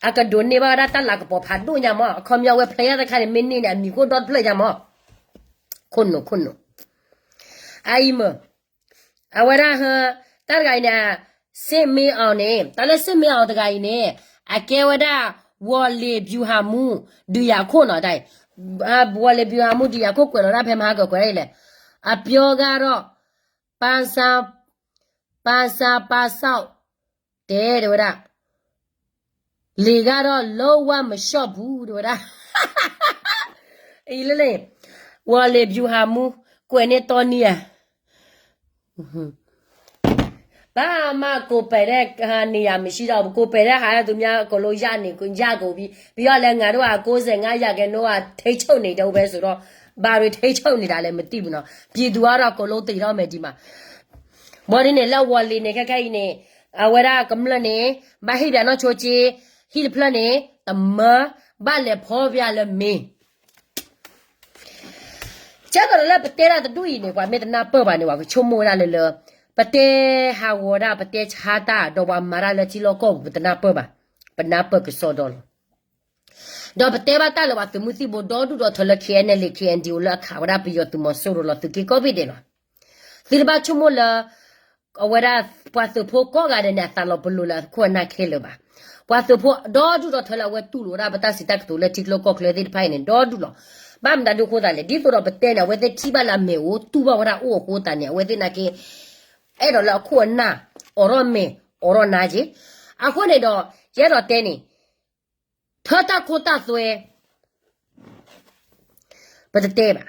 အကဒိးန့ၢ်ဘၣ်ဝဲဒၣ်တၢ်လၤကပီၤဖးဒိၣ်ညါမး, အခီပညီဝဲဖျဲးယၢ်တခါန့ၣ် မ့ၢ်န့ၢ်န့ၣ် အမံၤခိၣ်ဒီတဖျၢၣ်ညါမး, ခိၣ်နူာ်ခိၣ်နူာ်, အအံၤမး အဝဲဒၣ်ဟဲ, တၢ်တဂၤအံၤန့ၣ်, စစ်မင်းအောင်န့ၣ်, တၢ်လၢ စစ်မင်းအောင် တဂၤအံၤန့ၣ်, အကဲဝဲဒၣ် ဝီၤလ့ၤဗျူဟာမှူး ဒုးယၤခိၣ်နီၤတၢ်အံၤ, ဝီၤလ့ၤဗျူဟာမှူး ဒုးယၤခိၣ်ကွဲးလီၤဒၣ်ဖဲမဟါကကွဲးဒၣ်အံၤလဲၣ်, အပြောကတော့, ပါစံ, ပါစံပါစောက်, တဲတဲဝဲဒၣ် လေကတော့ လုံးဝမလျှော့ဘူး တဲဝဲဒၣ်, အံၤလၢလဲၣ်, ဝီၤလ့ၤဗျူဟာမှူး ကွဲးန့ၢ်တီနံၤဧါ, ဘာမှ ကိုယ်ပိုင်တဲ့နေရာမရှိတော့ဘူး, ကိုယ်ပိုင်တဲ့ဟာ သူများအကုန်လုံးရနေ, ရကုန်ပြီ, ပြီးတော့လည်း ငါတို့က ကိုးဆယ့်ငါးရာခိုင်နှုန်းက ထိန်းချုပ်နေတုန်းပဲဆိုတော့, ဘာတွေထိန်းချုပ်နေတာလဲ မသိဘူးနော်, ပြည်သူကတော့ အကုန်လုံးသေတော့မယ်ဒီမှာ, ဘၣ်ဒ်န့ၣ် လၢဝီၤလ့ၤန့ၣ် ခဲခဲအံၤန့ၣ်, အဝဲဒၣ်ကမျၢၢ်န့ၣ်, ဘၣ်ဟ့ၣ်ပၠးနီၢ်ဆိက့, ဟံၣ်တဖျၢၣ်န့ၣ်, တမၢ, ဘၣ်လဲၤဖီပၠးလၢမ့ၢ် ကဲသိးဒီးလၢပတဲတၢ်တဒူၣ်အံၤန့ၣ် ပှၤမ့ၢ်တနၢ်ပၢၢ်ဘၣ်န့ၣ် ပှၤကဆိကမိၣ်ဝဲဒၣ်လၢလၢ, ပတဲဟးဂီၤဒၣ် ပတဲဆါတၢ် ဒီးပှၤမၤတၢ်လၢထံလီၢ်ကီၢ်ပူၤ ပတနၢ်ပၢၢ်ဘၣ်, ပနၢ်ပၢၢ်ကစီဒီလီၤ. ဒီးပတဲဘၣ်တၢ်လၢပှၤသုးမုၢ်သံၣ်ဘိ ဒီဒူၣ်ဒီထၢလၢ KNLA KNDO လၢအခးဝဲဒၣ်ပယီၤသုးမီၤစိရိၤလီၤ သုးက့ၤကီၢ်ဘ့ၣ်ဒဲးလီၤ. သုတဘၣ်ဆိကမိၣ်လၢ အဝဲဒၣ်ပှၤသုးဖိကိးဂၤဒဲးန့ၣ် အသးလီၤပလိာ်လၢအခိၣ်အနၢ်ခဲလၢာ်ဘၣ်. ပှၤသုးဖိဒီဒူၣ်ဒီထၢလၢအဝဲတူၢ်လိာ်ဝဲဒၣ်ပတၢ်စံးတၢ်ကတိၤလၢထံကျိကီၢ်ချၢသ့ၣ်တဖၣ်အံၤန့ၣ် ဒီဒူၣ်လီၤ. ဘၣ်မတၤဒုးအဃိသတးလဲၣ်, ဒ်သိးဒီးပတဲန့ၣ် အဝဲသ့ၣ်ထံၣ်ဘၣ်လၢအမ့ၢ်အိၣ်တူၢ်ဘၣ်ဝဲဒၣ်အိၣ်အဃိသတးန့ၣ် အဝဲသ့ၣ်နာ်က့ အဲၣ်ဒိးလၢအခိၣ်အနၢ် အိးထီၣ်မ့ၢ် အိးထီၣ်နါက့ၤ. အဃိန့ၣ်ဒီး ယအဲၣ်ဒိးတဲန့ၣ် ထၢတၢ်ခိတၢ်သွဲ ပတတဲဘၣ်.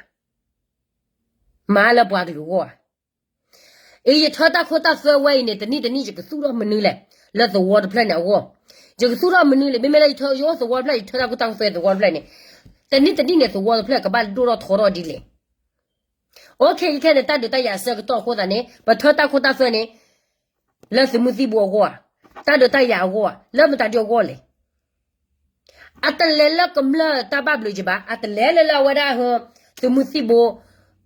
မၤလၢပှၤကလုာ်အဂီၢ်ဧါ. အံၤ ယထၢတၢ်ခိတၢ်သွဲဝဲအံၤန့ၣ် တနံၣ်တနံၣ်ယကသူၣ်ထီၣ်မနုၤလဲၣ်, လၢသဝီတဖျၢၣ်န့ၣ်အဂီၢ်. ယကသူၣ်ထီၣ်မနုၤလဲၣ်, မ့မ့ၢ်လၢယထၢယအိၣ်သဝီတဖျၢၣ် ယထၢတၢ်ခိတၢ်သွဲသဝီတဖျၢၣ်န့ၣ်, တနံၣ်တနံၣ်န့ၣ် သဝီတဖျၢၣ်ကဘၣ်ဒိၣ်ထီၣ်ထီထီၣ်ဒ်လဲၣ်. အိၣ်ခ့ ခဲခဲန့ၣ် တၢ်ဒုးတၢ်ယၤအဆၢကတီၢ်အဃိသတးန့ၣ် ပထၢတၢ်ခိတၢ်သွဲန့ၣ် လၢသုးမုၢ်သံၣ်ဘိအဂီၢ်ဧါ, တၢ်ဒုးတၢ်ယၤအဂီၢ်ဧါ, လၢမတၤဒ်အဂီၢ်လဲၣ်. အတလဲၤလၢကမျၢၢ်တၢ်ဘၣ်ဘျုးယဘၣ်, အတလဲၤလၢလၢအဝဲဒၣ် သုးမုၢ်သံၣ်ဘိ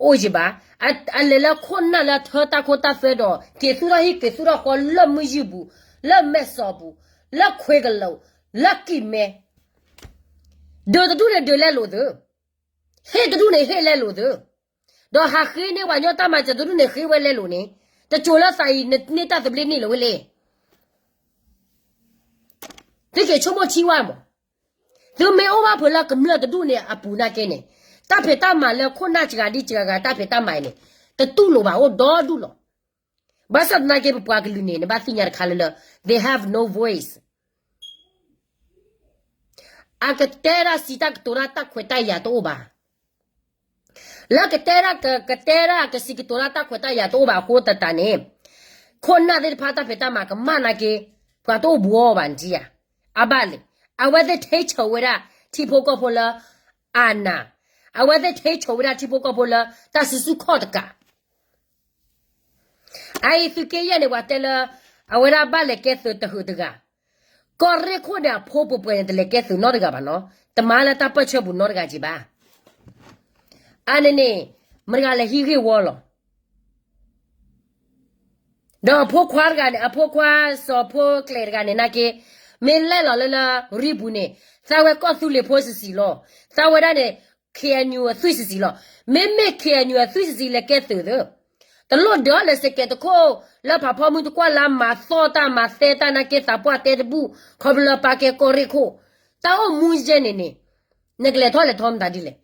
အိၣ်ယဘၣ်, အလဲၤလၢခိၣ်နၢ်လၢထၢတၢ်ခိတၢ်သွဲဒီး က့ၤသူၣ်ထီၣ်ဟံၣ်က့ၤသူၣ်ထီၣ်ဃီလၢမုၢ်ယုၢ်ပူၤ, လၢမဲာ်စီၤပူၤ, လၢခွ့ကလိာ်, လၢကံၢ်မဲ, ဒုးတဒူၣ်န့ၣ်ဒုးလဲလိာ်သု, ဟ့ၣ်တဒူၣ်န့ၣ်ဟ့ၣ်လဲလိာ်သု, ဒီးဟးဃ့န့ၢ်ပှၤကညီတၢ်မၤစၢၤတဒူၣ်န့ၣ်ဃ့ဝဲလဲလိာ်န့ၣ်, တစိၤလၢသးအံၤ နန့ၢ်တၢ်သဘျ့န့ၢ်လၢၤဝဲလဲၣ်. သုက့ၤဆိကမိၣ်ထံဝဲမး, သုမ့ၢ်အိၣ်ဘၣ်ဖုးလၢကမျၢၢ်တဒူၣ်န့ၣ်အပူၤနာ်က့န့ၣ်, တၢ်ဖံးတၢ်မၤလၢခိၣ်နၢ်စှၤဒ်စှၤဂၤ တၢ်ဖံးတၢ်မၤအံၤန့ၣ် တတူၢ်လိာ်ဘၣ်အိၣ်ဒီဒူၣ်လီၤ. ဘၣ်ဆၣ်သနာ်က့ ပပှၤကလုာ်န့ၣ် နဘၣ်သ့ၣ်ညါတခါလၢလၢ they have no voice. အကတဲဒၣ်စံးတၢ်ကတိၤတၢ်တၢ်ခွဲးတၢ်ယာ်တအိၣ်ဘၣ်. လၢကတဲဒၣ်က ကတဲဒၣ်ကစံးကတိၤတၢ်တၢ်ခွဲးတၢ်ယာ်တအိၣ်ဘၣ်အဃိသတးန့ၣ်, ခိၣ်နၢ်သ့ၣ်တဖၣ်တၢ်ဖံးတၢ်မၤကမၣ်နာ်က့, ပှၤတအိၣ်ဘှီဘၣ်နထံၣ်ဧါ. အဘၣ်လဲၣ်, အဝဲသ့ၣ်ထိန်းချုပ်ဝဲဒၣ်ထံဖိကီၢ်ဖိလၢ အာဏာ, အဝဲသ့ၣ်ထိန်းချုပ်ဝဲဒၣ်ထံဖိကီၢ်ဖိလၢတၢ်စုဆူၣ်ခီၣ်တကး အအံၤသုးက့ယဲၢ်န့ၣ် ပှၤတဲလၢ အဝဲဒၣ်ဘၣ်လဲၤကဲသုးတဟုးတဂၤ, ကီၢ်ရ့ၣ်ခိၣ်န့ၣ် အဖိပှဲၤပှဲၤန့ၣ် တလဲၤကဲသုးနီတဂၤဘၣ်နီၤ, တမၤလၢတၢ်ပၢၢ်ဆၢပူၤနီတဂၤက့ၤဘၣ်. အန့ၣ်န့ၣ် မတၤတဂၤလဲၤဟံးဂ့ၢ်ဝီလီၤ. ဒီးအဖိခွါတဂၤန့ၣ် အဖိခွါစီၤဖိကျဲတဂၤန့ၣ်နာ်က့, မ့ၢ်လဲၣ်လီၤလၢလၢရံပူၤန့ၣ်, သးဝဲကီၢ်သူလ့ၤဖိစံးစံးလီၤ, သးဝဲဒၣ်န့ၣ် ခ့ၣ်အဲၣ်ယူၣ် အသွံၣ်စံးစံးလီၤ. မ့မ့ၢ် ခ့ၣ်အဲၣ်ယူၣ် အသွံၣ်စံးစံးလဲၤကဲသုးသၢ တလိၣ်ဒၢးလဲၤစကဲးတခိၣ် လၢဖးဖီမုၢ်တကွၢ်လၢမၤသီၣ်တၢ်မၤသဲတၢ်နာ်က့ သးပှၢ်တဲတဘူၣ် ခီဖျိလၢပာ်ကဲကီၢ်ရ့ၣ်ခိၣ်, တၢ်အိၣ်မူယဲန့ၣ်န့ၣ်, နကလဲၤထီၣ်လဲၤထီမတၤဒ်လဲၣ်.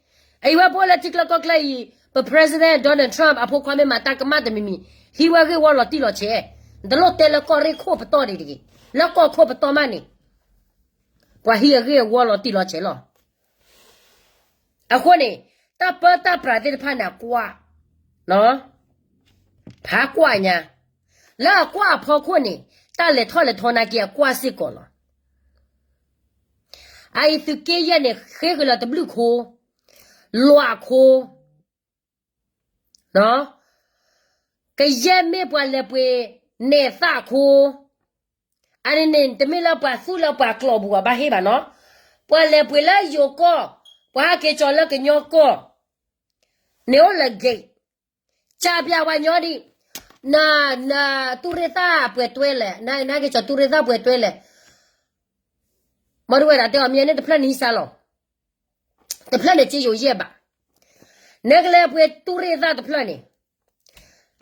အအံၤဝဲပအိၣ်လၢထံချၢကီၢ်ချၢအံၤ ပ President Donald Trump အဖိခွါမ့ၢ်မၤတၢ်ကမၣ်တမံၤမံၤ ဟံးဝဲဂ့ၢ်ဝီလီၤတံၢ်လီၤဆဲး, နတလိၣ်တဲလၢကီၢ်ရ့ၣ်ခိၣ်ပတီၢ်ဒံးတဂ့ၤ, လၢကီၢ်ခိၣ်ပတီၢ်မးန့ၣ် ပှၤဟံးအဂ့ၢ်အဝီလီၤတံၢ်လီၤဆဲးလီၤ. အဃိန့ၣ် တၢ်ပၢတၢ်ပြးသ့ၣ်တဖၣ်န့ၣ် အကွၢ်, ဖးကွၢ်ညါ, လၢအကွၢ်အဖီခိၣ်န့ၣ် တၢ်လဲၤထီၣ်လဲၤထီနာ်က့အကွၢ်စ့ၢ်ကီးလီၤ. အအံၤသုးက့ယဲၢ်န့ၣ် ဃ့ကလၢၤတဘျုးခိ, လွးခိ ကယဲၢ်မ့ၢ်ပှၤလဲၤပှ့ၤနဲၣ်သၣ်ခိ, အန့ၣ်န့ၣ် တမ့ၢ်လၢပှၤသူၣ်လၢပှၤကျိာ်ပူၤအဘၣ်ဟ့ၣ်ဘၣ်နီၤ, ပှၤလဲၤပှ့ၤလၢယိၤကီၢ်, ပှၤဟဲက့ၤကၠီၤလၢကညီကီၢ်, န့ၣ်အိၣ်လၢ gate, ကၢ်ပျၢ်ဝဲညီဒံး, န, န, တူၢ်ရ့ၣ်သၣ်ပှဲၤတွဲလဲၣ်, န, နက့ၤကၠီၤတူၢ်ရ့ၣ်သၣ်ပှဲၤတွဲလဲၣ် မ့ၢ်တဝဲဒၣ်တဲအီၤ မ့ၢ်န့ၣ်တဖျၢၣ်န့ၣ်ဟံးစါလီၤ, တဖျၢၣ်န့ၣ်စ့ယိၤယဲၢ်ဘး, နကလဲၤပှ့ၤတူၢ်ရ့ၣ်သၣ်တဖျၢၣ်န့ၣ်,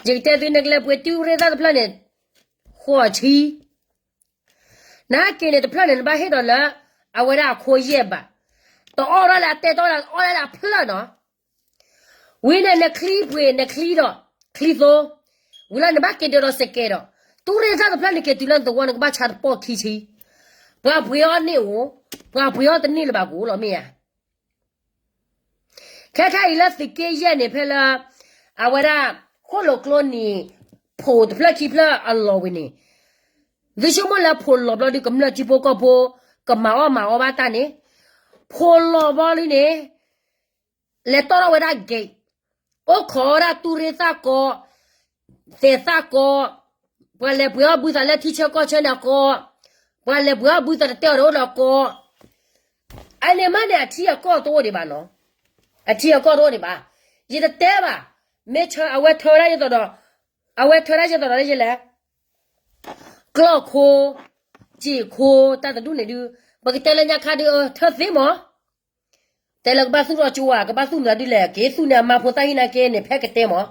ယကတဲသု နကလဲၤပှ့ၤတူၢ်ရ့ၣ်သၣ်တဖျၢၣ်န့ၣ်, ဃိးဆံ, နက့ၤန့ၣ်တဖျၢၣ်န့ၣ် နဘၣ်ဟ့ၣ်ဒီးလၢ အဝဲဒၣ်အခိယဲၢ်ဘး, တအီၣ်ဒၣ်လၢအတဲတီဒီးအီၣ်ဒၣ်လၢအဖျၢၣ်နီၤ ဝံၤန့ၣ် နချံပှ့ၤ နချံဒီး ချံသိ, ဝံၤလၢနဘၣ်က့ၤဒၢးဒီးစကဲးဒီး, တူၢ်ရ့ၣ်သၣ်တဖျၢၣ်န့ၣ်က့ၤတုၤလၢနသဝီ နကဘၣ်ဆါတပီၢ်ခံဆံ, ပှၤပှ့ၤအီၤန့ၣ်အိၣ်, ပှၤပှ့ၤအီၤတန့ၢ်လၢၤဘၣ်ကအိၣ်လီၤမ့ၢ်ဧါ. ခဲခဲအံၤလၢသုးက့ယဲၢ်န့ၣ် ဖဲလၢ အဝဲဒၣ် ဃိၣ်လိာ်ကျိနံၤ ဖိးတဖျၢၣ်ခံဖျၢၣ်အလီၢ်ဝံၤန့ၣ်, သုဆိကမိၣ်လၢဖိးလီၤဘျီဒုး ကမျၢၢ်ထံဖိကီၢ်ဖိ ကမၤအီၣ်မၤအီဘၣ်တၢ်န့ၣ်, ဖိးလီၤဘျီဒုးန့ၣ် လဲၤတီၢ်ထီၣ်ဝဲဒၣ် gate, အိၣ်ခိးဝဲဒၣ်တူၢ်ရ့ၣ်သၣ်ကိး, သဲးသၣ်ကိး, ပှၤလဲၤပှ့ၤအီၣ်ဘုသးလၢထံဆၢကီၢ်ဆၢန့ၣ်အကိး, ပှၤလဲၤပှ့ၤအီၣ်ဘုသးတတဲအီၤတအိၣ်ဒီးကိး, အန့ၣ်မးန့ၣ် အထံအကီၢ်တအိၣ်ဒံးဘၣ်နီၤ, အထံအကီၢ်တအိၣ်ဒံးဘၣ်, ယတတဲဘၣ်, မ့ၢ်ဆၢအဝဲထၢဝဲဒၣ်ယသိးဒီး, အဝဲထၢဝဲဒၣ်ယသိးဒီးယလဲၣ် ကျီၢ်ခိ, စ့ၢ်ခိ, တၢ်တဒူၣ်န့ၣ်ဒုး, ပကတဲလၢညါခါဒုး ထၢသ့မး, တဲလၢကဘၣ်သူၣ်ထီၣ်ကၠိဧါ, ကဘၣ်သူၣ်မတၤဒုးလဲၣ်, က့ၤသူၣ်န့ၢ်အမါဖိသၣ်ဟံၣ်နာ်က့န့ၣ် ဖဲကတဲမး,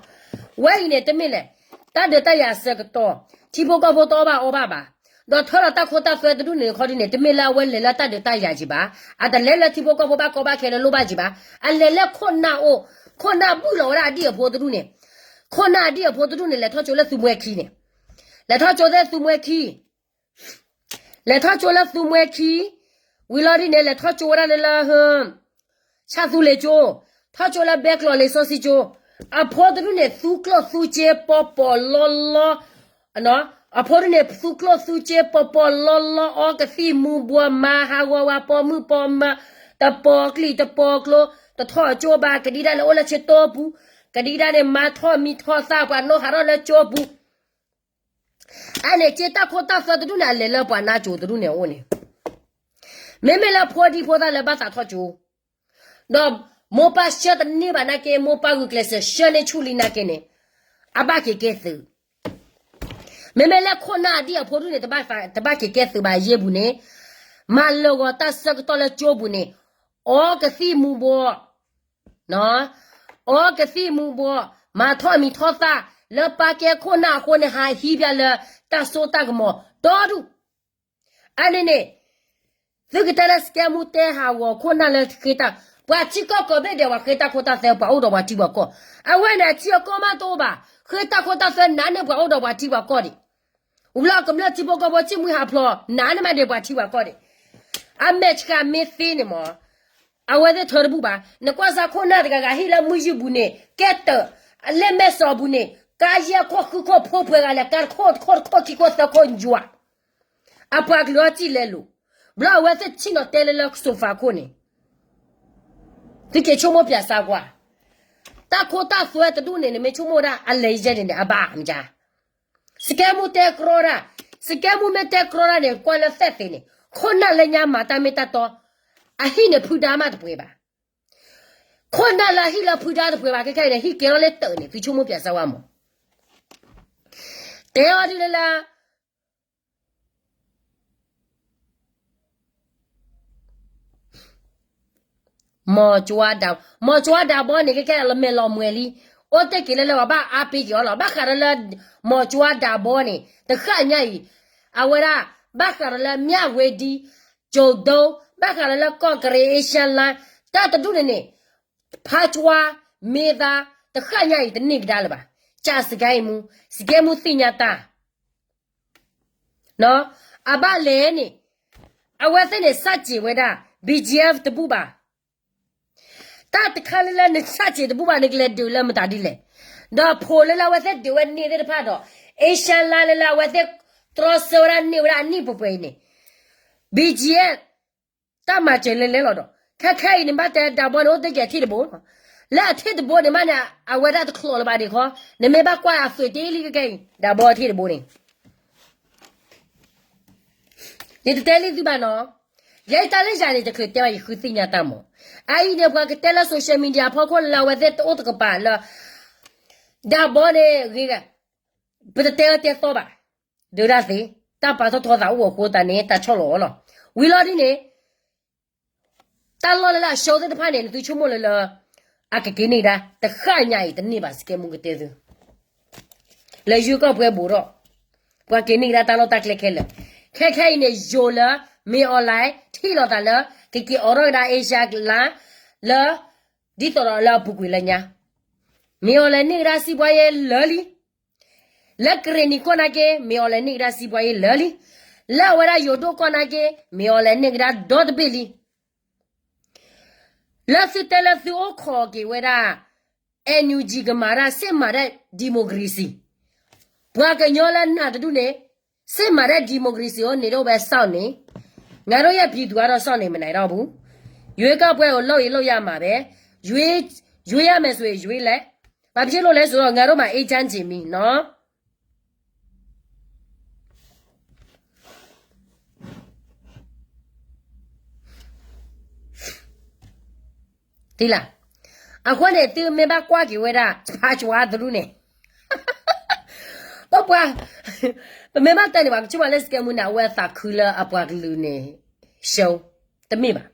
ဝဲအံၤန့ၣ် တမ့ၢ်လဲၣ်, တၢ်ဒုးတၢ်ယၤအဆၢကတီၢ်, ထံဖိကီၢ်ဖိတအီၣ်ဘၣ်အီဘၣ်ဘၣ်, ဒီးထၢဒီးတၢ်ခိတၢ်သွဲတဒူၣ်န့ၣ်ခီဒုးန့ၣ် တမ့ၢ်လၢအဝဲလဲၤလၢတၢ်ဒုးတၢ်ယၤက့ၤဘၣ်, အတလဲၤလၢထံဖိကီၢ်ဖိဘၣ်ကီဘၣ်ခဲလၢာ်လိၣ်ဘၣ်က့ၤဘၣ်, အလဲၤလၢခိၣ်နၢ်အိၣ်, ခိၣ်နၢ်ဘုၣ်လီၤဝဲဒၣ်အဒံၣ်အဖိတဒူၣ်န့ၣ်, ခိၣ်နၢ်အဒံၣ်အဖိတဒူၣ်န့ၣ် လဲၤထီၣ်ကၠိလၢသူမှဲခံန့ၣ်, လဲၤထီၣ်ကၠိသ့ၣ်သူမှဲခံ လဲၤထီၣ်ကၠိလၢသူမှဲခံ, ဝံၤလီၤဒ်န့ၣ် လဲၤထီၣ်ကၠိဝဲဒၣ်န့ၣ်လၢ ဆၣ်သူလ့ၤကၠိ, ထီၣ်ကၠိလၢဘဲကျိးလံာ်စီဆှံကၠိ, အဖိတဒူၣ်န့ၣ် သူကျိၣ်သူစ့ပီပီလီလီ, အဖိဒူၣ်န့ၣ် သူကျိၣ်သူစ့ပီပီလီလီ အီကသံၣ်မူၤဘှီး မၤဟးဂီၤဝဲပိာ်မုၣ်ပိာ်မၢၤ, တပိာ်ကျံၣ်တပိာ်ကျိ, တထီၣ်ကၠိဘၣ်, ကဒံကဒါန့ၣ်အိၣ်လၢဆ့တိပူၤ, ကဒံကဒါန့ၣ် မၤထီၣ်မံၤထီၣ်သၣ် ပှၤနီၣ်ဟးထီၣ်လၢကၠိပူၤ အန့ၣ်က့တၢ်ခိတၢ်သွဲတဒူၣ်န့ၣ် အလဲၤလၢပှၤနါကၠိတဒူၣ်န့ၣ်အအိၣ်န့ၣ်, မ့မ့ၢ်လၢဖိဒံဖိသၣ်လၢဘၣ်သးထီၣ်ကၠိ, ဒီးမိၢ်ပၢ်ဆှၢတန့ၢ်ဘၣ်နာ်က့ မိၢ်ပၢ်ဂုာ်ကျဲးစၢးဆှၢန့ၢ်ဆူၣ်လံနာ်က့န့ၣ်, အဘၣ်က့ၤကဲသုး, မ့မ့ၢ်လၢခိၣ်နၢ်အဒံၣ်အဖိဒူၣ်န့ၣ် တဘၣ်က့ၤကဲသုးဘၣ်ယ့ၢ်ပူၤန့ၣ်, မၤလၢာ်ဂီၤတၢ်ဆၢကတီၢ်လၢကၠိပူၤန့ၣ်, အီကသံၣ်မူၤဘှီး အီကသံၣ်မူၤဘှီး, မၤထီၣ်မံၤထီၣ်သၣ်, လၢပၢ်ကဲခိၣ်နၢ်အဃိန့ၣ် ဟးဟံးပၠးလၢတၢ်စိတၢ်ကမီၤဒီဒူၣ်, အန့ၣ်န့ၣ်, သုကတဲလၢစကဲမူတဲဟးဂီၤခိၣ်နၢ်လၢဃ့တၢ်, ပှၤထံကီၢ်ကိးဘ့ၣ်ဒဲး ပှၤဃ့တၢ်ခိတၢ်သွဲ ပှၤအိၣ်ဒီးပှၤထံပှၤကီၢ်, အဝဲန့ၣ်အထံအကီၢ်မးတအိၣ်ဘၣ်, ဃ့တၢ်ခိတၢ်သွဲနၤန့ၣ် ပှၤအိၣ်ဒီးပှၤထံပှၤကီၢ်ဒံး, ဝံၤလီၤကမျၢၢ်ထံဖိကီၢ်ဖိ ထံၣ်မှံဟးဖျိး နၤန့ၣ်မးဒံးပှၤထံပှၤကီၢ်ဒံး, အမဲာ်ဆှးမ့ၢ်သ့န့ၣ်မး အဝဲသ့ၣ်ထၢတဘူၣ်ဘၣ်, နကွၢ်စၢ်ခိၣ်နၢ်တဂၤဂၤဟံၣ်လၢမုၢ်ယုၢ်ပူၤန့ၣ် ကဲတၢၢ်, လၢမဲာ်စီၤပူၤန့ၣ် ကါယဲၢ်ခိၣ်ဃုခိၣ်ဖိပှဲၤဂၤလဲၣ်, ကါတခိၣ်တခိၣ်ခံခိၣ်သၢခိၣ်ယွၤ, အပှၤကလုာ်အီၣ်စံၣ်လဲလိာ်, ဘျီအဝဲသ့ၣ်ဆ့ၣ်နီၤတဲလၢလၢကစိၤဖးခိၣ်န့ၣ် သုက့ၤဆိကမိၣ်ပၠးစၢ်ကွၢ်, တၢ်ခိတၢ်သွဲတဒူၣ်န့ၣ် နမ့ၢ်ဆိကမိၣ်ဒၣ်အလဲၤယဲန့ၣ်န့ၣ် အဘၣ်မ့ၢ်, စကဲမူတဲကြီဒၣ်, စကဲမူမ့ၢ်တဲကြီဒၣ်န့ၣ် ကွၢ်လၢသဲၣ်သ့န့ၣ် ခိၣ်နၢ်လၢညါမၤတၢ်မ့ၢ်တၢ်တီ, အဟံၣ်န့ၣ်ဖုဒါမးတပှဲၤဘၣ်, ခိၣ်နၢ်လၢဟံၣ်လၢဖုဒါတပှဲၤဘၣ် ခဲခဲအံၤန့ၣ် ဟံၣ်ကဲထီၣ်လၢတၢၢ်န့ၣ် သုဆိကမိၣ်ပၠးစၢ်ဝဲမး, တဲအီၤဒ်လၢလၢ မီၤကၠွါဒၣ်, မီၤကၠွါဒၣ်ဘီန့ၣ် ခဲခဲလၢမဲာ်လီၤမှဲၤလံ, အိၣ်တ့ၢ်က့ၤလၢလၢပှၤဘၣ်အါပ့ၤက့ၤအီၤလီၤ, ဘၣ်ဃးဒီးလၢ မီၤကၠွါဒၣ်ဘီန့ၣ် တဃၣ်ညါအံၤ, အဝဲဒၣ် ဘၣ်ဃးဒီးလၢ မြဝတီ, ကျိုက်ထို, ဘၣ်ဃးဒီးလၢကီၢ်ကရ့ၣ် Asian Line တၢ်တဒူၣ်န့ၣ်န့ၣ်, ဖါကွၢ်, မ့ၢ်သါ, တဃၣ်ညါအံၤတန့ၢ်ကဒါလၢၤဘၣ်, ကၢ်စကဲမူ, စကဲမူသ့ၣ်ညါတၢ် အဘၣ်လဲၣ်န့ၣ်, အဝဲသ့ၣ်န့ၣ် ဆန့်ကျင်ဝဲဒၣ် ဘီၣ်ကၠံၣ်အၣ်ဖ် တဘူၣ်ဘၣ်, တၢ်တခါလၢလၢနဆန့်ကျင်တဘူၣ်ဘၣ် နကလဲၤဒုးလၢမတၤဒ်လဲၣ်, ဒီးဖိလၢလၢအဝဲသ့ၣ်ဒုးဝဲန့ၢ်သ့ၣ်တဖၣ်ဒီး Asian Line လၢလၢအဝဲသ့ၣ်တြီဆၢဝဲဒၣ်န့ၢ်ဝဲဒၣ်အနံၣ်ပှဲၤပှဲၤအံၤန့ၣ်, ဘီၣ်ကၠံၣ်အၣ်ဖ် တၢ်မၤစၢၤလဲၤလဲၤလီၤဒီး ခဲခဲအံၤန့ၣ် ဘၣ်တဲဒၣ်ဘီန့ၣ် အိၣ်တ့ၢ်က့ၤအထံၣ်တဘိလီၤ, လၢအထံၣ်တဘိန့ၣ်မးန့ၣ် အဝဲဒၣ်တချီးလၢၤဘၣ်ဒံးခီ, နမ့ၢ်ဘၣ်ကွၢ်အသွံၣ်တ့ၢ်လံခဲခဲအံၤ ဒၣ်ဘီအထံၣ်တဘိန့ၣ် ယတတဲလံသုဘၣ်နီၤ, ယဲယတၢ်လၢယၤန့ၣ် ယချုးတဲဘၣ် ယဃုသ့ၣ်ညါတၢ်မး, အအံၤန့ၣ် ပှၤကတဲလၢ social media အဖီခိၣ်လၢအဝဲသ့ၣ်တအိၣ်တကပၤလၢ ဒၣ်ဘီန့ၣ်ဂ့ၤဂၤ, ပတတဲအၢတဲသီဘၣ်, ဒုးဒၣ်သ့, တၢ်ပာ်ထီၣ်ထီသးအိၣ်အဃိသတးန့ၣ် တၢ်ဆီၣ်လီၤအီၤလီၤ, ဝံၤလီၤဒ်န့ၣ် တၢ်လီၢ်လၢလၢအ show သ့ၣ်တဖၣ်န့ၣ် နသုဆိကမိၣ်လၢလၢ အကက့ၤန့ၢ်ကဒါ, တဃၣ်ညါအံၤတန့ၢ်ဘၣ် စကဲမူကတဲသု, လၢယွၤကီၢ်ပှဲၤဘူးထီၣ်, ပှၤက့ၤန့ၢ်ကဒါတၢ်လီၢ်တၢ်ကျဲခဲလၢာ်, ခဲခဲအံၤန့ၣ် ယိၤလၢ မင်းအောင်လှိုင် ထံၣ်လိာ်သးလၢ ကက့ၤအိးထီၣ်ကဒါ Asian Line လၢ ဒ်သိးဒီးလၢအပူၤကွံာ်လၢညါ, မင်းအောင်လှိုင် န့ၢ်ကဒါစံးဘှါယဲလၢာ်လံ လၢကရ့ၣ်နံၤကီၢ်နာ်က့ မင်းအောင်လှိုင် န့ၢ်ကဒါစံးဘှါယဲလၢာ်လံ, လၢအဝဲဒၣ်ယိၤဒိၣ်ကီၢ်နာ်က့ မင်းအောင်လှိုင် န့ၢ်ကဒါဒီတဘ့ၣ်လံ, လၢသုတဲလၢသုအိၣ်ခိးက့ၤဝဲဒၣ် NUG ကမၤတၢ် စစ်မှန်တဲ့ ဒီမိုကရေစီ, ပှၤကညီလၢနၢ်တဒူၣ်န့ၣ် စစ်မှန်တဲ့ ဒီမိုကရေစီ အိၣ်န့ၣ်ဒီးဝဲ စောင့်နေ, ငါတို့ရဲ့ပြည်သူကတော့ စောင့်နေမနေတော့ဘူး, ရွေးကောက်ပွဲကို လုပ်ရင်လုပ်ရမှာပဲ, ရွေး, ရွေးရမယ်ဆိုရင် ရွေးလိုက်, ဘာဖြစ်လို့လဲဆိုတော့ ငါတို့မှာ အေးချမ်းချင်ပြီနော်. အဃိန့ၣ် သုမ့ၢ်ဘၣ်ကွၢ်က့ၤဝဲဒၣ် ဖါကွၢ်တဒူၣ်န့ၣ်, ပပှၤ, ပမ့ၢ်ဘၣ်တဲန့ၣ် ပှၤကဆိကမိၣ်လၢ စကဲမူန့ၣ် အဝဲသးခုလၢအပှၤကလုာ်န့ၣ် ရှုံး, တမ့ၢ်ဘၣ်.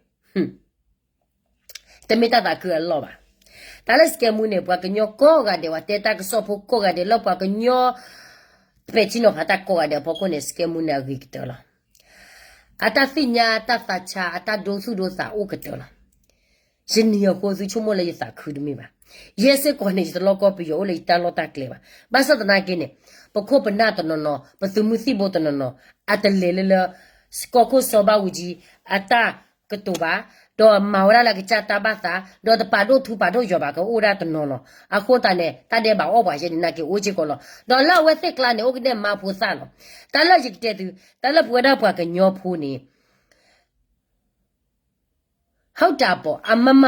တမ့ၢ်တၢ်သးခုအလီၢ်ဘၣ်. တၢ်လၢစကဲမူန့ၣ် ပှၤကညီကိးဂၤဒဲး ပှၤတဲတၢ်ကစီၣ်ဖိကိးဂၤဒဲး လၢပှၤကညီ ပဲာ်ထံနီၤဖးတၢ်ကိးဂၤဒဲးအဖီခိၣ်န့ၣ် စကဲမူန့ၣ်အဂ့ၤကတၢၢ်လီၤ. အတၢ်သ့ၣ်ညါ အတၢ်သးဆါ အတၢ်ဒိသူၣ်ဒိသးအိၣ်ကတၢၢ်လီၤ. ယ ယနံၤအဃိသုဆိကမိၣ်လၢယသးခုတမ့ၢ်ဘၣ်. ယဲစ့ၢ်ကီးန့ၣ် ယတလီၢ်ကီၢ်ပယီၤအိၣ်လၢယတၢ်လီၢ်တၢ်ကျဲဘၣ်. ဘၣ်ဆၣ်သနာ်က့န့ၣ် ပခိၣ်ပနၢ်တနီၤနီၤ ပသုးမုၢ်သံၣ်ဘိတနီၤနီၤ အတလဲၤလၢလၢ ကီၢ်ခိၣ်စီၤဘၣ်အူကၠံ အတၢ်ကတိၤဘၣ်, ဒီးမၤဝဲဒၣ်လၢကစၢ်တၢ်ဘၣ်သး, ဒီးတပာ်ဒိၣ်ထူပာ်ဒိၣ်ယွၤဘၣ် ကအိၣ်ဝဲဒၣ်တနီၤလီၤ. အဃိသတးန့ၣ် တၢ်ဒဲးဘးအီၣ်ပှၤယဲန့ၣ်နာ်က့အိၣ်စ့ၢ်ကီးလီၤ. ဒီးလၢအဝဲသ့ၣ်ကျါန့ၣ် အိၣ်ကနဲၣ်မါဖိသၣ်လီၤ. တၢ်လၢယကတဲသု, တၢ်လၢပဝဲဒၣ်ပှၤကညီဖိန့ၣ် ဟုတ်တာပေါ့ အမမ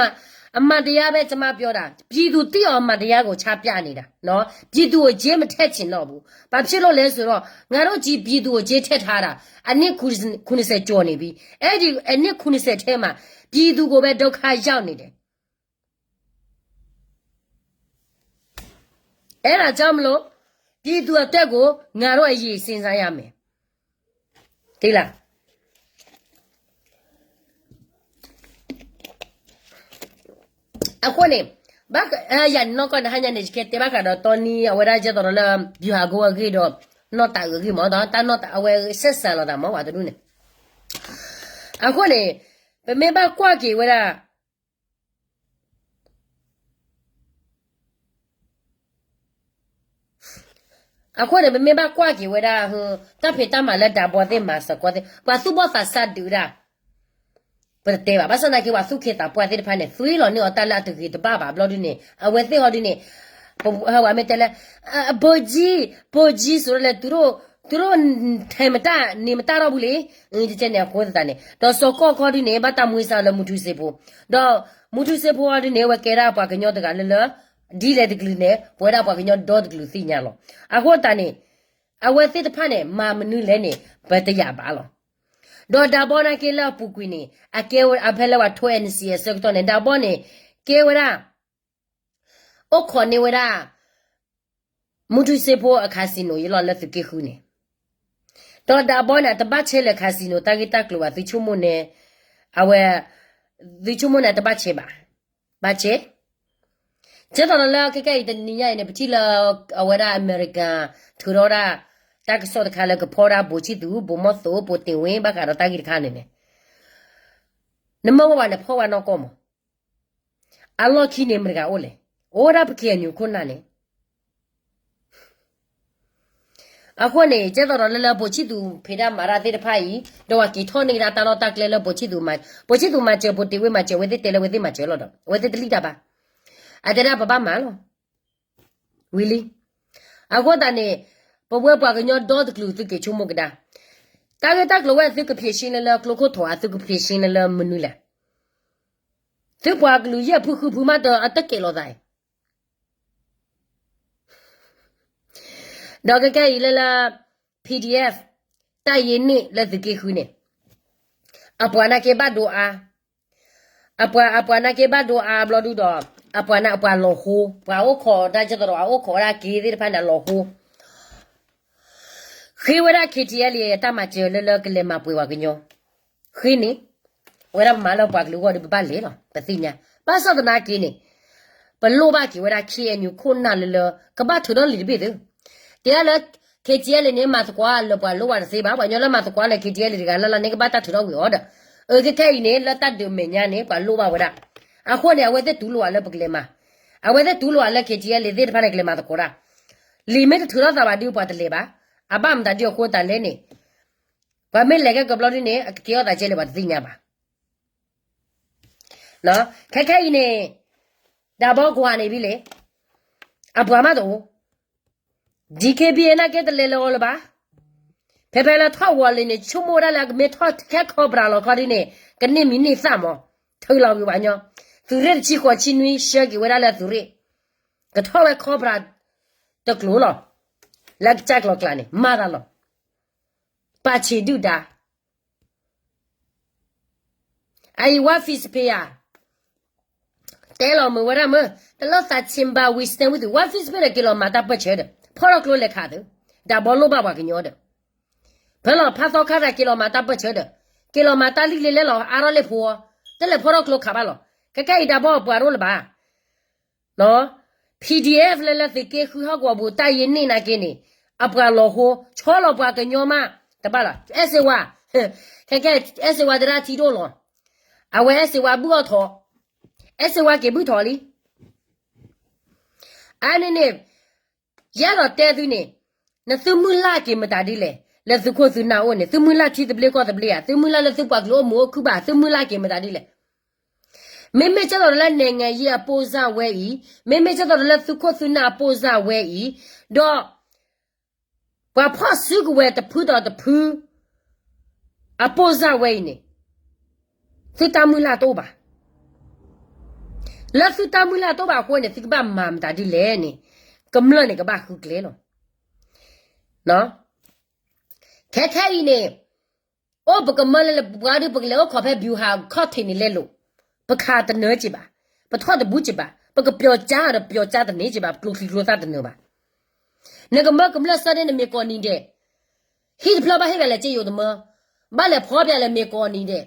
အမှန်တရားပဲ ကျွန်မပြောတာ ပြည်သူသိအောင် အမှန်တရားကို ချပြနေတာနော် ပြည်သူကို ကြေးမထည့်ချင်တော့ဘူး ဘာဖြစ်လို့လဲဆိုတော့ ငါတို့ ပြည်သူကို ကြေးထည့်ထားတာ အနှစ် ခုနှစ်ဆယ်ကျော်နေပြီ အဲ့ဒီ အနှစ် ခုနှစ်ဆယ်ထဲမှာ ပြည်သူကိုပဲ ဒုက္ခရောက်နေတယ် အဲ့ဒါကြောင့်မလို့ ပြည်သူအတွက်ကို ငါတို့ အရင် စဉ်းစားရမယ် သိလား အဃိန့ၣ် ဘၣ်ယၤနီၢ်ကီၢ်န့ၣ် ဟါညါန့ၣ် ယကတဲဘၣ်ဃးဒီးတီနံ အဝဲဒၣ်ကဲသိးဒီးလၢ ဗျူဟာကုန်း အဂ့ၢ်ဒီး နီၢ်တၤအုးအဂ့ၢ်မး ဒီးတၢ်နီၢ်တၤ အဝဲစဲးစးလိာ်သးမး ပှၤတဒူၣ်န့ၣ် အဃိန့ၣ် ပမ့ၢ်ဘၣ်ကွၢ်က့ၤဝဲဒၣ် အဃိန့ၣ် ပမ့ၢ်ဘၣ်ကွၢ်က့ၤဝဲဒၣ် တၢ်ဖံးတၢ်မၤလၢဒးဘီသ့ၣ်မၤစ့ၢ်ကီးသ့ၣ် ပှၤသူၣ်ဘီၣ်သးစၢ်ဒုးဒၣ် ပတတဲဘၣ် ဘၣ်ဆၣ်သနာ်က့ ပှၤသူၣ်က့သးပှၢ်သ့ၣ်တဖၣ်န့ၣ် သွံလီၤန့ၢ်အီၤတၢ်လၢအတဂ့ၤတဘၣ်ဘၣ်ဘျီဒုန့ၣ် အဝဲသ့ၣ်ဟီဒုန့ၣ် ပဝဲမ့ၢ်တဲလၢ ဗိုလ်ကြီး ဗိုလ်ကြီး ဆိုတော့လဲ သူတို့ သူတို့ ထိုင်မတတ် နေမတတ်တော့ဘူးလေ ကဲန့ၣ်အဃိသတးန့ၣ် ဒီးစီၤကီၢ်ခီဒုန့ၣ် ဘၣ်တၢ်မွေးစားလၢမူထူစ့ဖိ ဒီးမူထူစ့ဖိဟီဒုန့ၣ် အဝဲကဲဒၣ်ပှၤကညီတဂၤလၢလၢ ဒ်လဲၣ်တကလုာ်န့ၣ် ပဝဲဒၣ်ပှၤကညီဒီတကလုာ်သ့ၣ်ညါလီၤ. အဃိသတးန့ၣ် အဝဲသ့ၣ်တဖၣ်န့ၣ် မၤမနုၤလဲၣ်န့ၣ် ပတယာ်ဘၣ်လီၤ. ဒီးဒးဘီနာ်က့လၢအပူၤကွံာ်န့ၣ် အကဲဝဲအဖဲလၢပှၤထိ NCA အဆၢကတီၢ်န့ၣ် ဒးဘီန့ၣ် ကဲဝဲဒၣ် အိၣ်ခိးန့ၢ်ဝဲဒၣ် မူထူစ့ဖိအ casino ယလီၤလၢသုးက့ဃုန့ၣ် ဒီးဒးဘီန့ၣ် အတဘၣ်ဆဲးလၢ casino တၢ်ဂ့ၢ်တၢ်ကျိၤဘၣ် သုဆိကမိၣ်န့ၣ် အဝဲ သုဆိကမိၣ်န့ၣ် အတဘၣ်ဆဲးဘၣ် ဘၣ်ဆဲး ကဲသိးဒီးလၢခဲကနံၣ်အံၤတနံၤညါအံၤန့ၣ် ပထံၣ်လၢ အဝဲဒၣ်အမဲရကၤ ထုးထီၣ်ဒၣ် တၢ်ကစီၣ်တခါလၢကဖီၣ်ဒၣ်ဘိးဆံၣ်သူး ဘိးမီၢ်သိး ဘိးတ့ၢ်ဝ့ ဘၣ်ဃးဒီးတၢ်ဂ့ၢ်တခါန့ၣ်န့ၣ် နမ့ၢ်ဝဲဝဲန့ၣ် ဖီၣ်ဝဲနီၢ်ကီၢ်မး အလီၢ်ခံန့ၣ်မတၤတဂၤအိၣ်လဲၣ် အိၣ်ဝဲဒၣ်ပ KNU ခိၣ်နၢ်န့ၣ် အဃိန့ၣ် ကဲသိးဒီးလၢလၢဘိးဆံၣ်သူးဖံးတၢ်မၤတၢ်သ့ၣ်တဖၣ်အံၤ ဒီးပှၤက့ၤထီၣ်န့ၢ်ကဒါတၢ်လီၢ်တၢ်ကျဲလၢဘိးဆံၣ်သူးမၤ ဘိးဆံၣ်သူးမၤစၢၤ ဘိးတ့ၢ်ဝ့မၤစၢၤ အဝဲသ့ၣ်တဲလၢအဝဲသ့ၣ်မၤစၢၤလီၤဒီး အဝဲသ့ၣ်တလံၣ်တၢ်ဘၣ် အတဲဒၣ်ပဘၣ်မၤလီၤ ဝံၤလံ အဃိသတးန့ၣ် ပဝဲပှၤကညီဒီတကလုာ်သုက့ၤဆိကမိၣ်ကဒါ တၢ်ဂ့ၢ်တၢ်ကျိၤဝဲသုကဖံးရှင်းလၢလၢကျိခိၣ်ထိးဧါ သုကဖံးရှင်းလၢလၢမနုၤလဲၣ် သုပှၤကလုာ်ယဲၢ်ဖုဃုဖုမးတၢ်အတကဲးလိာ်သးအံၤ ဒီးကဲကဲအံၤလၢလၢ PDF တၢ်ယ့န့ၢ်လၢသုးက့ဃုန့ၣ် အပှၤနာ်က့ဘၣ်ဒိအါ အပှၤ အပှၤနာ်က့ဘၣ်ဒိအါဘျီဒုဒီး အပှၤနာ်အပှၤလီၤဟိ ပှၤအိၣ်ခိးတၢ်ကဲသိးဒီး အအိၣ်ခိးဝဲဒၣ်က့သ့ၣ်တဖၣ်န့ၣ် အလီၤဟိ ဃ့ဝဲဒၣ် KTLA အတၢ်မၤစၢၤလၢလၢကလဲၤမၤပှဲၤပှၤကညီ ဃ့န့ၣ် ဝဲဒၣ်ပမၤလၢပှၤကလုာ်အဂီၢ်ဒီးပဘၣ်လဲၤလီၤ ပသ့ၣ်ညါ ဘၣ်ဆၣ်သနာ်က့န့ၣ် ပလိၣ်ဘၣ်က့ၤဝဲဒၣ် KNU ခိၣ်နၢ်လၢလၢ ကဘၣ်ထုးထီၣ်လံာ်တဘ့ၣ်သု တဲဒၣ်လၢ KTLA န့ၣ် မၤသကိးလၢပှၤလိၣ်ဘၣ်တသ့ဘၣ် ပှၤကညီလၢမၤသကိးလၢ KTLA တဂၤလၢ်လၢ်န့ၣ် ကဘၣ်တၢ်ထုးထီၣ်ဝံၤအီၤဒီး အခဲခဲအံၤန့ၣ် လၢတၢ်ဒုးမဲာ်ညါန့ၣ် ပှၤလိၣ်ဘၣ်ဝဲဒၣ် အဃိန့ၣ် အဝဲသ့ၣ်တူၢ်လိာ်အီၤလၢပကလဲၤမၤ အဝဲသ့ၣ်တူၢ်လိာ်အီၤလၢ KTLA သ့ၣ်တဖၣ်န့ၣ် ကလဲၤမၤသကိးတၢ် လံာ်မ့ၢ်တထုးထီၣ်သးဘၣ်ဒုးပှၤတလဲၤဘၣ် အဘၣ်မတၤဒုးအဃိသတးလဲၣ်န့ၣ် ပှၤမ့ၢ်လဲၤခဲကဘျီဒုန့ၣ် အကကဲထီၣ်သးကဲလၢပှၤတသ့ၣ်ညါဘၣ် ခဲခဲအံၤန့ၣ် ဒးဘီကွၢ်န့ၣ်ဘံလ့ အပှၤမးတအိၣ် DKBA နာ်က့တလဲၤလၢအီၤလၢၤဘၣ် ဖဲဖဲလၢထီၣ်ဝီၤလံန့ၣ် ဆိကမိၣ်ဝဲဒၣ်လၢကမ့ၢ်ထီၣ်ခဲခီပြၤလီၤခီဒ်န့ၣ် ကန့ၢ်မံၤန့ၢ်သၣ်မး ထုးလီၤဝံၤပှၤကညီ သုးရ့ၣ်တဆံဃိးဆံနွံ ဆှၢက့ၤဝဲဒၣ်လၢသုးရ့ၣ် ကထီၣ်ဝဲခီပြၤ တကျိၤလီၤ လၢကစၢ်ကျီၤကျါန့ၣ် မၤသးလီၤ ပာ်ဆံးဒုၣ်ဒါ အအံၤ ဝါဖံးစပ့ၤယၤ တဲလီၤမုာ်ဝဲဒၣ်မ့ၢ် တလိၣ်သးဆ့ဘၣ်ဝံၤစတဲဝံၤသု ဝါဖံးစပ့ၤဒီးက့ၤလီၤမၤတၢ်ပၢၢ်ဆၢဒီး ဖီၣ်ထီၣ်ကျိလဲၤခးသု ဒးဘီလိၣ်ဘၣ်ပှၤကညီဒီး ဖဲလီၤဖးသီခါသးက့ၤလီၤမၤတၢ်ပၢၢ်ဆၢဒီး က့ၤလီၤမၤတၢ်လံၣ်လ့လဲၣ်လီၤ အါထီၣ်လ့ၣ်ဖိအီၤ တလဲၤဖီၣ်ထီၣ်ကျိခးဘၣ်လီၤ ခဲခဲအံၤဒးဘီအပှၤတအိၣ်လၢၤဘၣ် PDF လၢလၢသုးက့ဃုဟီၣ်ကဝီၤပူၤ တၢ်ယ့န့ၢ်နာ်က့န့ၣ် အပှၤလီၤဟိ ဆီလီၤပှၤကညီမး တဘၣ်လီၤ အဲၣ်စ့ဝါ ခဲခဲ အဲၣ်စ့ဝါတရၣ်ထံဒိၣ်လီၤ အဝဲအဲၣ်စ့ဝါဘုၣ်အီၣ်ထီၣ် အဲၣ်စ့ဝါက့ၤဘုၣ်ထီၣ်လံ. အန့ၣ်န့ၣ် ယအဲၣ်ဒိးတဲသုန့ၣ်, နသုမုၢ်လၢ်က့ၤမတၤဒ်လဲၣ်, လၢသုခိၣ်သုနၢ်အိၣ်န့ၣ် သုမုၢ်လၢ်ထံသဘျ့ကီၢ်သဘျ့ဧါ, သုမုၢ်လၢ်လၢသုပှၤကလုာ်အိၣ်မုာ်အိၣ်ခုၣ်ဘၣ်, သုမုၢ်လၢ်က့ၤမတၤဒ်လဲၣ်. မ့မ့ၢ်ကဲသိးဒီးလၢ နိုင်ငံရေးအပိုစ့ၢ်ဝဲအံၤ, မ့မ့ၢ်ကဲသိးဒီးလၢသုခိၣ်သုနၢ်အပိုစ့ၢ်ဝဲအံၤ, ဒီး ပှၤဖီၣ်စုကဝဲၤတဖုဒီးတဖု အပိုစ့ၢ်ဝဲအံၤန့ၣ် သုတၢ်မုၢ်လၢ်တအိၣ်ဘၣ်. လၢသုတၢ်မုၢ်လၢ်တအိၣ်ဘၣ်အဃိန့ၣ် သုကဘၣ်မၤမတၤဒ်လဲၣ်န့ၣ် ကမျၢၢ်န့ၣ်ကဘၣ်ဃုကျဲလီၤ. ခဲခဲအံၤန့ၣ် အိၣ်ပကမၢလၢလၢပှၤဒုး ပကလဲၤအိၣ်ခိးဖဲ ဗျူဟာ ခီၣ်ထံးန့ၣ်လဲလိာ်, ပခးတနၢၤက့ၤဘၣ်, ပထီၣ်တဘူးက့ၤဘၣ်, ပကပျီၤကၠါဒီးပျီၤကၠါတန့ၢ်က့ၤဘၣ်, ပကျိချံကျိသၣ်တနၢၤဘၣ်. နကမၢကမျၢၢ်စၢ်န့ၣ် နမ့ၢ်ကိးနံၤဒဲး, ဟံၣ်တဖျၢၣ်ဘၣ်ဟ့ၣ်ပှၤလဲၤစ့ယိၤတမၢ, ဘၣ်လဲၤဖီပှၤလဲၤမ့ၢ်ကိးနံၤဒဲး,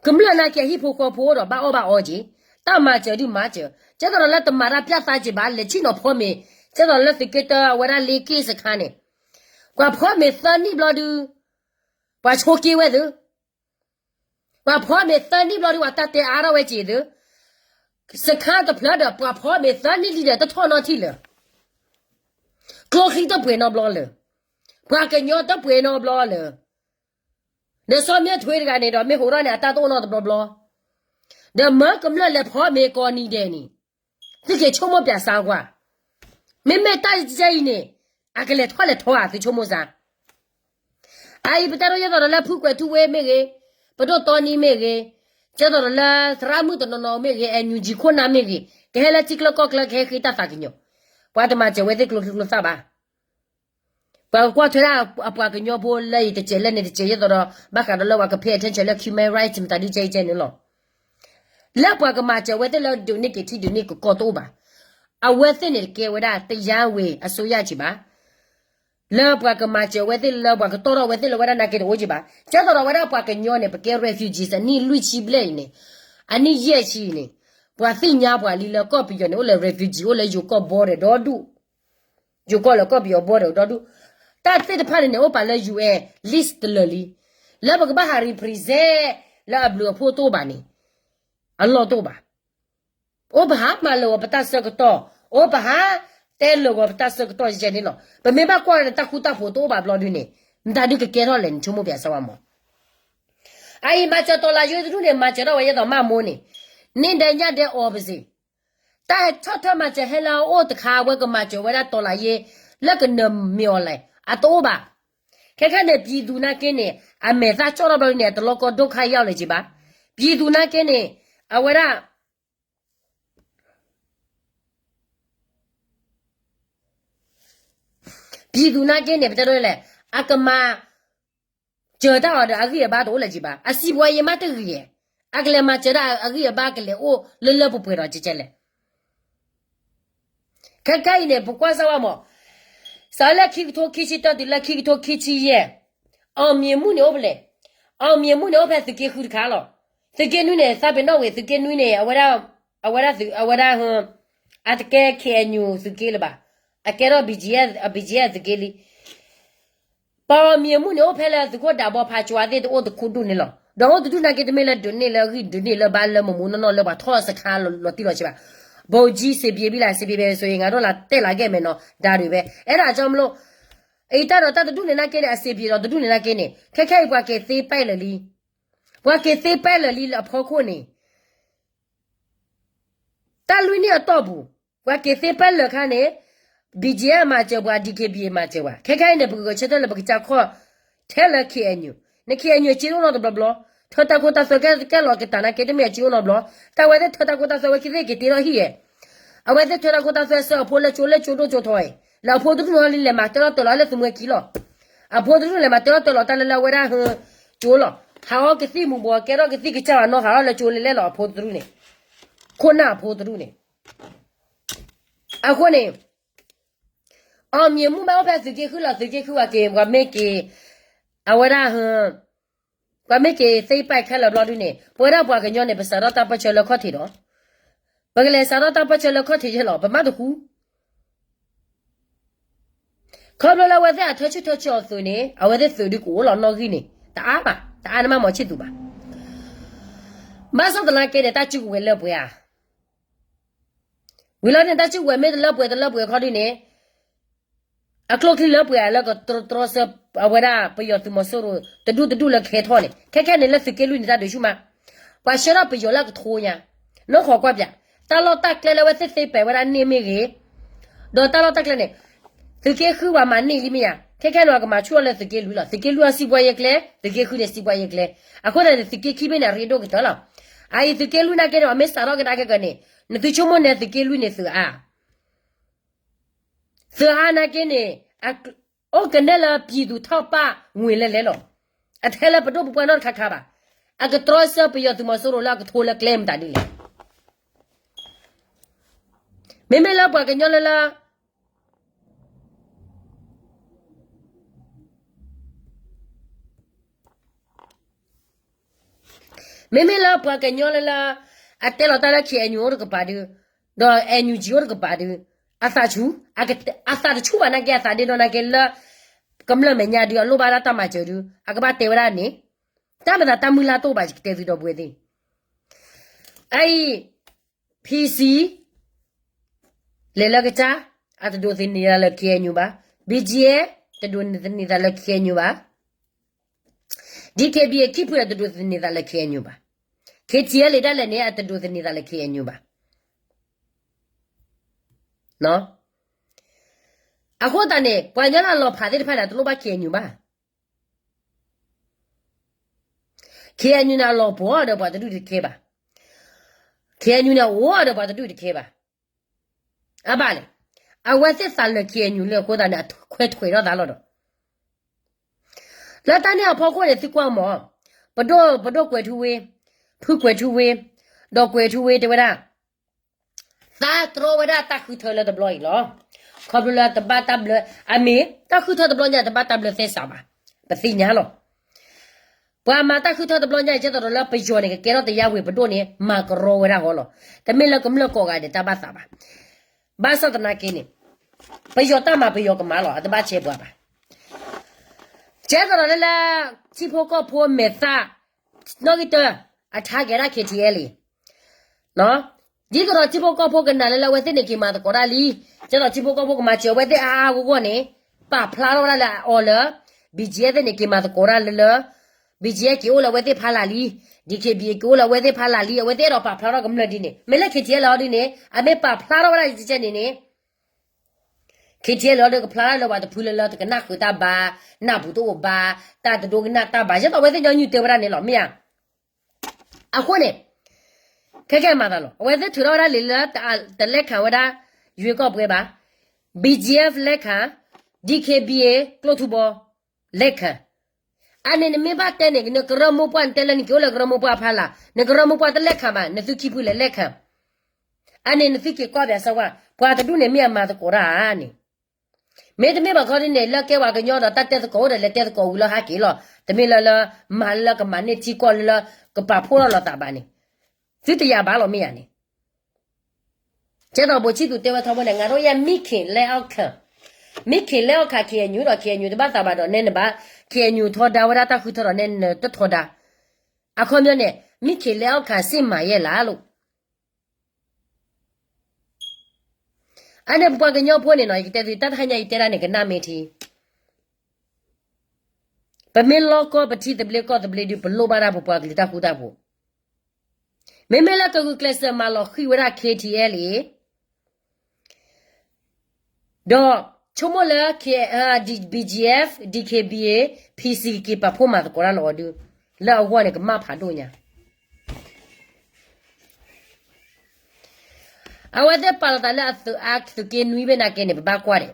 ကမျၢၢ်နာ်က့ၤဟံၣ်ဖိဃီဖိဒီး ဘၣ်အီၣ်ဘၣ်အီက့ၤ, တၢ်မၤစၢၤဒုးမၤစၢၤ, ကဲသိးဒီးလၢတမၤတၢ်ပျၢ်သးက့ၤဘၣ်, လဲၤဆံၣ်နီၤဖီမ့ၤ, ကဲသိးလၢသုးက့တၢအဝဲဒၣ်လ့က့ၢ်စခါန့ၣ်, ပှၤဖီမ့ၤသၢနံၣ်ဘျီဒုး ပှၤဆိးက့ဝဲသု, ပှၤဖီမ့ၤသၢနံၣ်ဘျီဒုး ပှၤတၢ်တဲအါထီၣ်ဝဲက့ၤသု, စခါတဖျၢၣ်ဒီး ပှၤဖီမ့ၤသၢနံၣ်လံဒီး တထီၣ်နီထံၣ်လၢၤ, ကျိချံတပှဲၤနီတဘျီလၢၤ, ပှၤကညီတပှဲၤနီတဘျီလၢၤ, ဒီးစီၤမ့ၢ်ထွဲတဂၤန့ၣ်ဒီး မ့ၢ်ဟိးထီၣ်န့ၣ် အတၢ်တအိၣ်နီတဘျီဘျီ, ဒီးမၢကမျၢၢ်လဲၤဖီမ့ၤကိးနံၤဒဲးန့ၣ်, သုက့ၤဆိကမိၣ်ပၠးစါကွၢ်, မ့မ့ၢ်တၢ်ယဲအံၤန့ၣ် အကလဲၤထီၣ်လဲၤထီဧါ သုဆိကမိၣ်စါ အအံၤပတဲဒိးယဲသိးဒီးလၢဖုကွဲးထူဝ့မ့ၢ်ဂ့ၤ, ပဒိၣ်တီနံမ့ၢ်ဂ့ၤ, ကဲသိးဒီးလၢသရၣ်မုၣ်တနီၤနီၤမ့ၢ်ဂ့ၤ, NUG ခိၣ်နၢ်မ့ၢ်ဂ့ၤ, ကဟဲလၢထံကျၢၢ်ကီၢ်ကျၢၢ် ကဟဲဃ့တၢ်သးကညီၤ, ပှၤတမၤစၢၤဝဲသ့ၣ်ကျိချံကျိသၣ်ဘၣ်. ပှၤကကွၢ်ထွဲဒၣ်အပှၤကညီဖိလၢအံၤတစဲးလၢန့ၣ်တစဲး ယဲသိးဒီး ဘၣ်ဃးဒီးလၢပှၤက pay attention လၢ human rights မတၤဒုးကဲအံၤကဲန့ၣ်လီၤ. လၢပှၤကမၤစၢၤဝဲသ့ၣ်လၢဒုးန့ၢ်က့ၤထံဒုးန့ၢ်ကီၢ်တအိၣ်ဘၣ်. အဝဲသ့ၣ်န့ၣ်တကဲဝဲဒၣ် တရားဝင်အစိုးရ က့ၤဘၣ်. လၢပှၤကမၤစၢၤဝဲသ့ၣ်လၢပှၤကတီၢ်ထီၣ်ဝဲသ့ၣ်လၢဝဲဒၣ် နာ်က့တအိၣ်က့ၤဘၣ်. ကဲသိးဒီးဝဲဒၣ်ပှၤကညီန့ၣ် ပကဲ refugee အနံၣ်လွံၢ်ဆံဘျဲၣ်အံၤန့ၣ်, အနံၣ်ယဲၢ်ဆံအံၤန့ၣ်, ပှၤသ့ၣ်ညါပှၤလံလၢကီၢ်ပယီၤန့ၣ် အိၣ်လၢ refugee အိၣ်လၢယိၤကီၢ် border ဒီဒူၣ်, ယိၤကီၢ်လၢကီၢ်ပယီၤ border ဒီဒူၣ်, တၢ်သ့ၣ်တဖၣ်န့ၣ်န့ၣ် အိၣ်ပာ်လၢ UN list တလၢာ်လံ. လၢပကဘၣ်ဟး represent လၢအဘျုးအဖှိၣ်တအိၣ်ဘၣ်န့ၣ်, အလီၢ်တအိၣ်ဘၣ်. အိၣ်ပဟးမၤလၢာ်ဂီၤပတၢ်ဆၢကတီၢ်, အိၣ်ပဟးတဲလၢာ်ဂီၤပတၢ်ဆၢကတီၢ်ယဲန့ၣ်လီၤ. ပမ့ၢ်ဘၣ်ကွၢ်လၢတၢ်ဃူတၢ်ဖိးတအိၣ်ဘၣ်ဘျီဒုန့ၣ်, မတၤဒုးကကဲထီၣ်လဲၣ်န့ၣ် ဆိကမိၣ်ပၠးစၢၤဝဲမး. အအံၤမၤစၢၤတီၤလၤယ့တဒူၣ်န့ၣ် မၤစၢၤထီၣ်ဝဲယဲသိးမၢ်မိၢ်န့ၣ်, န့ၢ်ဒဲးညၣ်ဒဲးအီၤပစံး, တၢ်ဆီၣ်ထွဲမၤစၢၤဟဲလၢအအိၣ်တခါ အဝဲကမၤစၢၤဝဲဒၣ်တီၤလၤယ့, လၢကနၢၤမ့ၢ်အီၤလဲၣ် အတအိၣ်ဘၣ်. ခဲခဲန့ၣ် ပြည်သူနာ်က့န့ၣ် အမဲာ်သၣ်ကၠီၣ်ထီၣ်ဘျီဒုန့ၣ် အတလီၢ်ကီဒိၣ်ခါယဝ်ၣ်လၢၤက့ၤဘၣ်. ပြည်သူနာ်က့န့ၣ်, အဝဲဒၣ် ပြည်သူနာ်က့န့ၣ် ပတဲဒိးလဲၣ်, အကမၤစၢၤတၢ်အီၤဒီးအဂံၢ်အဘါတအိၣ်လၢၤက့ၤဘၣ်. အစံးပှၤယံၤမးတဂ့ၤ, အကလဲၤမၤစၢၤဒၣ်အဂံၢ်အဘါကလဲၤအိၣ်လၢလၢပှဲၤပှဲၤဒီးကဲကဲလဲၣ်. ခဲခဲအံၤန့ၣ် ပကွၢ်စၢၤဝဲမး, စးလၢခံကထိခံဆံတၢတုၤလၢခံကထိခံဆံယဲၢ်, အောင်မြင်မှုန့ၣ်အိၣ်ဖဲလဲၣ်. အောင်မြင်မှုန့ၣ် အိၣ်ဖဲသုးက့ဃုတခါလီၤ. သုးက့နွံန့ၣ် သးပ့ၤနီၣ်ဝံၤ သုးက့နွံန့ၣ် အဝဲဒၣ်, အဝဲဒၣ်, အတကဲ KNU သုးက့လၢၤဘၣ်. အကဲထီၣ် BGF, BGF သုးက့လံ. ပှၤ အောင်မြင်မှုန့ၣ် အိၣ်ဖဲလၢသုးခိၣ်ဒးဘီဖးကၠိသ့ၣ်တအိၣ်တခိၣ်ဒူၣ်န့ၣ်လီၤ. ဒီးအိၣ်တဒူၣ်နာ်က့ တမ့ၢ်လၢဒုးန့ၢ်လၢအဂံၢ်ဒုးန့ၢ်လၢဘါလၢမမူနီၢ်နီၢ်လၢပှၤထီၣ်စခါလီၤတံၢ်လီၤဆဲးဘၣ်. ဗိုလ်ကြီး စံးဘံးဘံးလၢ စံးဘံးဘံး ဆိုရင် ငါတို့လာတက်လာခဲ့မယ်နော် ဒါတွေပဲ. အဲဒါကြောင့်မလို့, အံၤတၢ်ဒီးတၢ်တဒူၣ်န့ၣ်နာ်က့န့ၣ် အစံးဘံးဒီးတဒူၣ်န့ၣ်နာ်က့န့ၣ် ခဲခဲအံၤပှၤက့ၤသ့ပဲာ်လၢာ်လံ. ပှၤက့ၤသ့ပဲာ်လၢာ်လံလၢအဖီခိၣ်န့ၣ် တၢ်လွံၢ်နံၣ်အတီၢ်ပူၤ, ပှၤက့ၤသ့ပဲာ်လၢာ်ခါန့ၣ်, BGF မၤစၢၤပှၤ, DKBA မၤစၢၤပှၤ. ခဲခဲအံၤန့ၣ် ပကဂဲၤဆၢထၢၣ်လၢပကစၢ်ခီၣ်, ထဲလၢ KNU, န KNU အစ့အိၣ်နီတဘျီဘျီ, ထၢတၢ်ခိတၢ်သွဲကဲလီၤကတၢ်နာ်က့ တမ့ၢ်အစ့အိၣ်နီတဘျီ, တၢ်ဝဲသ့ၣ်ထၢတၢ်ခိတၢ်သွဲဝဲကသ့ၣ်က့ၤတ့ထီၣ်ဟံၣ်ဧါ. အဝဲသ့ၣ်ထၢတၢ်ခိတၢ်သွဲဆှၢအဖိလၢကၠိလၢကၠိဒိၣ်ကၠိထီဧါ, လၢအဖိတဒူၣ်န့ၣ်လဲၤမၤတၢထီၣ်တၢလီၤလၢသုးမွဲကံလီၤ. အဖိတဒူၣ်န့ၣ်လဲၤမၤတၢထီၣ်တၢလီၤတၢ်လၢလၢအဝဲဒၣ်ဟၢကၠိလီၤ. ဟးအီကသံၣ်မူၤဘှီး ကဲထီၣ်ကသံၣ်ကစၢ်ဝဲနီၢ်ဟးထီၣ်လၢကၠိလဲၤလဲၣ်လီၤ အဖိတဒူၣ်န့ၣ်, ခိၣ်နၢ်အဖိတဒူၣ်န့ၣ်. အဃိန့ၣ်, အောင်မြင်မှု မ့ၢ်အိၣ်ဖဲသုးက့ဃုလီၤ သုးက့ဃုဝဲက့ၤ ပှၤမ့ၢ်က့ၤ, အဝဲဒၣ်, ပှၤမ့ၢ်က့ၤသ့ပဲာ်ခဲလၢာ်ဘျီဒုန့ၣ် ပဝဲဒၣ်ပှၤကညီန့ၣ် ပစးထီၣ်တၢ်ပၢၢ်ဆၢလၢခီၣ်ထံးဒီး, ပကလဲၤစးထီၣ်တၢ်ပၢၢ်ဆၢလၢခီၣ်ထံးယဲလီၤ ပမ့ၢ်တဃူ ခီဖျိလၢအဝဲသ့ၣ်အထၢဆူၣ်ထၢဆူၣ်အီၤသုးန့ၣ် အဝဲသ့ၣ်သုးဒုကအိၣ်လီၤနီၣ်ဂံၢ်န့ၣ် တအါဘၣ်, တအါန့ၣ်မ့ၢ်မီၤဆံၣ်သူးဘၣ်. ဘၣ်ဆၣ်သနာ်က့န့ၣ် တၢ်စုကဝဲၤလၢပှဲၤဧါ ဝံၤလီၤန့ၣ် တၢ်စုကဝဲၤမ့ၢ်တလၢပှဲၤတလၢပှဲၤခီဒုန့ၣ် အကျိချံလၢပှဲၤလၢကတြီဆၢအဝဲဒၣ်ပယီၤသုးမီၤစိရိၤ တဒူၣ်တဒူၣ်လၢကဟဲထီၣ်န့ၣ် ခဲခဲန့ၣ် လၢသုးက့လွံၢ်န့ၣ် တၢ်ဒုးဆူၣ်မး, ပှၤဆှၢထီၣ်ပယီၤလၢအကထိညါ, နီၢ်ဃီကွၢ်ပၠး, တၢ်လီၢ်တၢ်ကျဲလၢအဝဲသ့ၣ်သ့ပဲာ်ဝဲဒၣ်န့ၣ်မ့ၢ်ဂ့ၤ, ဒီးတၢ်လီၢ်တၢ်ကျဲန့ၣ် သုးက့ဃုပှၤမၤန့ၢ်လံမ့ၢ်ဧါ, ခဲခဲန့ၣ် ပှၤကမၤဆူၣ်အီၤလၢသုးက့လွံၢ်လီၤ, သုးက့လွံၢ်အစံးပှၤယဲၢ်ကျဲ, သုးက့ဃုန့ၣ်စံးပှၤယဲၢ်ကျဲ, အဃိသတးန့ၣ် သုးက့ခံဘ့ၣ်န့ၣ် အရ့ဒိၣ်ကတၢၢ်လီၤ. အအံၤသုးက့လွံၢ်နာ်က့န့ၣ် အမ့ၢ်စးထီၣ်ကဒါက့ၤန့ၣ် နသုဆိကမိၣ်န့ၣ်သုးက့လွံၢ်န့ၣ်သုးအါ သုးအါနာ်က့န့ၣ် အိၣ်ကနဲလၢပံၤသူၣ်ထီၣ်ပၣ်ငွေလဲၤလဲၤလီၤ. အထဲလၢပဒိၣ်ပပှၢ်နီတခါခါဘၣ်. အကတြီဆၢပယီၤသုးမီၤစိရိၤလၢအကထိလၢကျဲမတၤဒ်လဲၣ်. မ့မ့ၢ်လၢပှၤကညီလၢလၢ မ့မ့ၢ်လၢပှၤကညီလၢလၢ အတဲလီၤတၢ်လၢ KNU အိၣ်တကပၤဒု, ဒီး NUG အိၣ်တကပၤဒု, အသးဆူၣ်, အသးတဆူၣ်ဘၣ်နာ်က့ အသးဒ့ဒီနာ်က့လၢ ကမျၢၢ်မဲာ်ညါဒု အလိၣ်ဘၣ်ဒၣ်တၢ်မၤစၢၤဒု အကဘၣ်တဲဝဲဒၣ်န့ၣ်, တၢ်မၤသးတၢ်မုၢ်လၢ်တအိၣ်ဘၣ် ယကတဲသုဒီပုၢ်ဝဲၢ်သ့ၣ်, အအံၤ PC လဲၤလၢကစၢ်, အတဒိးသန့ၤသးလၢ KNU ဘၣ်, BGF တဒိးသန့ၤသးလၢ KNU ဘၣ်, DKBA ခံဖုအတဒိးသန့ၤသးလၢ KNU ဘၣ်, KTLA ဒၣ်လဲာ်န့ၣ် အတဒိးသန့ၤသးလၢ KNU ဘၣ်. အဃိသတးန့ၣ် ပှၤကညီလၢအလီၤဖးသ့ၣ်တဖၣ်န့ၣ် အတလိၣ်ဘၣ် KNU ဘၣ်. KNU န့ၣ် အလီၤပှီၢ်ဒီးပှၤတဒူၣ်တခဲဘၣ်. KNU န့ၣ် အအိၣ်ဒီးပှၤတဒူၣ်တခဲဘၣ်. အဘၣ်လဲၣ်. အဝဲသ့ၣ်သးလၢ KNU လၢအဃိသတးန့ၣ် အခွဲးထွဲးထီၣ်သးလီၤဒီး လၢတၢ်န့ၣ်အဖီခိၣ်န့ၣ် သုကွၢ်မး, ပဒိၣ် ပဒိၣ်ကွဲၤထူဝ့, ဖုကွဲၤထူဝ့, ဒီးကွဲၤထူဝ့တဲဝဲဒၣ် သးတြီဝဲဒၣ်တၢ်ဃုထၢလၢတဘျီအံၤလီၤ. ခီဖျိလၢတဘၣ်တၢ်ဘျၢ, အမ့ၢ်တၢ်ဃုထၢတဘျီညါ တဘၣ်တၢ်ဘျၢသဲစးဘၣ်, ပသ့ၣ်ညါလီၤ. ပှၤမၤတၢ်ဃုထၢတဘျီညါအံၤ ကဲသိးဒီးလၢပယီၤန့ၣ် ကကဲထီၣ်တယါဝံၤ ပဒိၣ်န့ၣ် မၤကရီဝဲဒၣ်ဃီလီၤ. တမ့ၢ်လၢကမျၢၢ်ကိးဂၤဒဲးတၢ်ဘၣ်သးဘၣ်. ဘၣ်ဆၣ်သနာ်က့န့ၣ် ပယီၤတၢ်မၤပယီၤကမၤလီၤ, အတဘၣ်ဆဲးပှၤဘၣ်. ကဲသိးဒီးလၢလၢ ထံဖိကီၢ်ဖိမဲာ်သၣ် နီၣ်ဂံၢ်တၢ အ target ဒၣ် KTLA အံၤ ဒ်သိးဒီးထံဖိကီၢ်ဖိကနၣ်လၢလၢအဝဲသ့ၣ်န့ၣ်က့ၤမၤသကိးတၢ်လံ, ကဲသိးထံဖိကီၢ်ဖိကမၤစၢၤအဝဲသ့ၣ်အါအါဂီၢ်ဂီၢ်န့ၣ် ပာ်ဖျါထီၣ်ဝဲဒၣ်လၢအီၤလၢ BGF သ့ၣ်န့ၣ် က့ၤမၤသကိးတၢ်လၢလၢ BGF က့ၤအိၣ်လၢအဝဲသ့ၣ်ဖးလၢ်လံ, DKBA က့ၤအိၣ်လၢအဝဲသ့ၣ်ဖးလၢ်လံ, အဝဲသ့ၣ်အဲၣ်ဒိးပာ်ဖျါထီၣ်ကမျၢၢ်ဒ်န့ၣ်, မ့ၢ်လၢ KTLA အီၤဒ်န့ၣ် အမ့ၢ်ပာ်ဖျါထီၣ်ဝဲဒၣ်ကဲန့ၣ်န့ၣ် KTLA အီၤဒီးကဖျါထီၣ်လၢပှၤတဖုလၢလၢ တကနၣ်ဃုာ်တၢ်ဘါ, နၢ်ပူၤတအိၣ်ဘါ, တၢ်တဒိကနၣ်တၢ်ဘါ, ယဲသိးအဝဲသ့ၣ်ညီနုၢ်တဲဝဲဒၣ်န့ၣ်လီၤ, မ့ၢ်ဧါ. အဃိန့ၣ် ခဲကဲမၤသးလီၤ, အဝဲသ့ၣ်ထုးထီၣ်ဝဲဒၣ်လံာ်လၢ တလဲၤခးဝဲဒၣ် ရွေးကောက်ပွဲဘၣ်, BGF လဲၤခး, DKBA ကျိထူဘီ လဲၤခး အန့ၣ်နမ့ၢ်ဘၣ်တဲန့ၣ် နကရၢမိၢ်ပှၢ် နတဲလၢနက့ၤအိၣ်လၢကရၢမိၢ်ပှၢ်ဖးလၢ်, နကရၢမိၢ်ပှၢ်တလဲၤခးဘၣ်, နသုခံဖုလဲၤလဲၤခး. အန့ၣ်နသုက့ၤကွၢ်ပၠးစၢၤဝဲ, ပှၤတဒူၣ်န့ၣ်မ့ၢ်အမၤသကိးတၢ်ဧါန့ၣ်, မ့တမ့ၢ်ဘၣ်ခီဒ်န့ၣ် လၢကဲပှၤကညီဒီးတၢ်တဲသကိးအိၣ်ဒီး လဲၤတဲသကိးဝံၤလၢဟးက့ၤလီၤ, တမ့ၢ်လၢလၢ မၤလၢကမၤန့ၢ်ထံကီၢ်လၢလၢ ကပာ်ဖှိၣ်ထီၣ်လိာ်သးဘၣ်န့ၣ်, သုတယာ်ဘၣ်လီၤမ့ၢ်ဧါန့ၣ် ကဲသိးဘိးဆံသူးတဲဝဲထီဘိန့ၣ် ငါတို့ရဲ့ မိခင်လက်အောက်ခံ, မိခင်လက်အောက်ခံ KNU ဒီး KNU တဘၣ်သးဘၣ်ဒီးနဲနဘၣ်, KNU ထီဒါဝဲဒၣ်တၢ်ဃုထၢဒီးနဲနတထီဒါ, အခီပညီန့ၣ် မိခင်လက်အောက်ခံ စစ်မှန်ရဲ့လားလို့. အန့ၣ်ပပှၤကညီဖိန့ၣ်နီၤ ယကတဲသု တၢ်တဟါညါယတဲဒၣ်န့ၣ် ကနၣ်မ့ၢ်ထံ ပမ့ၢ်လီၢ်ကီၢ်ပထံသဘျ့ကီၢ်သဘျ့ဒုး ပလိၣ်ဘၣ်ဒၣ်ပပှၤကလုာ်တၢ်ဃူတၢ်ဖိး, မ့မ့ၢ်လၢကဂုာ်ကျဲးစၢးမၤလီၤဃံၤဝဲဒၣ် KTLA ဒီးဆိကမိၣ်လၢ BGF, DKBA, PC က့ၤပာ်ဖှိၣ်မၤသကိးတၢ်လၢအီၤဒုး, လၢအဂီၢ်န့ၣ်ကမၣ်ဖးဒိၣ်ညါ အဝဲသ့ၣ်ပာ်လီၤသးလၢအသုးအါသုးက့နွံဘ့ၣ်နာ်က့န့ၣ် ပဘၣ်ကွၢ်ဒံး,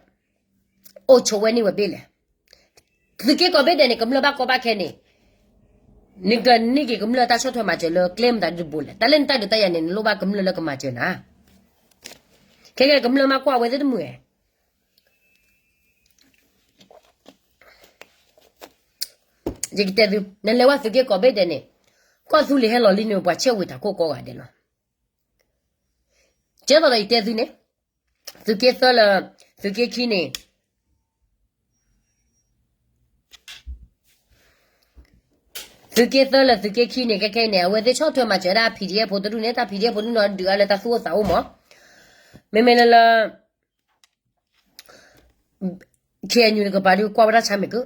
အိၣ်ဆိးဝဲန့ၢ်ဝဲဘ့ၣ်လဲၣ်. သုးက့ကိးဘ့ၣ်ဒဲးန့ၣ် ကမျၢၢ်ဘၣ်ကီဘၣ်ခဲန့ၣ်, နကန့ၢ်က့ၤကမျၢၢ်တၢ်ဆီၣ်ထွဲမၤစၢၤလၢကျဲမတၤဒုးတဘိလဲၣ်. တၢ်လၢနတၢ်ဒုးတၢ်ယၤန့ၣ် နလိၣ်ဘၣ်ကမျၢၢ်လၢကမၤစၢၤနၤ. ခဲကဲကမျၢၢ်မၤကွၢ်ဝဲသ့ၣ်တမုာ်ဧါ. ယကတဲသု, နလဲၤဝဲသုးက့ကိးဘ့ၣ်ဒဲးန့ၣ်, ကီၢ်သူလ့ၤဟဲလီၤလံန့ၣ် ပှၤဆဲးဝံၤတၢ်ကိၢ်ကိးဂၤဒဲးလီၤ. ကဲသိးဒီးယတဲသုန့ၣ်, သုးက့သၢလၢသုးက့ခံန့ၣ်, သုးက့သၢလၢသုးက့ခံန့ၣ် ခဲခဲအံၤန့ၣ် အဝဲသ့ၣ်ဆီၣ်ထွဲမၤစၢၤဒၣ် PDF ဖိတဒူၣ်န့ၣ် တၢ် PDF ဖိတဒူၣ်န့ၣ် ဒုးအါလၢတၢ်သူၣ်အိၣ်သးအိၣ်မး. မ့မ့ၢ်လၢလၢ ခ့ၣ်အဲၣ်ယူၣ်တကပၤဒုးကွၢ်ဝဲဒၣ်ဆါမ့ၢ်ကၢ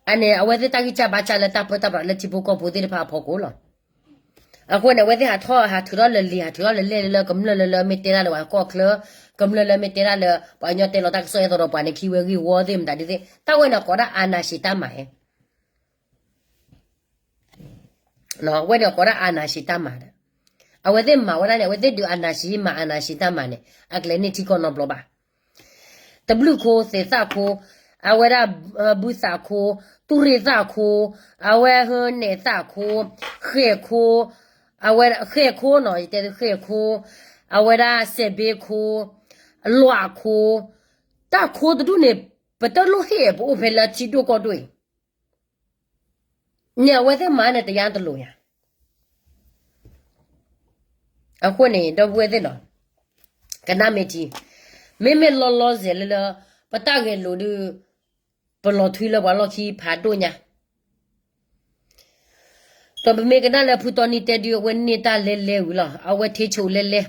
အန့ၣ် အဝဲသ့ၣ်တၢ်ဂံၢ်စၢ်ဘါစၢ်လၢတၢ်ပၢတၢ်ပြးလၢထံဖိကီၢ်ဖိသ့ၣ်တဖၣ်အဖီခိၣ်လီၤ. အဃိန့ၣ် အဝဲသ့ၣ်ဟးထီၣ်ဟးထုးထီၣ်လၢလံာ် ဟးထုးထီၣ်လၢလဲၢ်လၢကမျၢၢ်လၢလၢမ့ၢ်တဲတၢ်လၢပှၤကီၢ်ချၢ, ကမျၢၢ်လၢမ့ၢ်တဲတၢ်လၢ ပှၤကညီတဲလီၤတၢ်ကစီၣ်အသိးဒီးပှၤန့ၣ်ခံဝဲဂံၢ်ဝီသ့ၣ်မတၤဒုးသ့ၣ် တၢ်ဝဲန့ၣ်ကိးဒၣ်အာဏာရှင်တၢ်မၤဟဲ ဝဲန့ၣ်ကိးဒၣ်အာဏာရှင်တၢ်မၤဒီး အဝဲသ့ၣ်မၤဝဲဒၣ်န့ၣ် အဝဲသ့ၣ်ဒုးအာဏာရှင် မၤအာဏာရှင်တၢ်မၤန့ၣ် အကလဲၤန့ၢ်ထံကီၢ်နီတဘျီဘၣ်. တဘျုးခိ သဲးသၣ်ခိ, အဝဲဒၣ် ဘုသၣ်ခိ, သူၣ်ရ့ၣ်သၣ်ခိ, အဝဲဟၢနဲၣ်သၣ်ခိ, ဃဲၣ်ခိ, အဝဲဃဲၣ်ခိနီၤ ယတဲသုဃဲၣ်ခိ, အဝဲဒၣ်စဲးဘ့ခိ, လွးခိ, တၢ်ခိတဒူၣ်န့ၣ် ပတလိၣ်ဟ့ၣ် ပအိၣ်ဖဲလၢထံဒိၣ်ကီၢ်ဒိၣ်အံၤ န့ၣ်အဝဲသ့ၣ်မၤန့ၣ်တယါတလိၤယါ အဃိန့ၣ် ဒီပုၢ်ဝဲၢ်သ့ၣ်နီၤ ကနၣ်မ့ၢ်ထံ, မ့မ့ၢ်လီၤလီၤဆဲးလၢလၢ ပတၢ်ဂဲၤလိာ်ဒုး ပလီၤထွံလၢပှၤလီၢ်ခံဖးဒိၣ်ညါ ဒီးပမ့ၢ်ကနၣ်လၢဖုတီနံတဲဒုး အဝဲန့ၢ်တၢ်လဲလဲဝံၤလီၤ အဝဲထ့ဆိးလဲလဲ,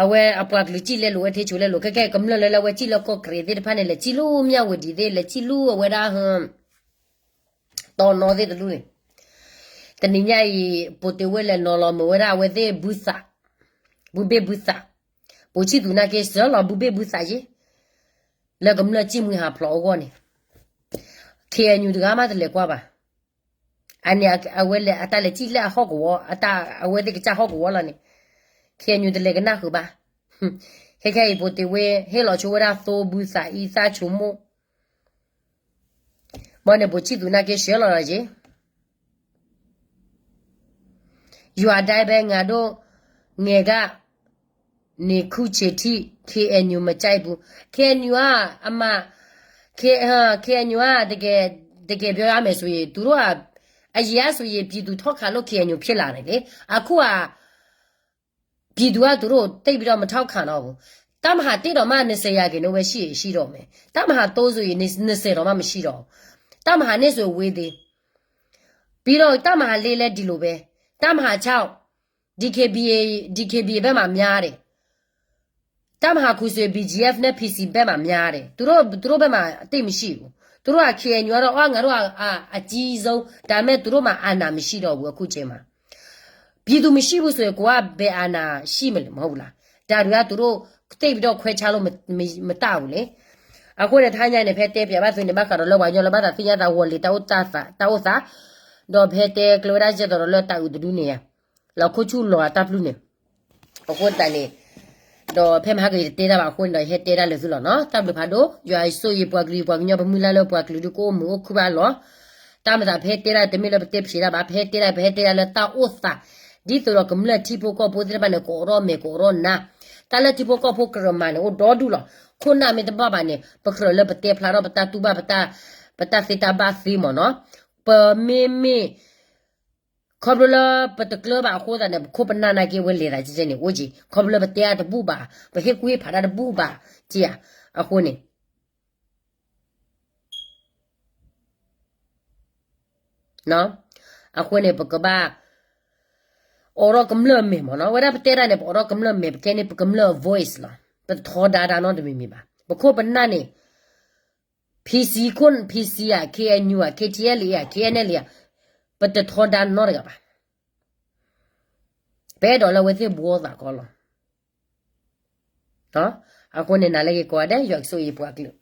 အဝဲအပှၤကလုာ်စံၣ်လဲလိာ် အဝဲထ့ဆိးလဲလိာ် ခဲကဲကမျၢၢ်လၢလၢအဝဲစံၣ်လၢကီၢ်ကရ့ၣ်သ့ၣ်တဖၣ်န့ၣ် လဲၤစံၣ်လၢမၠၣ်ဝတံၤသ့ၣ် လဲၤစံၣ်လၢအဝဲဒၣ် တီနီသ့ၣ်တဒူၣ်န့ၣ်, တနံၤညါအံၤ ပိာ်တ့ၢ်ဝဲလဲၤနီၤလီၤမုာ်ဝဲဒၣ်အဝဲသ့ၣ်ဘုသး, ဘုဘ့ၣ်ဘုသး, ပိာ်ဆံၣ်သူၤနာ်က့ စၢလီၤဘုဘ့ၣ်ဘုသးယ့ၣ်, လၢကမျၢၢ်စံၣ်မှံဟးဖျိးအဂီၢ်န့ၣ်, ခ့ၣ်အဲၣ်ယူၣ်တဂၤမးတလဲၤကွၢ်ဘၣ်, အန့ၣ်အဝဲလဲၤအတၢ်လဲၤစံၣ်လၢအဟီၣ်ကဝီၤ, အဝဲသ့ၣ်ကစၢ်ဟီၣ်ကဝီၤလီၤန့ၣ်, ခ့ၣ်အဲၣ်ယူၣ်တလဲၤကနၣ်ဃုာ်ဘၣ်, ခဲခဲအံၤပိာ်တ့ၢ်ဝဲ ဟ့ၣ်လီၤဆိဝဲဒၣ်သိဘုသးအံသၣ်ဆိမိၣ် ဘၣ်န့ၣ် ပိာ်ဆံၣ်သူၤနာ်က့ ဆှၢလီၤလီၤက့ၤ, ယွၤဒၣ်ဘဲငါဒိၣ် ငဲၤဂၤ န့ၣ်ခူၣ်ဆံးထံၣ် ခ့ၣ်အဲၣ်ယူၣ်မကၠဲပူၤ, ခ့ၣ်အဲၣ်ယူၣ်ဧါ, အမါ, ခ့ၣ်အဲၣ်ယူၣ်ဧါ, တကယ်ပြောရမယ်ဆိုရင် သူတို့က အရင်ကဆိုရင် ပြည်သူထောက်ခံလို့ ခ့ၣ်အဲၣ်ယူၣ်ဖြစ်လာတယ်လေ, အခုက ပြည်သူက သူတို့သိပ်ပြီးတော့ မထောက်ခံတော့ဘူး, တပ်မဟာတစ်တောင်မှ နှစ်ဆယ်ရာခိုင်နှုန်းပဲ ရှိရင် ရှိတော့မယ်, တပ်မဟာသုံးဆိုရင် နှစ်ဆယ်တောင်မှ မရှိတော့ဘူး, တပ်မဟာနှစ်ဆိုရင် ဝေးသေး, ပြီးတော့ တပ်မဟာလေးလည်း ဒီလိုပဲ, တပ်မဟာခြောက် ဒီကဘီ ဒီကဘီ ဘက်မှာ များတယ်, တပ်မဟာခုဆိုရင် ဘီဂျီအက်ဖ် နဲ့ ဖီစီ ဘက်မှာ များတယ်, သူတို့ သူတို့ဘက်မှာ သိပ်မရှိဘူး, သူတို့က ခ့ၣ်အဲၣ်ယူၣ် ကတော့ အော် ငါတို့က အကြီးဆုံး, ဒါပေမဲ့ သူတို့မှာ အာဏာမရှိတော့ဘူး အခုချိန်မှာ, ပြည်သူမရှိဘူးဆိုရင် ကိုယ်က ဘယ်အာဏာရှိမလဲ မဟုတ်ဘူးလား, ဒါတွေက သူတို့ သိပ်ပြီးတော့ ခွဲခြားလို့ မ မ မတတ်ဘူးလေ, အဃိန့ၣ် တဟါညါန့ၣ် ဖဲတဲပၠးဘၣ်သုန့ၣ် ဘၣ်ဃးဒီးလၢပှၤကညီလၢဘၣ်သးသ့ၣ်ညါသး ဝီၤလံၤ တၢ်အိၣ်သး, ဒီးဖဲတဲကျၢၤဝဲဒၣ် ကဲသိးဒီးလၢတၢ်အုးတဒုန့ၣ်ဧါ, လီၤခိၣ်ဆူၣ်လီၤအတၢ်ပျုၢ်န့ၣ်, အဃိသတးန့ၣ်, ဒီးဖဲမဟါကယတတဲတၢ်ဘၣ်အဃိန့ၣ်ဒီး ယဟဲတဲဒၣ်လၢသုလီၤနီၤ, တၢ်ဘျုးဖးဒိၣ်, ယွၤဆိၣ်ဂ့ၤပှၤကလုာ် ပှၤကညီ ပမုၢ်လၢ်လၢပှၤကလုာ်ဒုး ကအိၣ်မုာ်အိၣ်ခုၣ်ဘၣ်လီၤ, တၢ်မၤသးဖဲတဲဒၣ်တမ့ၢ်လၢပတဲဖျဲးတၢ်ဘၣ်, ဖဲတဲဒၣ် ပဟဲတဲဒၣ်လၢတၢ်အိၣ်သး, ဒ်သိးဒီးကမျၢၢ်ထံဖိကီၢ်ဖိသ့ၣ်တဖၣ်န့ၣ် ကအိးထီၣ်မဲာ်ကအိးထီၣ်နါ, တၢ်လၢထံဖိကီၢ်ဖိကရၢမၤန့ၣ် အိၣ်ဒီဒူၣ်လီၤ, ခိၣ်နၢ်မ့ၢ်တဘၣ်ဘၣ်န့ၣ် ပကြၢးလၢပတဲဖျါထီၣ်ပတၢ်တူၢ်ဘၣ် ပတၢ်သ့တၢ်ဘၣ်သ့မ့ၢ်နီၤ, ပမ့မ့ၢ် ခီဖျိလၢပတကျၢၤဘၣ်အဃိသတးန့ၣ် ပခိၣ်ပနၢ်နာ်က့ ဝဲလဲၤသးကဲကဲန့ၣ် အိၣ်က့ၤ, ခီဖျိလၢပတဲအတဘူၣ်ဘၣ်, ပဟ့ၣ်ကူၣ်ဟ့ၣ်ဖးတၢ်တဘူၣ်ဘၣ်, က့ဧါ, အဃိန့ၣ် အဃိန့ၣ် ပကဘၣ် အိးထီၣ်ကမျၢၢ်မဲာ်မ့ၢ်နီၤ, ဝဲဒၣ်ပတဲတၢ်န့ၣ် ပအိးထီၣ်ကမျၢၢ်မဲာ် ပကဲန့ၣ် ပကမျၢၢ်အ voice လီၤ, ပတထီဒါတၢ်နီတမံၤမံၤဘၣ်, ပခိၣ်ပနၢ်န့ၣ် ဖံစံခိၣ် ဖံစံဧါ, ခ့ၣ်အဲၣ်ယူၣ်ဧါ, ခ့ၣ်ထံအဲလ်အ့ဧါ, ခ့ၣ်အဲၣ်နဲလ်အ့ဧါ, ပတထီဒါနီတဂၤဘၣ်, ပအဲၣ်ဒိးလၢအဝဲသ့ၣ်ဘှီသးကီလီၤ, အဃိန့ၣ် နၤလၢဂ့ၤကိးဂၤဒဲး ယွၤကဆိၣ်ဂ့ၤပှၤကလုာ်